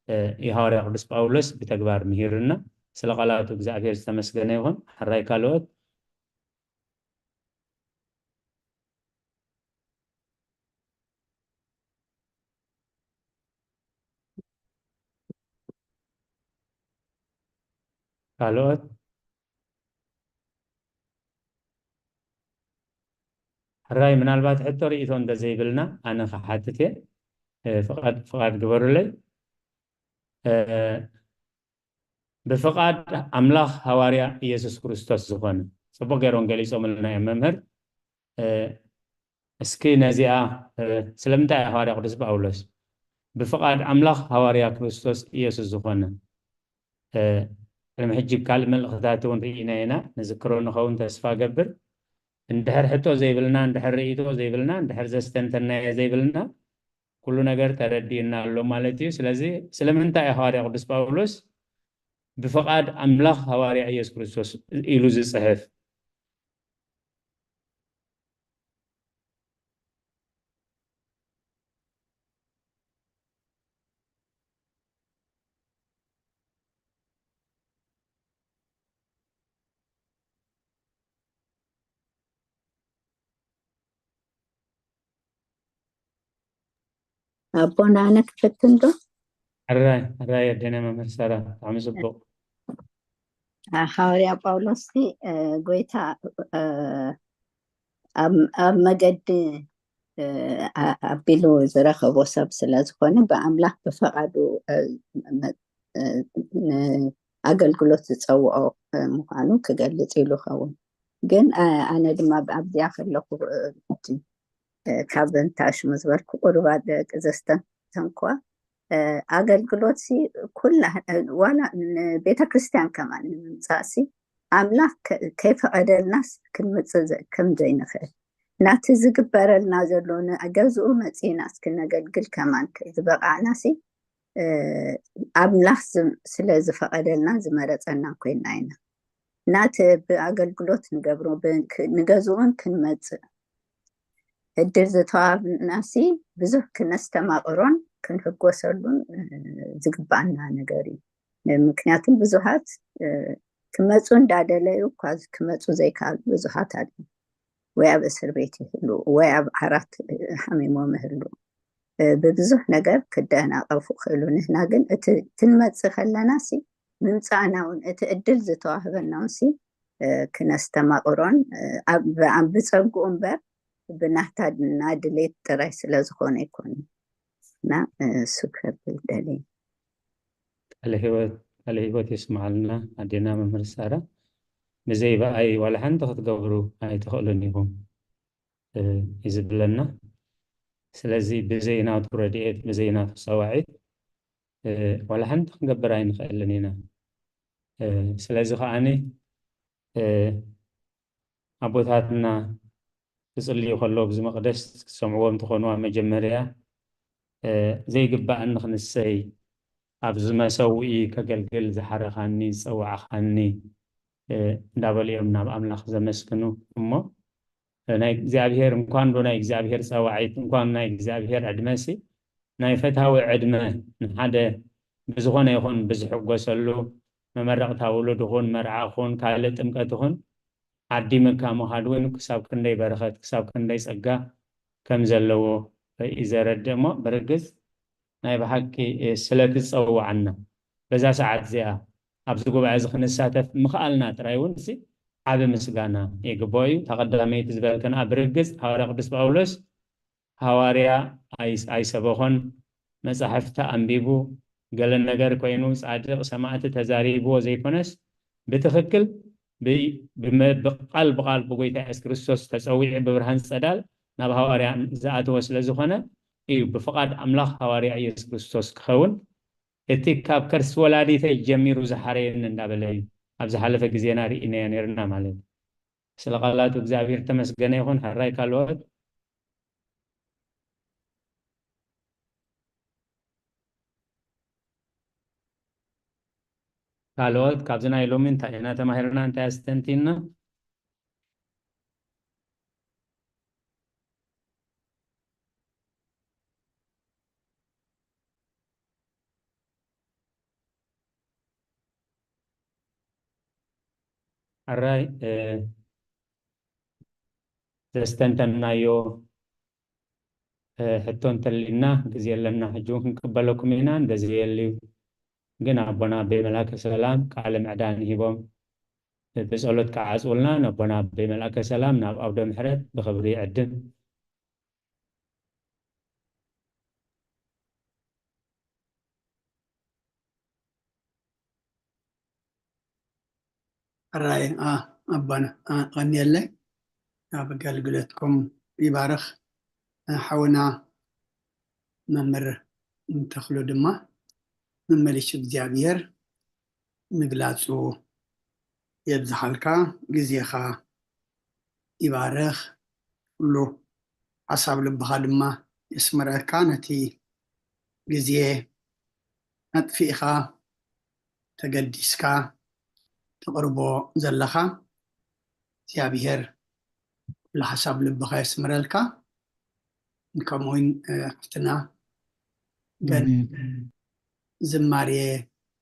እ፣ እዩ ሃዋርያ ቅዱስ ጳውሎስ ብተግባር ምሂሩና። ስለ ቃላቱ እግዚኣብሔር ዝተመስገነ ይኹን። ሕራይ ካልኦት። ካልኦት? ሕራይ ምናልባት ሕቶ ርእይቶ እንተዘይብልና ኣነ ክሓትት እየ። እ፣ ፍቓድ፣ ፍቓድ ግበሩለይ። እ፣ ብፍቓድ ኣምላኽ ሃዋርያ ኢየሱስ ክርስቶስ ዝኾነ፣ ጽቡቕ ገይሮም ገሊጾምልና እዮም መምህር። እ፣ እስኪ ነዚኣ፣ እ፣ ስለምንታይ እዩ ሃዋርያ ቅዱስ ጳውሎስ ብፍቓድ ኣምላኽ ሃዋርያ ክርስቶስ ኢየሱስ ዝኾነ? እ፣ ቅድሚ ሕጂ ካልእ መልእኽትታት እውን ርኢና ኢና፣ ንዝክሮ ንኸውን ተስፋ እገብር። እንድሕር ሕቶ ዘይብልና፣ እንድሕር ርእይቶ ዘይብልና፣ እንድሕር ዘስተንተናዮ ዘይብልና፣ ኩሉ ነገር ተረዲእና ኣሎ ማለት እዩ። ስለዚ ስለምንታይ እዩ ሃዋርያ ቅዱስ ጳውሎስ ብፍቓድ ኣምላኽ ሃዋርያ ኢየሱስ ክርስቶስ ኢሉ ዝጽሕፍ? ኣቦና ኣነ ክፍትን ዶ? ሕራይ፣ ሕራይ ኣደነ መምህር ሰራ፣ ብጣዕሚ ጽቡቕ። አ፣ ሃዋርያ ጳውሎስ ሲ፣ እ፣ ጎይታ፣ እ፣ ኣብ፣ ኣብ መገዲ፣ እ፣ ኣ-፣ ኣቢሉ ዝረኸቦ ሰብ ስለ ዝኾነ ብኣምላኽ ብፈቓዱ፣ እ፣ መ-፣ እ፣ ንኣገልግሎት ዝጸውዖ፣ እ፣ ምዃኑ ክገልጽ ኢሉ ኸውን። ግን፣ እ፣ ኣነ ድማ ኣብዚኣ ከለኹ፣ እ፣ እቲ፣ እ፣ ካብ እንታ ሽሙ ዝበልኩ ቁሩብ ኣደ-፣ ዘስተንተንኳ፣ እ፣ ኣገልግሎት ሲ ኩላ፣ እ፣ ዋላ ንቤተ ክርስቲያን ከማን ንምምጻእ ሲ ኣምላኽ ከ-፣ ከይፈቐደልናስ ክንምጽእ ዘ-፣ ከም ዘይንኽእል፣ ናቲ ዝግበረልና ዘሎ ንገዝኡ መጺእናስ ክነገልግል ከማን ከ-፣ ዝበቓዕና ሲ ኣምላኽ ስለ ዝፈቐደልና ዝመረፀና ኮይና ኢና። ናቲ ብኣገልግሎት ንገብሮ ንገዝኡን ክንመፅእ እድል ዝተዋህብናሲ ብዙሕ ክነስተማቕሮን ክንሕጎሰሉን ዝግባኣና ነገር እዩ። ምክንያቱም ብዙሃት ክመፁ እንዳደለዩ እኳ ክመፁ ዘይከኣሉ ብዙሃት ኣለዉ። ወይ ኣብ እስር ቤት ይህሉ ወይ ኣብ ዓራት ሓሚሞም ይህሉ። ብብዙሕ ነገር ክደናቀፉ ክእሉ። ንህና ግን እቲ ክንመፅእ ከለና ሲ ምምፃእና እውን እቲ እድል ዝተዋህበና እውን ሲ ክነስተማቕሮን ብፀግኡ እምበር ብናህታና ድሌት ጥራይ ስለ ዝኾነ ኣይኮነ እና እሱ ከብል ደልየ። ቃለ ህይወት የስምዓልና ኣዴና መምህር ሳራ። ብዘይ ብኣይ ዋላ ሓንቲ ክትገብሩ ኣይትኽእሉን ኢኹም እዩ ዝብለና። ስለዚ ብዘይ ናቱ ረድኤት ብዘይ ናቱ ፀዋዒት ዋላ ሓንቲ ክንገብር ኣይንኽእልን ኢና። ስለዚ ከዓኒ ኣቦታትና ክፅልዩ ከለዉ ኣብዚ መቕደስ ክትሰምዕዎም ትኾኑ ኣብ መጀመርያ ዘይግባእኒ ክንሰይ ኣብዚ መሰውኢ ከገልግል ዝሓረኻኒ ዝፀዋዕኻኒ እንዳበሉ እዮም ናብ ኣምላኽ ዘመስግኑ። እሞ ናይ እግዚኣብሔር እንኳን ዶ ናይ እግዚኣብሔር ፀዋዒት እንኳን ናይ እግዚኣብሔር ዕድመ ሲ ናይ ፈታዊ ዕድመ ንሓደ ብዝኾነ ይኹን ብዝሕጎሰሉ መመረቕታ ውሉድ ይኹን መርዓ ይኹን ካልእ ጥምቀት ይኹን ዓዲምካ ምኻድ እውን ክሳብ ክንደይ በረኸት ክሳብ ክንደይ ጸጋ ከም ዘለዎ እዩ ዘረድእ። እሞ ብርግጽ ናይ ብሓቂ ስለ ትጸውዓና በዛ ሰዓት እዚኣ ኣብዚ ጉባኤ እዚ ክንሳተፍ ምኽኣልና ጥራይ እውን ዓቢ ምስጋና ይግብኦ እዩ። እታ ቀዳመይቲ ዝበልክንኣ ብርግጽ ሃዋርያ ቅዱስ ጳውሎስ ሃዋርያ ኣይሰበኾን፣ መጻሕፍቲ ኣንቢቡ ገለ ነገር ኮይኑ ጻድቕ ሰማእቲ ተዛሪብዎ ዘይኮነስ ብትኽክል ብቃል ብቃል ብጎይታ የሱስ ክርስቶስ ተጸዊዑ ብብርሃን ጸዳል ናብ ሃዋርያ ዝኣተወ ስለ ዝኾነ እዩ ብፍቓድ ኣምላኽ ሃዋርያ የሱስ ክርስቶስ ክኸውን እቲ ካብ ከርሲ ወላዲተይ ጀሚሩ ዝሓረየኒ እንዳበለ እዩ ኣብ ዝሓለፈ ግዜና ርኢናዮ ነርና ማለት እዩ። ስለ ቃላቱ እግዚኣብሔር ተመስገነ ይኹን። ሕራይ ካልኦት ካልኦት ካብዚ ናይ ሎሚ እንታይ ኢና ተማሂርና እንታይ ኣስተንቲና? ኣራይ ዘስተንተናዮ ሕቶ እንተሊና ግዜ ኣለና ሕጂ እውን ክንቅበለኩም ኢና። እንደዘየልዩ ግን ኣቦና ኣበይ መልኣከ ሰላም ቃለ ምዕዳን ሂቦም ብጸሎት ክዓጽውልና ነቦና ኣበይ መልኣከ ሰላም ናብ ኣውደ ምሕረት ብኽብሪ ይዕድም። ሕራይ ኣባና ቀንየለይ ኣብ ኣገልግሎትኩም ይባርኽ። ሓውና መምህር እንተኽሉ ድማ መመሊሱ እግዚኣብሔር ምግላፁ የብዝሓልካ፣ ግዜኻ ይባርኽ፣ ኩሉ ሓሳብ ልብኻ ድማ የስምረካ። ነቲ ግዜ ኣጥፊእኻ ተገዲስካ ተቕርቦ ዘለኻ እግዚኣብሔር ኩሉ ሓሳብ ልብኻ የስምረልካ። ከምኡውን ሓፍትና ገን ዝማሬ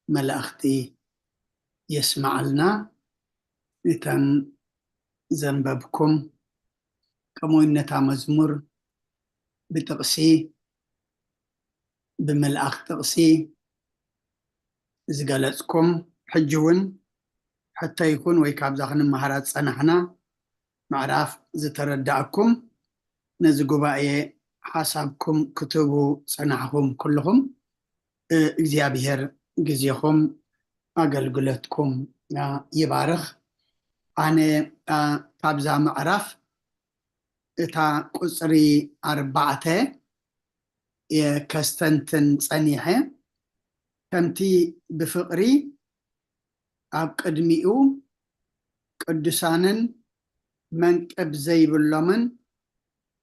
መላእኽቲ የስምዓልና። እተን ዘንበብኩም ከምኡውን ነታ መዝሙር ብጥቕሲ ብምልኣኽ ጥቕሲ ዝገለጽኩም ሕጂ እውን ሕቶ ይኹን ወይ ካብዛ ክንመሃራ ዝጸናሕና ምዕራፍ ዝተረዳእኩም ነዚ ጉባኤ ሓሳብኩም ክትህቡ ጸናሕኹም ኩልኹም እግዚኣብሔር ግዜኹም ኣገልግሎትኩም ይባርኽ። ኣነ ካብዛ ምዕራፍ እታ ቁፅሪ ኣርባዕተ ከስተንትን ፀኒሐ ከምቲ ብፍቕሪ ኣብ ቅድሚኡ ቅዱሳንን መንቅብ ዘይብሎምን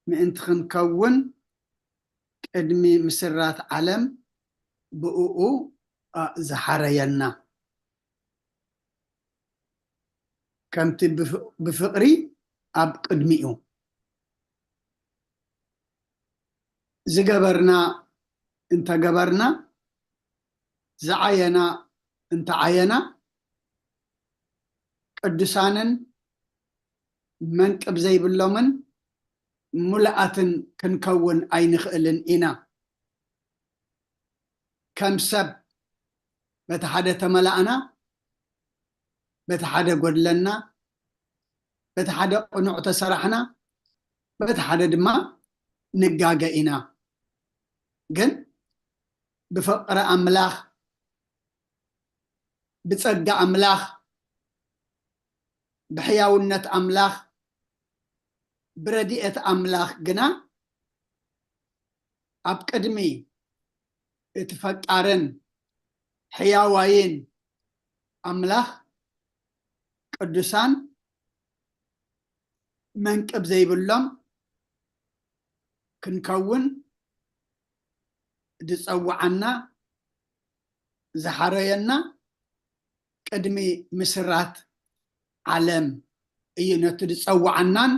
ምእንቲ ክንከውን ቅድሚ ምስራት ዓለም ብእኡ ዝሓረየና፣ ከምቲ ብፍቕሪ ኣብ ቅድሚኡ ዝገበርና እንተገበርና፣ ዝዓየና እንተዓየና፣ ቅዱሳንን መንቅብ ዘይብሎምን ምሉኣትን ክንከውን ኣይንኽእልን ኢና። ከም ሰብ በቲ ሓደ ተመላእና፣ በቲ ሓደ ጎድለና፣ በቲ ሓደ ቅኑዕ ተሰራሕና፣ በቲ ሓደ ድማ ንጋገ ኢና። ግን ብፍቕሪ ኣምላኽ፣ ብጸጋ ኣምላኽ፣ ብሕያውነት ኣምላኽ፣ ብረድኤት ኣምላኽ ግና ኣብ ቅድሚ እቲ ፈቃርን ሕያዋይን ኣምላኽ ቅዱሳን መንቅብ ዘይብሎም ክንከውን ዝጸውዓና ዝሓረየና ቅድሚ ምስራት ዓለም እዩ። ነቲ ዝጸውዓናን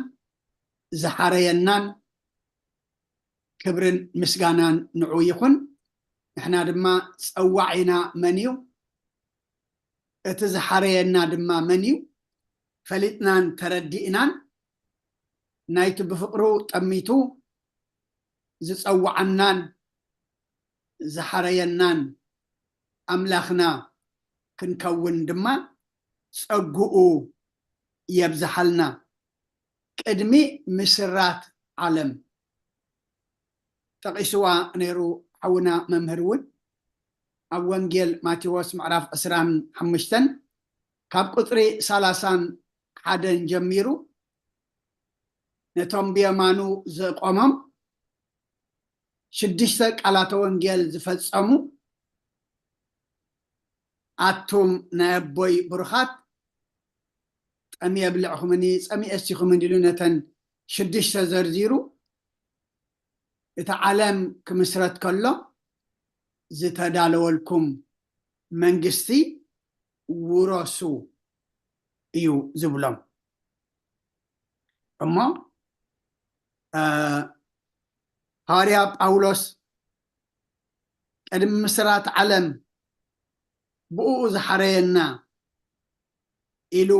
ዝሓረየናን ክብርን ምስጋናን ንዑ ይኹን። ንሕና ድማ ጸዋዒና መን እዩ፣ እቲ ዝሓረየና ድማ መን እዩ ፈሊጥናን ተረዲእናን፣ ናይቲ ብፍቕሩ ጠሚቱ ዝጸውዓናን ዝሓረየናን ኣምላኽና ክንከውን ድማ ጸግኡ የብዝሓልና። ቅድሚ ምስራት ዓለም ጠቒስዋ ነይሩ ሓውና መምህር እውን፣ ኣብ ወንጌል ማቴዎስ ምዕራፍ ዕስራን ሓሙሽተን ካብ ቁጽሪ ሰላሳን ሓደን ጀሚሩ ነቶም ብየማኑ ዘቆሞም ሽዱሽተ ቃላተ ወንጌል ዝፈጸሙ፣ ኣቱም ናይ ኣቦይ ብሩኻት፣ ጠምየ ኣብሊዕኹምኒ፣ ጸሚኤ ኣስቲኹምኒ ኢሉ ነተን ሽዱሽተ ዘርዚሩ፣ እቲ ዓለም ክምስረት ከሎ ዝተዳለወልኩም መንግስቲ ውረሱ እዩ ዝብሎም። እሞ፣ እ፣ ሃዋርያ ጳውሎስ ቅድሚ ምስራት ዓለም ብእኡ ዝሓረየና ኢሉ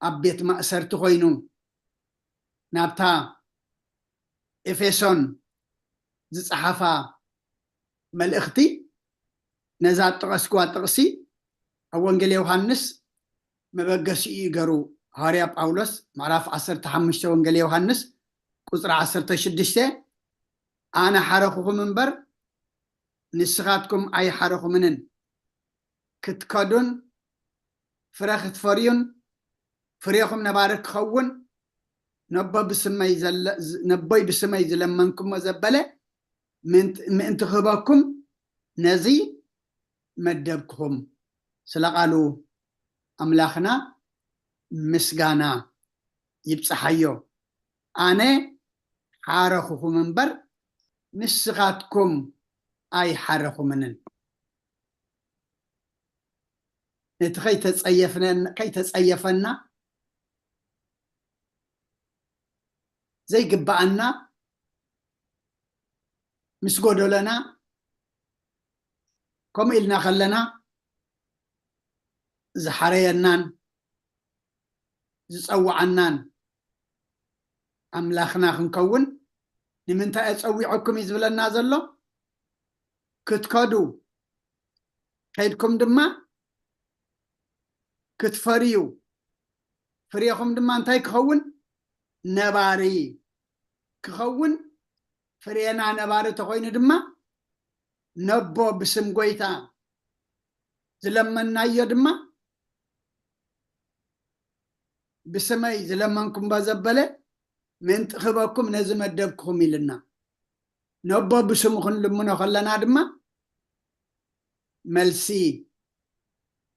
ኣብ ቤት ማእሰርቲ ኮይኑ ናብታ ኤፌሶን ዝጸሓፋ መልእኽቲ፣ ነዛ ጠቐስክዋ ጥቕሲ ኣብ ወንጌል ዮሃንስ መበገሲኡ ይገሩ። ሃዋርያ ጳውሎስ ምዕራፍ ዓሰርተ ሓሙሽተ ወንጌል ዮሃንስ ቁጽሪ ዓሰርተ ሽዱሽተ፣ ኣነ ሓረኹኹም እምበር ንስኻትኩም ኣይሓረኹምንን፣ ክትከዱን ፍረ ክትፈርዩን ፍሬኹም ነባሪ ክኸውን፣ ነቦ ብስመይ ዘለ-፣ ነቦይ ብስመይ ዝለመንኩሞ ዘበለ ምእንት-፣ ምእንቲ ክህበኩም ነዚ መደብክኹም። ስለ ቃሉ ኣምላኽና ምስጋና ይብጽሓዮ። ኣነ ሓረኹኹም እምበር ንስኻትኩም ኣይሓረኹምንን። ነቲ ከይተጸየፍነ-፣ ከይተጸየፈና ዘይግብኣና ምስ ጎደለና፣ ከምኡ ኢልና ከለና ዝሓረየናን ዝጸውዓናን ኣምላኽና ክንከውን ንምንታይ እየ ጸዊዐኩም እዩ ዝብለና ዘሎ። ክትከዱ ከይድኩም ድማ ክትፈርዩ፣ ፍሬኹም ድማ እንታይ ክኸውን? ነባሪ ክኸውን። ፍሬና ነባሪ ተኾይኑ ድማ ነቦ ብስም ጎይታ ዝለመናዮ ድማ ብስመይ ዝለመንኩምባ ዘበለ ምእንቲ ክህበኩም ነዚ መደብክኹም ኢልና። ነቦ ብስሙ ክንልምኖ ከለና ድማ መልሲ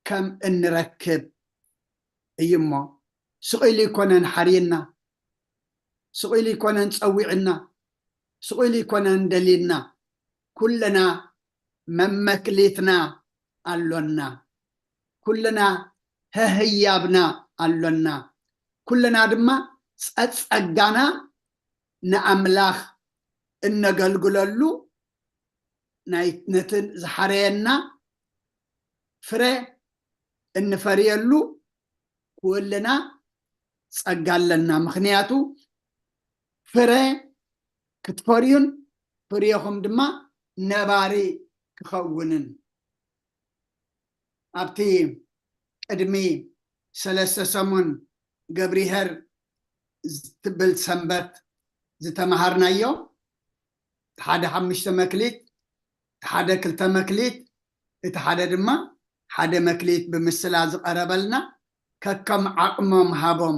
ከም እንረክብ እዩ እሞ፣ ስቕ ኢሉ ኣይኮነን ሓርዩና፣ ስቕ ኢሉ ኣይኮነን ጸዊዕና፣ ስቕ ኢሉ ኣይኮነን ደልዩና። ኩልና መመክሊትና ኣሎና። ኩልና ህህያብና ኣሎና። ኩልና ድማ ጸጸጋና ንኣምላኽ እነገልግለሉ፣ ናይ ነቲ ዝሓረየና ፍረ እንፈርየሉ ኩልና ጸጋ ኣለና። ምኽንያቱ ፍረ ክትፈርዩን ፍርየኹም ድማ ነባሪ ክኸውንን። ኣብቲ ቅድሚ ሰለስተ ሰሙን ገብሪሄር ዝትብል ሰንበት ዝተምሃርናዮ፣ እቲ ሓደ ሓሙሽተ መክሊት፣ እቲ ሓደ ክልተ መክሊት፣ እቲ ሓደ ድማ ሓደ መክሊት ብምስላ ዝቐረበልና፣ ከከም ዓቕሞም ሃቦም፣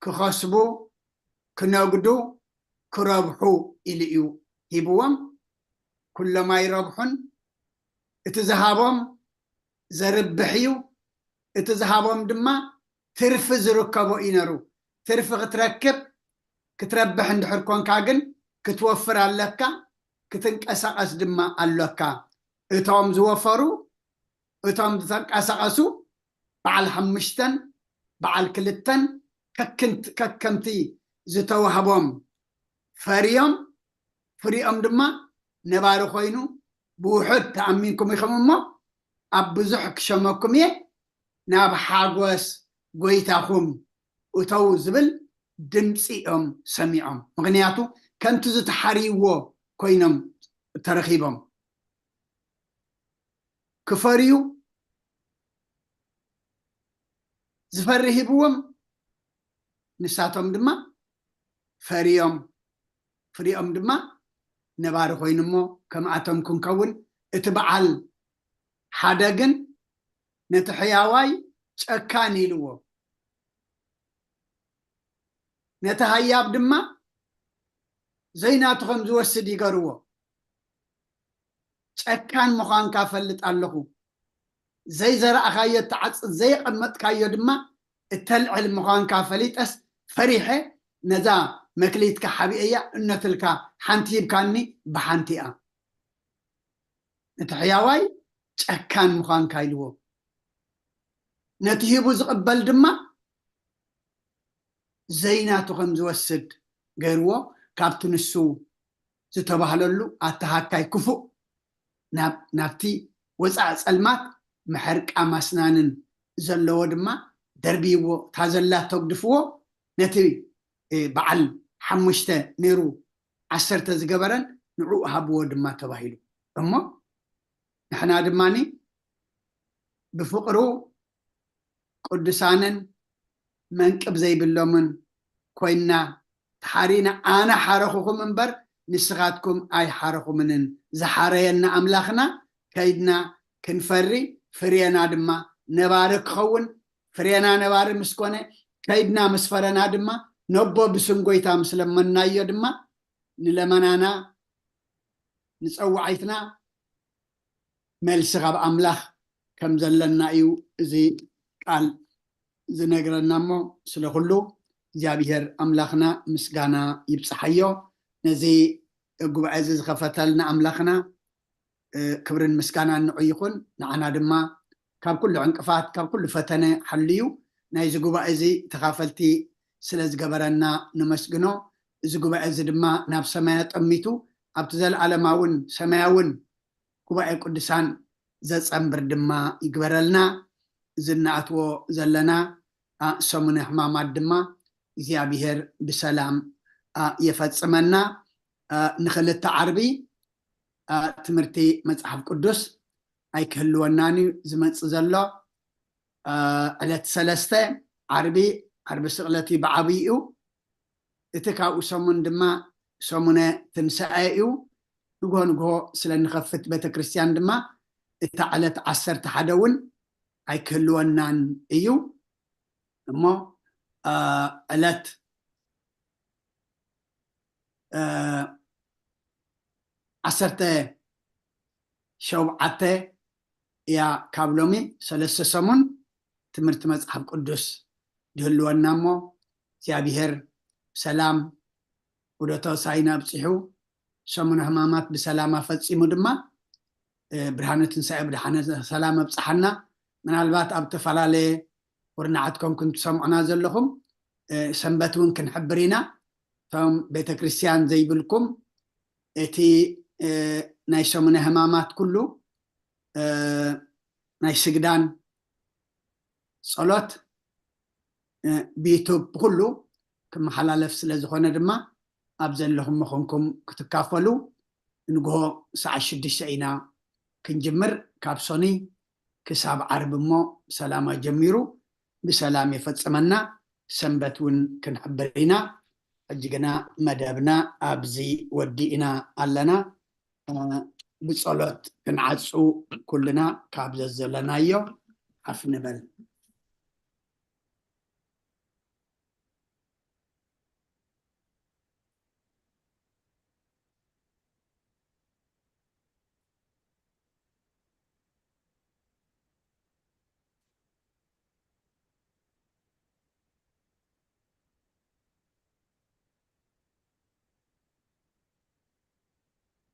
ክኸስቡ፣ ክነግዱ፣ ክረብሑ ኢሉ እዩ ሂብዎም። ኩሎም ኣይረብሑን። እቲ ዝሃቦም ዘርብሕ እዩ። እቲ ዝሃቦም ድማ ትርፊ ዝርከቦ እዩ ነሩ። ትርፊ ክትረክብ፣ ክትረብሕ እንድሕር ኮንካ ግን ክትወፍር ኣለካ፣ ክትንቀሳቐስ ድማ ኣሎካ። እቶም ዝወፈሩ፣ እቶም ዝተንቀሳቐሱ፣ በዓል ሓሙሽተን በዓል ክልተን ከክንት-፣ ከከምቲ ዝተዋህቦም ፈርዮም፣ ፍሪኦም ድማ ነባሪ ኮይኑ፣ ብውሑድ ተኣሚንኩም ኢኹም እሞ፣ ኣብ ብዙሕ ክሸመኩም እየ፣ ናብ ሓጎስ ጎይታኹም እተው ዝብል ድምፂ እዮም ሰሚዖም። ምኽንያቱ ከምቲ ዝተሓርይዎ ኮይኖም ተረኺቦም። ክፈርዩ ዝፈሪ ሂብዎም፣ ንሳቶም ድማ ፈርዮም፣ ፍሪኦም ድማ ነባሪ ኮይኑ እሞ ከምኣቶም ክንከውን። እቲ በዓል ሓደ ግን ነቲ ሕያዋይ ጨካን ኢልዎ፣ ነቲ ሃያብ ድማ ዘይናቱ ከም ዝወስድ ይገርዎ። ጨካን ምዃንካ ፈልጥ ኣለኹ፣ ዘይዘራእኻዮ ትዓጽድ፣ ዘየቐመጥካዮ ድማ እተልዕል ምዃንካ ፈሊጠስ ፈሪሐ ነዛ መክሊትካ ሓቢኤያ እነትልካ ሓንቲ ሂብካኒ ብሓንቲኣ። ነቲ ሕያዋይ ጨካን ምዃንካ ኢልዎ፣ ነቲ ሂቡ ዝቕበል ድማ ዘይናቱ ከም ዝወስድ ገይርዎ። ካብቲ ንሱ ዝተባህለሉ ኣተሃካይ ክፉእ ናብ-፣ ናብቲ ወፃኢ ጸልማት ምሕርቃ ማስናንን ዘለዎ ድማ ደርብይዎ፣ እታ ዘላ ተግድፍዎ፣ ነቲ፣ እ፣ በዓል ሓሙሽተ ነይሩ ዓሰርተ ዝገበረን ንዕኡ ሃብዎ ድማ ተባሂሉ። እሞ ንሕና ድማኒ ብፍቕሩ ቅዱሳንን መንቅብ ዘይብሎምን ኮይንና ተሓሪና፣ ኣነ ሓረኹኹም እምበር ንስኻትኩም ኣይሓረኹምንን። ዝሓረየና ኣምላኽና ከይድና ክንፈሪ፣ ፍሬና ድማ ነባሪ ክኸውን፣ ፍሬና ነባሪ ምስ ኮነ፣ ከይድና ምስ ፈረና ድማ ነቦ ብስም ጎይታ ምስ ለመናዮ ድማ ንለመናና ንጸዋዒትና መልሲ ካብ ኣምላኽ ከም ዘለና እዩ እዚ ቃል ዝነግረና። እሞ ስለ ኩሉ እግዚኣብሔር ኣምላኽና ምስጋና ይብጽሓዮ። ነዚ ጉባኤ እዚ ዝኸፈተልና ኣምላኽና፣ እ፣ ክብርን ምስጋናን ንዑ ይኹን። ንዓና ድማ ካብ ኩሉ ዕንቅፋት፣ ካብ ኩሉ ፈተነ ሓልዩ ናይዚ ጉባኤ እዚ ተኻፈልቲ ስለ ዝገበረና ነመስግኖ። እዚ ጉባኤ እዚ ድማ ናብ ሰማይ ኣጠሚቱ ኣብቲ ዘለኣለማውን ሰማያውን ጉባኤ ቅዱሳን ዘጸንብር ድማ ይግበረልና። እዚ እንኣትዎ ዘለና፣ ኣ፣ ሰሙነ ሕማማት ድማ እግዚኣብሔር ብሰላም፣ ኣ፣ የፈጽመና። ኣ፣ ንኽልተ ዓርቢ፣ ኣ፣ ትምህርቲ መጽሓፍ ቅዱስ ኣይክህልወናን እዩ ዝመጽእ ዘሎ። ኣ፣ ዕለት ሰለስተ ዓርቢ፣ ዓርቢ ስቕለት እዩ ብዓብይኡ። እቲ ካብኡ ሰሙን ድማ ሰሙነ ትንሳኤ እዩ። ንግሆ ንግሆ ስለ እንኸፍት ቤተ ክርስቲያን ድማ እታ ዕለት ዓሰርተ ሓደ እውን ኣይክህልወናን እዩ። እሞ፣ አ፣ ዕለት፣ አ፣ ዓሰርተ ሸውዓተ እያ ካብ ሎሚ ሰለስተ ሰሙን ትምህርቲ መጽሓፍ ቅዱስ ዝህልወና እሞ እግዚኣብሔር ብሰላም ዑደተ ሆሳዕና ኣብጺሑ ሰሙነ ሕማማት ብሰላም ኣፈጺሙ ድማ ብርሃነ ትንሳኤ ብድሓነ ሰላም ኣብፅሓና። ምናልባት ኣብ ዝተፈላለየ ኩርናዓት ኮንኩም ትሰምዑና ዘለኹም፣ ሰንበት እውን ክንሕብር ኢና። እቶም ቤተክርስትያን ዘይብልኩም፣ እቲ ናይ ሰሙነ ሕማማት ኩሉ ናይ ስግዳን ጸሎት ብዩቱብ ብኩሉ ክመሓላለፍ ስለ ዝኾነ ድማ፣ ኣብ ዘለኹም ምኾንኩም ክትካፈሉ፣ ንግሆ ሰዓት ሽዱሽተ ኢና ክንጅምር። ካብ ሶኒ ክሳብ ዓርቢ እሞ ሰላም ኣጀሚሩ ብሰላም የፈጽመና። ሰንበት እውን ክንሕብር ኢና። ሕጂ ግና መደብና ኣብዚ ወዲእና ኣለና። ብጸሎት ክንዓጹ ኩልና ካብ ዘዘለናዮ ሓፍ ንበል።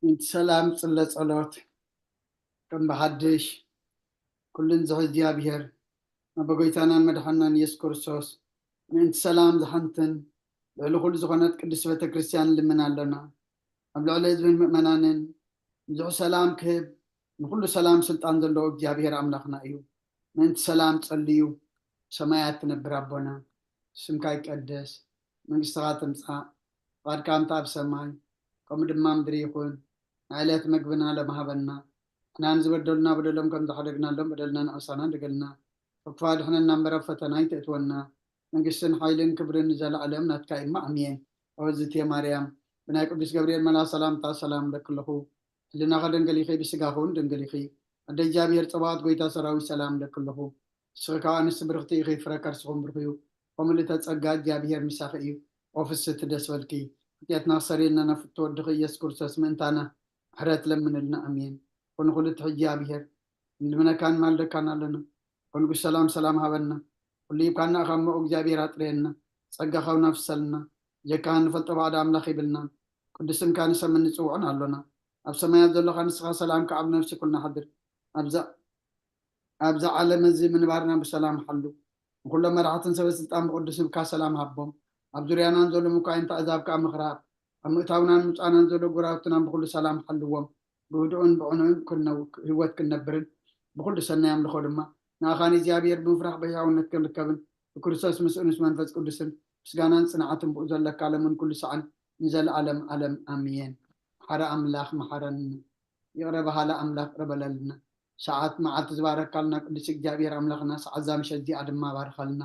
ምእንቲ ሰላም ጽለ ጸሎት። ከም ብሓድሽ ኩሉን ዝሕዝ እግዚኣብሔር፣ ኣቦ ጎይታናን መድሓናን ኢየሱስ ክርስቶስ፣ ምእንቲ ሰላም ዝሓንትን ልዕሊ ኩሉ ዝኾነት ቅድስት ቤተ ክርስቲያን ንልምን ኣለና። ኣብ ልዕሊ ህዝብን ምእመናንን ብዙሕ ሰላም ክህብ፣ ንኹሉ ሰላም ስልጣን ዘለዎ እግዚኣብሔር ኣምላኽና እዩ። ምእንቲ ሰላም ጸልዩ። ሰማያት ትነብር ኣቦና፣ ስምካ ይቀደስ፣ መንግስትኻ ትምጻእ፣ ፍቓድካ እንተ ኣብ ሰማይ ከምኡ ድማ ምድሪ ይኹን። ንዕለት መግብና ሎሚ ሃበና። ንሕና ንዝበደሉና በደሎም ከም ዝሓደግናሎም በደልና ንኣሳና ድገልና። ካብ ክፉእ ኣድሕነና እምበር ኣብ ፈተና ኣይተእትወና። መንግስትን ሓይልን ክብርን ንዘለኣለም ናትካ እዩ እሞ ኣሜን። ኣወዝቲ ማርያም፣ ብናይ ቅዱስ ገብርኤል መልኣኽ ሰላምታ ሰላም እብለኪ ኣለኹ። ህልናኺ ድንግል ኢኺ፣ ብስጋኺ እውን ድንግል ኢኺ። ኣደ እግዚኣብሔር ጸባኦት ጎይታ ሰራዊት ሰላም እብለኪ ኣለኹ። ንስኺ ከኣ ኣንስቲ ብርኽቲ ኢኺ፣ ፍረ ከርስኹም ብሩኽ እዩ። ከምኡ ልተ ጸጋ እግዚኣብሔር ምሳኺ እዩ። ኦ ፍስሕቲ ደስ በልኪ፣ ሓጢኣትና ክሰርየልና ናብ ፍትው ወድኺ ኢየሱስ ክርስቶስ ምእንታና ምሕረት ለምንልና። ኣሜን። ኮነ ኩሉ እቲ እግዚኣብሔር ንልምነካን ማልደካን ኣለና። ኮንጉስ ሰላም ሰላም ሃበና። ኩሉ ሂብካና ኢኻ እሞ እግዚኣብሔር ኣጥርየና። ጸጋኻ እውን ኣፍሰልና። ጀካኻ ንፈልጦ ባዕዳ ኣምላኽ ይብልና። ቅዱስ ስምካ ንሰምን ንጽውዖን ኣሎና። ኣብ ሰማያት ዘለኻ ንስኻ ሰላምካ ኣብ ነፍሲ ኩልና ሓድር። ኣብዛ ኣብዛ ዓለም እዚ ምንባርና ብሰላም ሓሉ። ንኹሎም መራሕትን ሰበ ስልጣን ብቅዱስ ስምካ ሰላም ሃቦም። ኣብ ዙርያናን ዘሎ ምኳይንታ ኣሕዛብ ከኣ ምኽራብ። ኣብ ምእታውናን ምውጻእናን ዘሎ ጎረባብትናን ብኹሉ ሰላም ሓልዎም። ብህዱእን ብቕኑዕን ክነው-፣ ህይወት ክንነብርን ብኹሉ ሰናይ ኣምልኾ ድማ ንኣኻ ንእግዚኣብሔር ብምፍራሕ ብሕያውነት ክንርከብን ብክርስቶስ ምስኡን ምስ መንፈስ ቅዱስን ምስጋናን ጽንዓትን ብኡ ዘለካ ለምን ኩሉ ሰዓን ንዘለኣለም ዓለም ኣሜን። መሓሪ ኣምላኽ መሓረኒ። ይቕረ በሃሊ ኣምላኽ ይቕረ በለልና። ሰዓት መዓልቲ ዝባረካልና ቅዱስ እግዚኣብሔር ኣምላኽና፣ ሰዓት እዛ ምሸት እዚኣ ድማ ባርኸልና።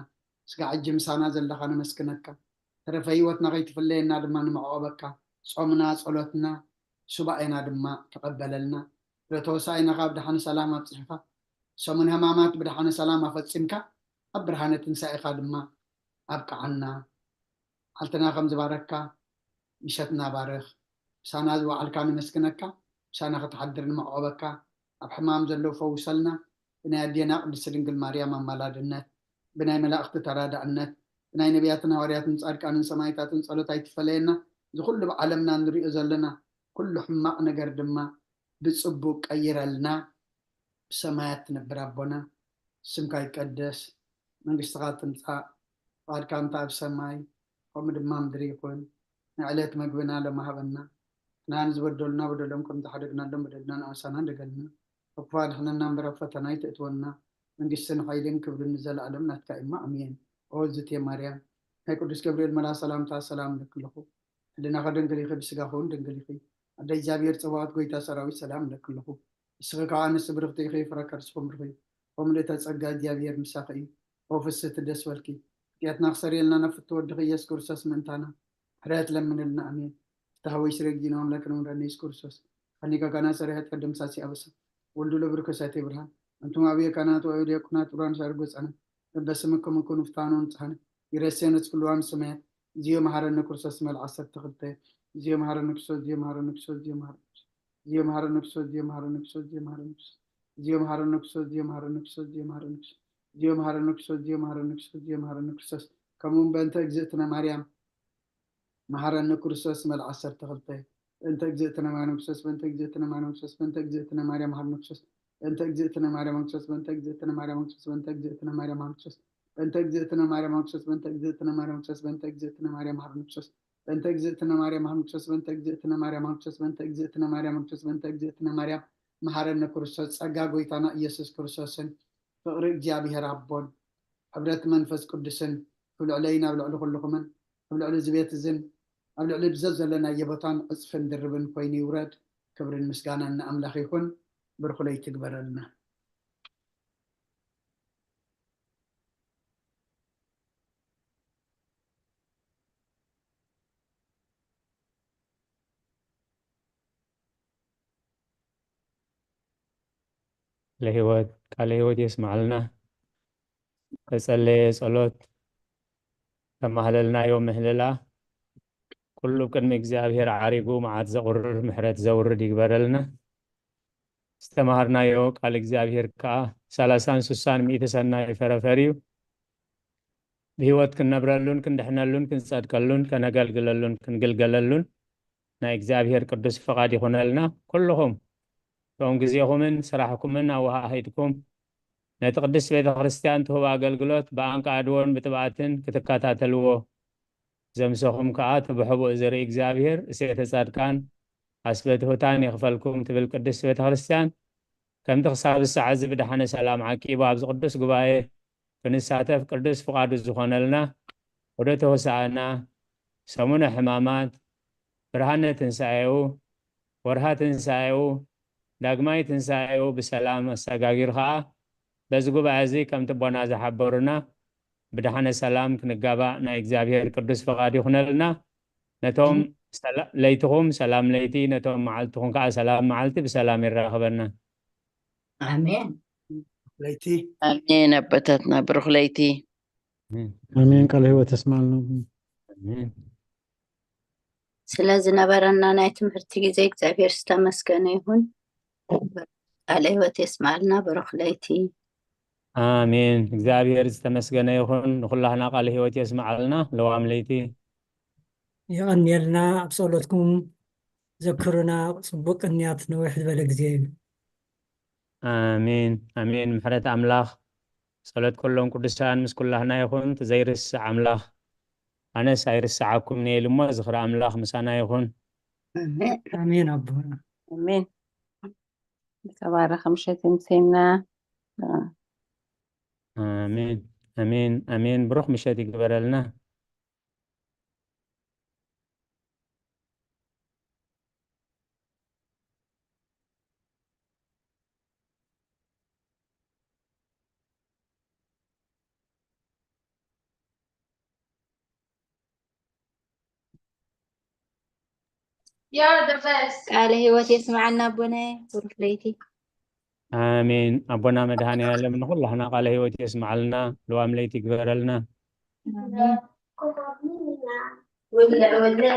ስጋዕ ሕጂ ምሳና ዘለኻ ነመስግነካ። ተረፈ ህይወትና ከይትፍለየና ድማ ንምዕቆበካ። ጾምና፣ ጸሎትና፣ ሱባኤና ድማ ተቐበለልና። ብረተ ሆሳዕናኻ ብደሓነ ሰላም ኣብጽሕኻ፣ ሰሙን ሕማማት ብደሓነ ሰላም ኣፈጺምካ፣ ኣብ ብርሃነ ትንሳኤኻ ድማ ኣብቅዓና። መዓልትና ከም ዝባረክካ፣ ምሸትና ባርኽ። ምሳና ዝወዓልካ ነመስግነካ፣ ምሳና ክትሓድር ንመዕቆበካ። ኣብ ሕማም ዘለዉ ፈውሰልና። ብናይ ኣዴና ቅድስቲ ድንግል ማርያም ኣማላድነት፣ ብናይ መላእኽቲ ተራዳእነት፣ ብናይ ነቢያትን ሃዋርያትን ጻድቃንን ሰማዕታትን ጸሎት ኣይትፈለየና። እዚ ኩሉ ብዓለምና ንሪኦ ዘለና ኩሉ ሕማቕ ነገር ድማ ብጽቡቕ ቀይረልና። ብሰማያት ትነብር ኣቦና፣ ስምካ ይቀደስ፣ መንግስትኻ ትምጻእ፣ ፍቓድካ እንተ ኣብ ሰማይ ከምኡ ድማ ምድሪ ይኹን። ንዕለት መግብና ሎሚ ሃበና። ንሕና ንዝበደሉና በደሎም ከም ዝሓደግናሎም በደልና ንኣሳና እንደገልና። ካብ ክፉእ ኣድሕነና እምበር ኣብ ፈተና ኣይተእትወና። መንግስትን ሓይልን ክብርን ንዘለኣለም ናትካ እዩ እሞ ኣሜን። ኦ እዝእትየ ማርያም፣ ናይ ቅዱስ ገብርኤል መልኣኽ ሰላምታ ሰላም እብለኪ ኣለኹ። ህልናኺ ድንግል ኢኺ፣ ብስጋኺ እውን ድንግል ኢኺ። ኣደ እግዚኣብሔር ጸባኦት ጎይታ ሰራዊት ሰላም እብለኪ ኣለኹ። ንስኺ ከኣ ኣንስቲ ብርኽቲ ኢኺ፣ ፍረ ከርስኹም ብሩኽ እዩ። ኦ ምልእተ ጸጋ እግዚኣብሔር ምሳኺ እዩ። ኦ ፍስሕቲ ደስ በልኪ። ሓጢኣትና ክሰርየልና ናብ ፍትው ወድኺ ኢየሱስ ክርስቶስ ምእንታና ምሕረት ለምንልና። ኣሜን። ፍትሐ ወይ ስረ ጊኖ ኣምላክ ነው ረኔስ ክርስቶስ። ከኒጋ ጋና ሰሪሐ ቀደም ሳሲ ኣበሳ። ወልዱ ለብርከ ሳቴ ብርሃን። ኣንቱም ኣብየ ካህናት ወአይሁድ ዲያቆናት ዑራን ሻርጎ ጻነ። በበስምኩም እኩኑ ፍታኑ ንጽሐነ። ይረሴነ ኩልዋን ሰማያት። እዚዮ መሐረነ ክርስቶስ መልዓ ሰርተ ክልተ። እዚዮ መሐረነ ክርስቶስ፣ እዚዮ መሐረነ ክርስቶስ፣ እዚዮ መሐረነ ክርስቶስ። እዚዮ መሐረነ ክርስቶስ፣ እዚዮ መሐረነ ክርስቶስ፣ እዚዮ መሐረነ ክርስቶስ። እዚዮ መሐረነ ክርስቶስ፣ እዚዮ መሐረነ ክርስቶስ። እዚዮ መሐረነ ክርስቶስ፣ እዚዮ መሐረነ ክርስቶስ፣ እዚዮ መሐረነ ክርስቶስ። ከምኡውን በእንተ እግዝእትነ ማርያም መሐረነ ክርስቶስ መልዓ ሰርተ ክልተ። በእንተ እግዝእትነ ማርያም ክርስቶስ፣ በእንተ እግዝእትነ ማርያም ክርስቶስ፣ በእንተ እግዝእትነ ማርያም ሃርነ ክርስቶስ፣ በእንተ እግዝእትነ ማርያም ክርስቶስ፣ በእንተ እግዝእትነ ማርያም ክርስቶስ፣ በእንተ እግዝእትነ ማርያም ክርስቶስ፣ በእንተ እግዝእትነ ማርያም ክርስቶስ፣ በእንተ እግዝእትነ ማርያም ክርስቶስ፣ በእንተ እግዝእትነ ማርያም ሃርነ ክርስቶስ፣ በእንተ እግዝእትነ ማርያም ሃርነ ክርስቶስ፣ በእንተ እግዝእትነ ማርያም ሃርነ ክርስቶስ፣ በእንተ እግዝእትነ ማርያም ክርስቶስ፣ በእንተ እግዝእትነ ማርያም መሃረነ ክርስቶስ። ጸጋ ጎይታና ኢየሱስ ክርስቶስን ፍቕሪ እግዚኣብሔር ኣቦን ሕብረት መንፈስ ቅዱስን ኣብ ልዕለይን ኣብ ልዕሊ ኩልኹምን ኣብ ልዕሊ እዚ ቤት እዝን ኣብ ልዕሊ ብዘ ዘለናዮ ቦታን ዕጽፍን ድርብን ኮይኑ ይውረድ። ክብርን ምስጋናን ንኣምላኽ ይኹን። ብሩኽ ለይቲ ይግበረልና። ለህይወት ቃለ ህይወት የስማዕልና። ተጸለየ ጸሎት፣ ተማህለልናዮ ምህልላ፣ ኩሉ ቅድሚ እግዚኣብሔር ዓሪጉ መዓት ዘቑርር ምሕረት ዘውርድ ይግበረልና። ዝተማሃርናዮ ቃል እግዚኣብሔር ከኣ ሰላሳን ስሳን ሚእቲ ሰናይ ፈረፈር እዩ። ብህይወት ክንነብረሉን ክንድሕነሉን ክንጸድቀሉን ከነገልግለሉን ክንግልገለሉን ናይ እግዚኣብሔር ቅዱስ ፍቓድ ይኹነልና። ኩልኹም እቶም ግዜኹምን ስራሕኩምን ኣወሃሂድኩም ነቲ ቅድስት ቤተ ክርስቲያን ትህቦ ኣገልግሎት ብኣንቃዕድዎን ብትብኣትን ክትከታተልዎ ዘምሰኹም ከኣ እቲ ብሕቡእ ዝርኢ እግዚኣብሔር እሴተ ጻድቃን ኣስበ ትሑታን ይኽፈልኩም ትብል ቅድስት ቤተ ክርስቲያን ከምቲ ክሳብ ሰዓት እዚ ብደሓነ ሰላም ዓቂቡ ኣብዚ ቅዱስ ጉባኤ ክንሳተፍ ቅዱስ ፍቓዱ ዝኾነልና ወደ ተወሳኣና ሰሙነ ሕማማት ብርሃነ ትንሳኤኡ ወርሃ ትንሳኤኡ ዳግማይ ትንሳኤኡ ብሰላም ኣሰጋጊሩ ከዓ በዚ ጉባኤ እዚ ከምቲ ኣቦና ዝሓበሩና ብደሓነ ሰላም ክንጋባእ ናይ እግዚኣብሔር ቅዱስ ፍቓድ ይኹነልና። ነቶም ሰላ- ለይትኹም ሰላም ለይቲ ነቶም መዓልትኹም ከዓ ሰላም መዓልቲ ብሰላም ይራኸበና። ኣሜን። ለይቲ ኣሜን። ኣቦታትና ብሩኽ ለይቲ። ኣሜን። ቃለ ህይወት የስማልና። ኣሜን። ስለ ዝነበረና ናይ ትምህርቲ ግዜ እግዚኣብሔር ዝተመስገነ ይሁን። ቃለ ህይወት የስማልና። ብሩኽ ለይቲ። ኣሜን። እግዚኣብሔር ዝተመስገነ ይኹን። ንኩላህና ቃለ ህይወት የስማዓልና። ለዋም ለይቲ የቐንየልና። ኣብ ጸሎትኩም ዘክሩና። ጽቡቅ ቅንያት ነዊሕ ዝበለ ግዜ እዩ። ኣሜን ኣሜን። ምሕረት ኣምላኽ ጸሎት ኩሎም ቅዱሳን ምስ ኩላህና ይኹን። እቲ ዘይርስዕ ኣምላኽ ኣነስ ኣይርስዓኩምን እየ ኢሉ እሞ ዝኽሪ ኣምላኽ ምሳና ይኹን። ኣሜን። ኣሜን ኣቦና። ኣሜን። ዝተባረኸ ምሸት ይምሰና። ኣሜን ኣሜን ኣሜን። ብሩኽ ምሸት ይግበረልና። ቃለ ህይወት የስምዓና ኣቦናይ። ብሩኽ ለይቲ። ኣሜን። ኣቦና መድኃኔ ዓለም ንኹላህና ቃለ ህይወት የስምዓልና፣ ልዋም ለይቲ ይግበረልና። ውልዕ ውልዕ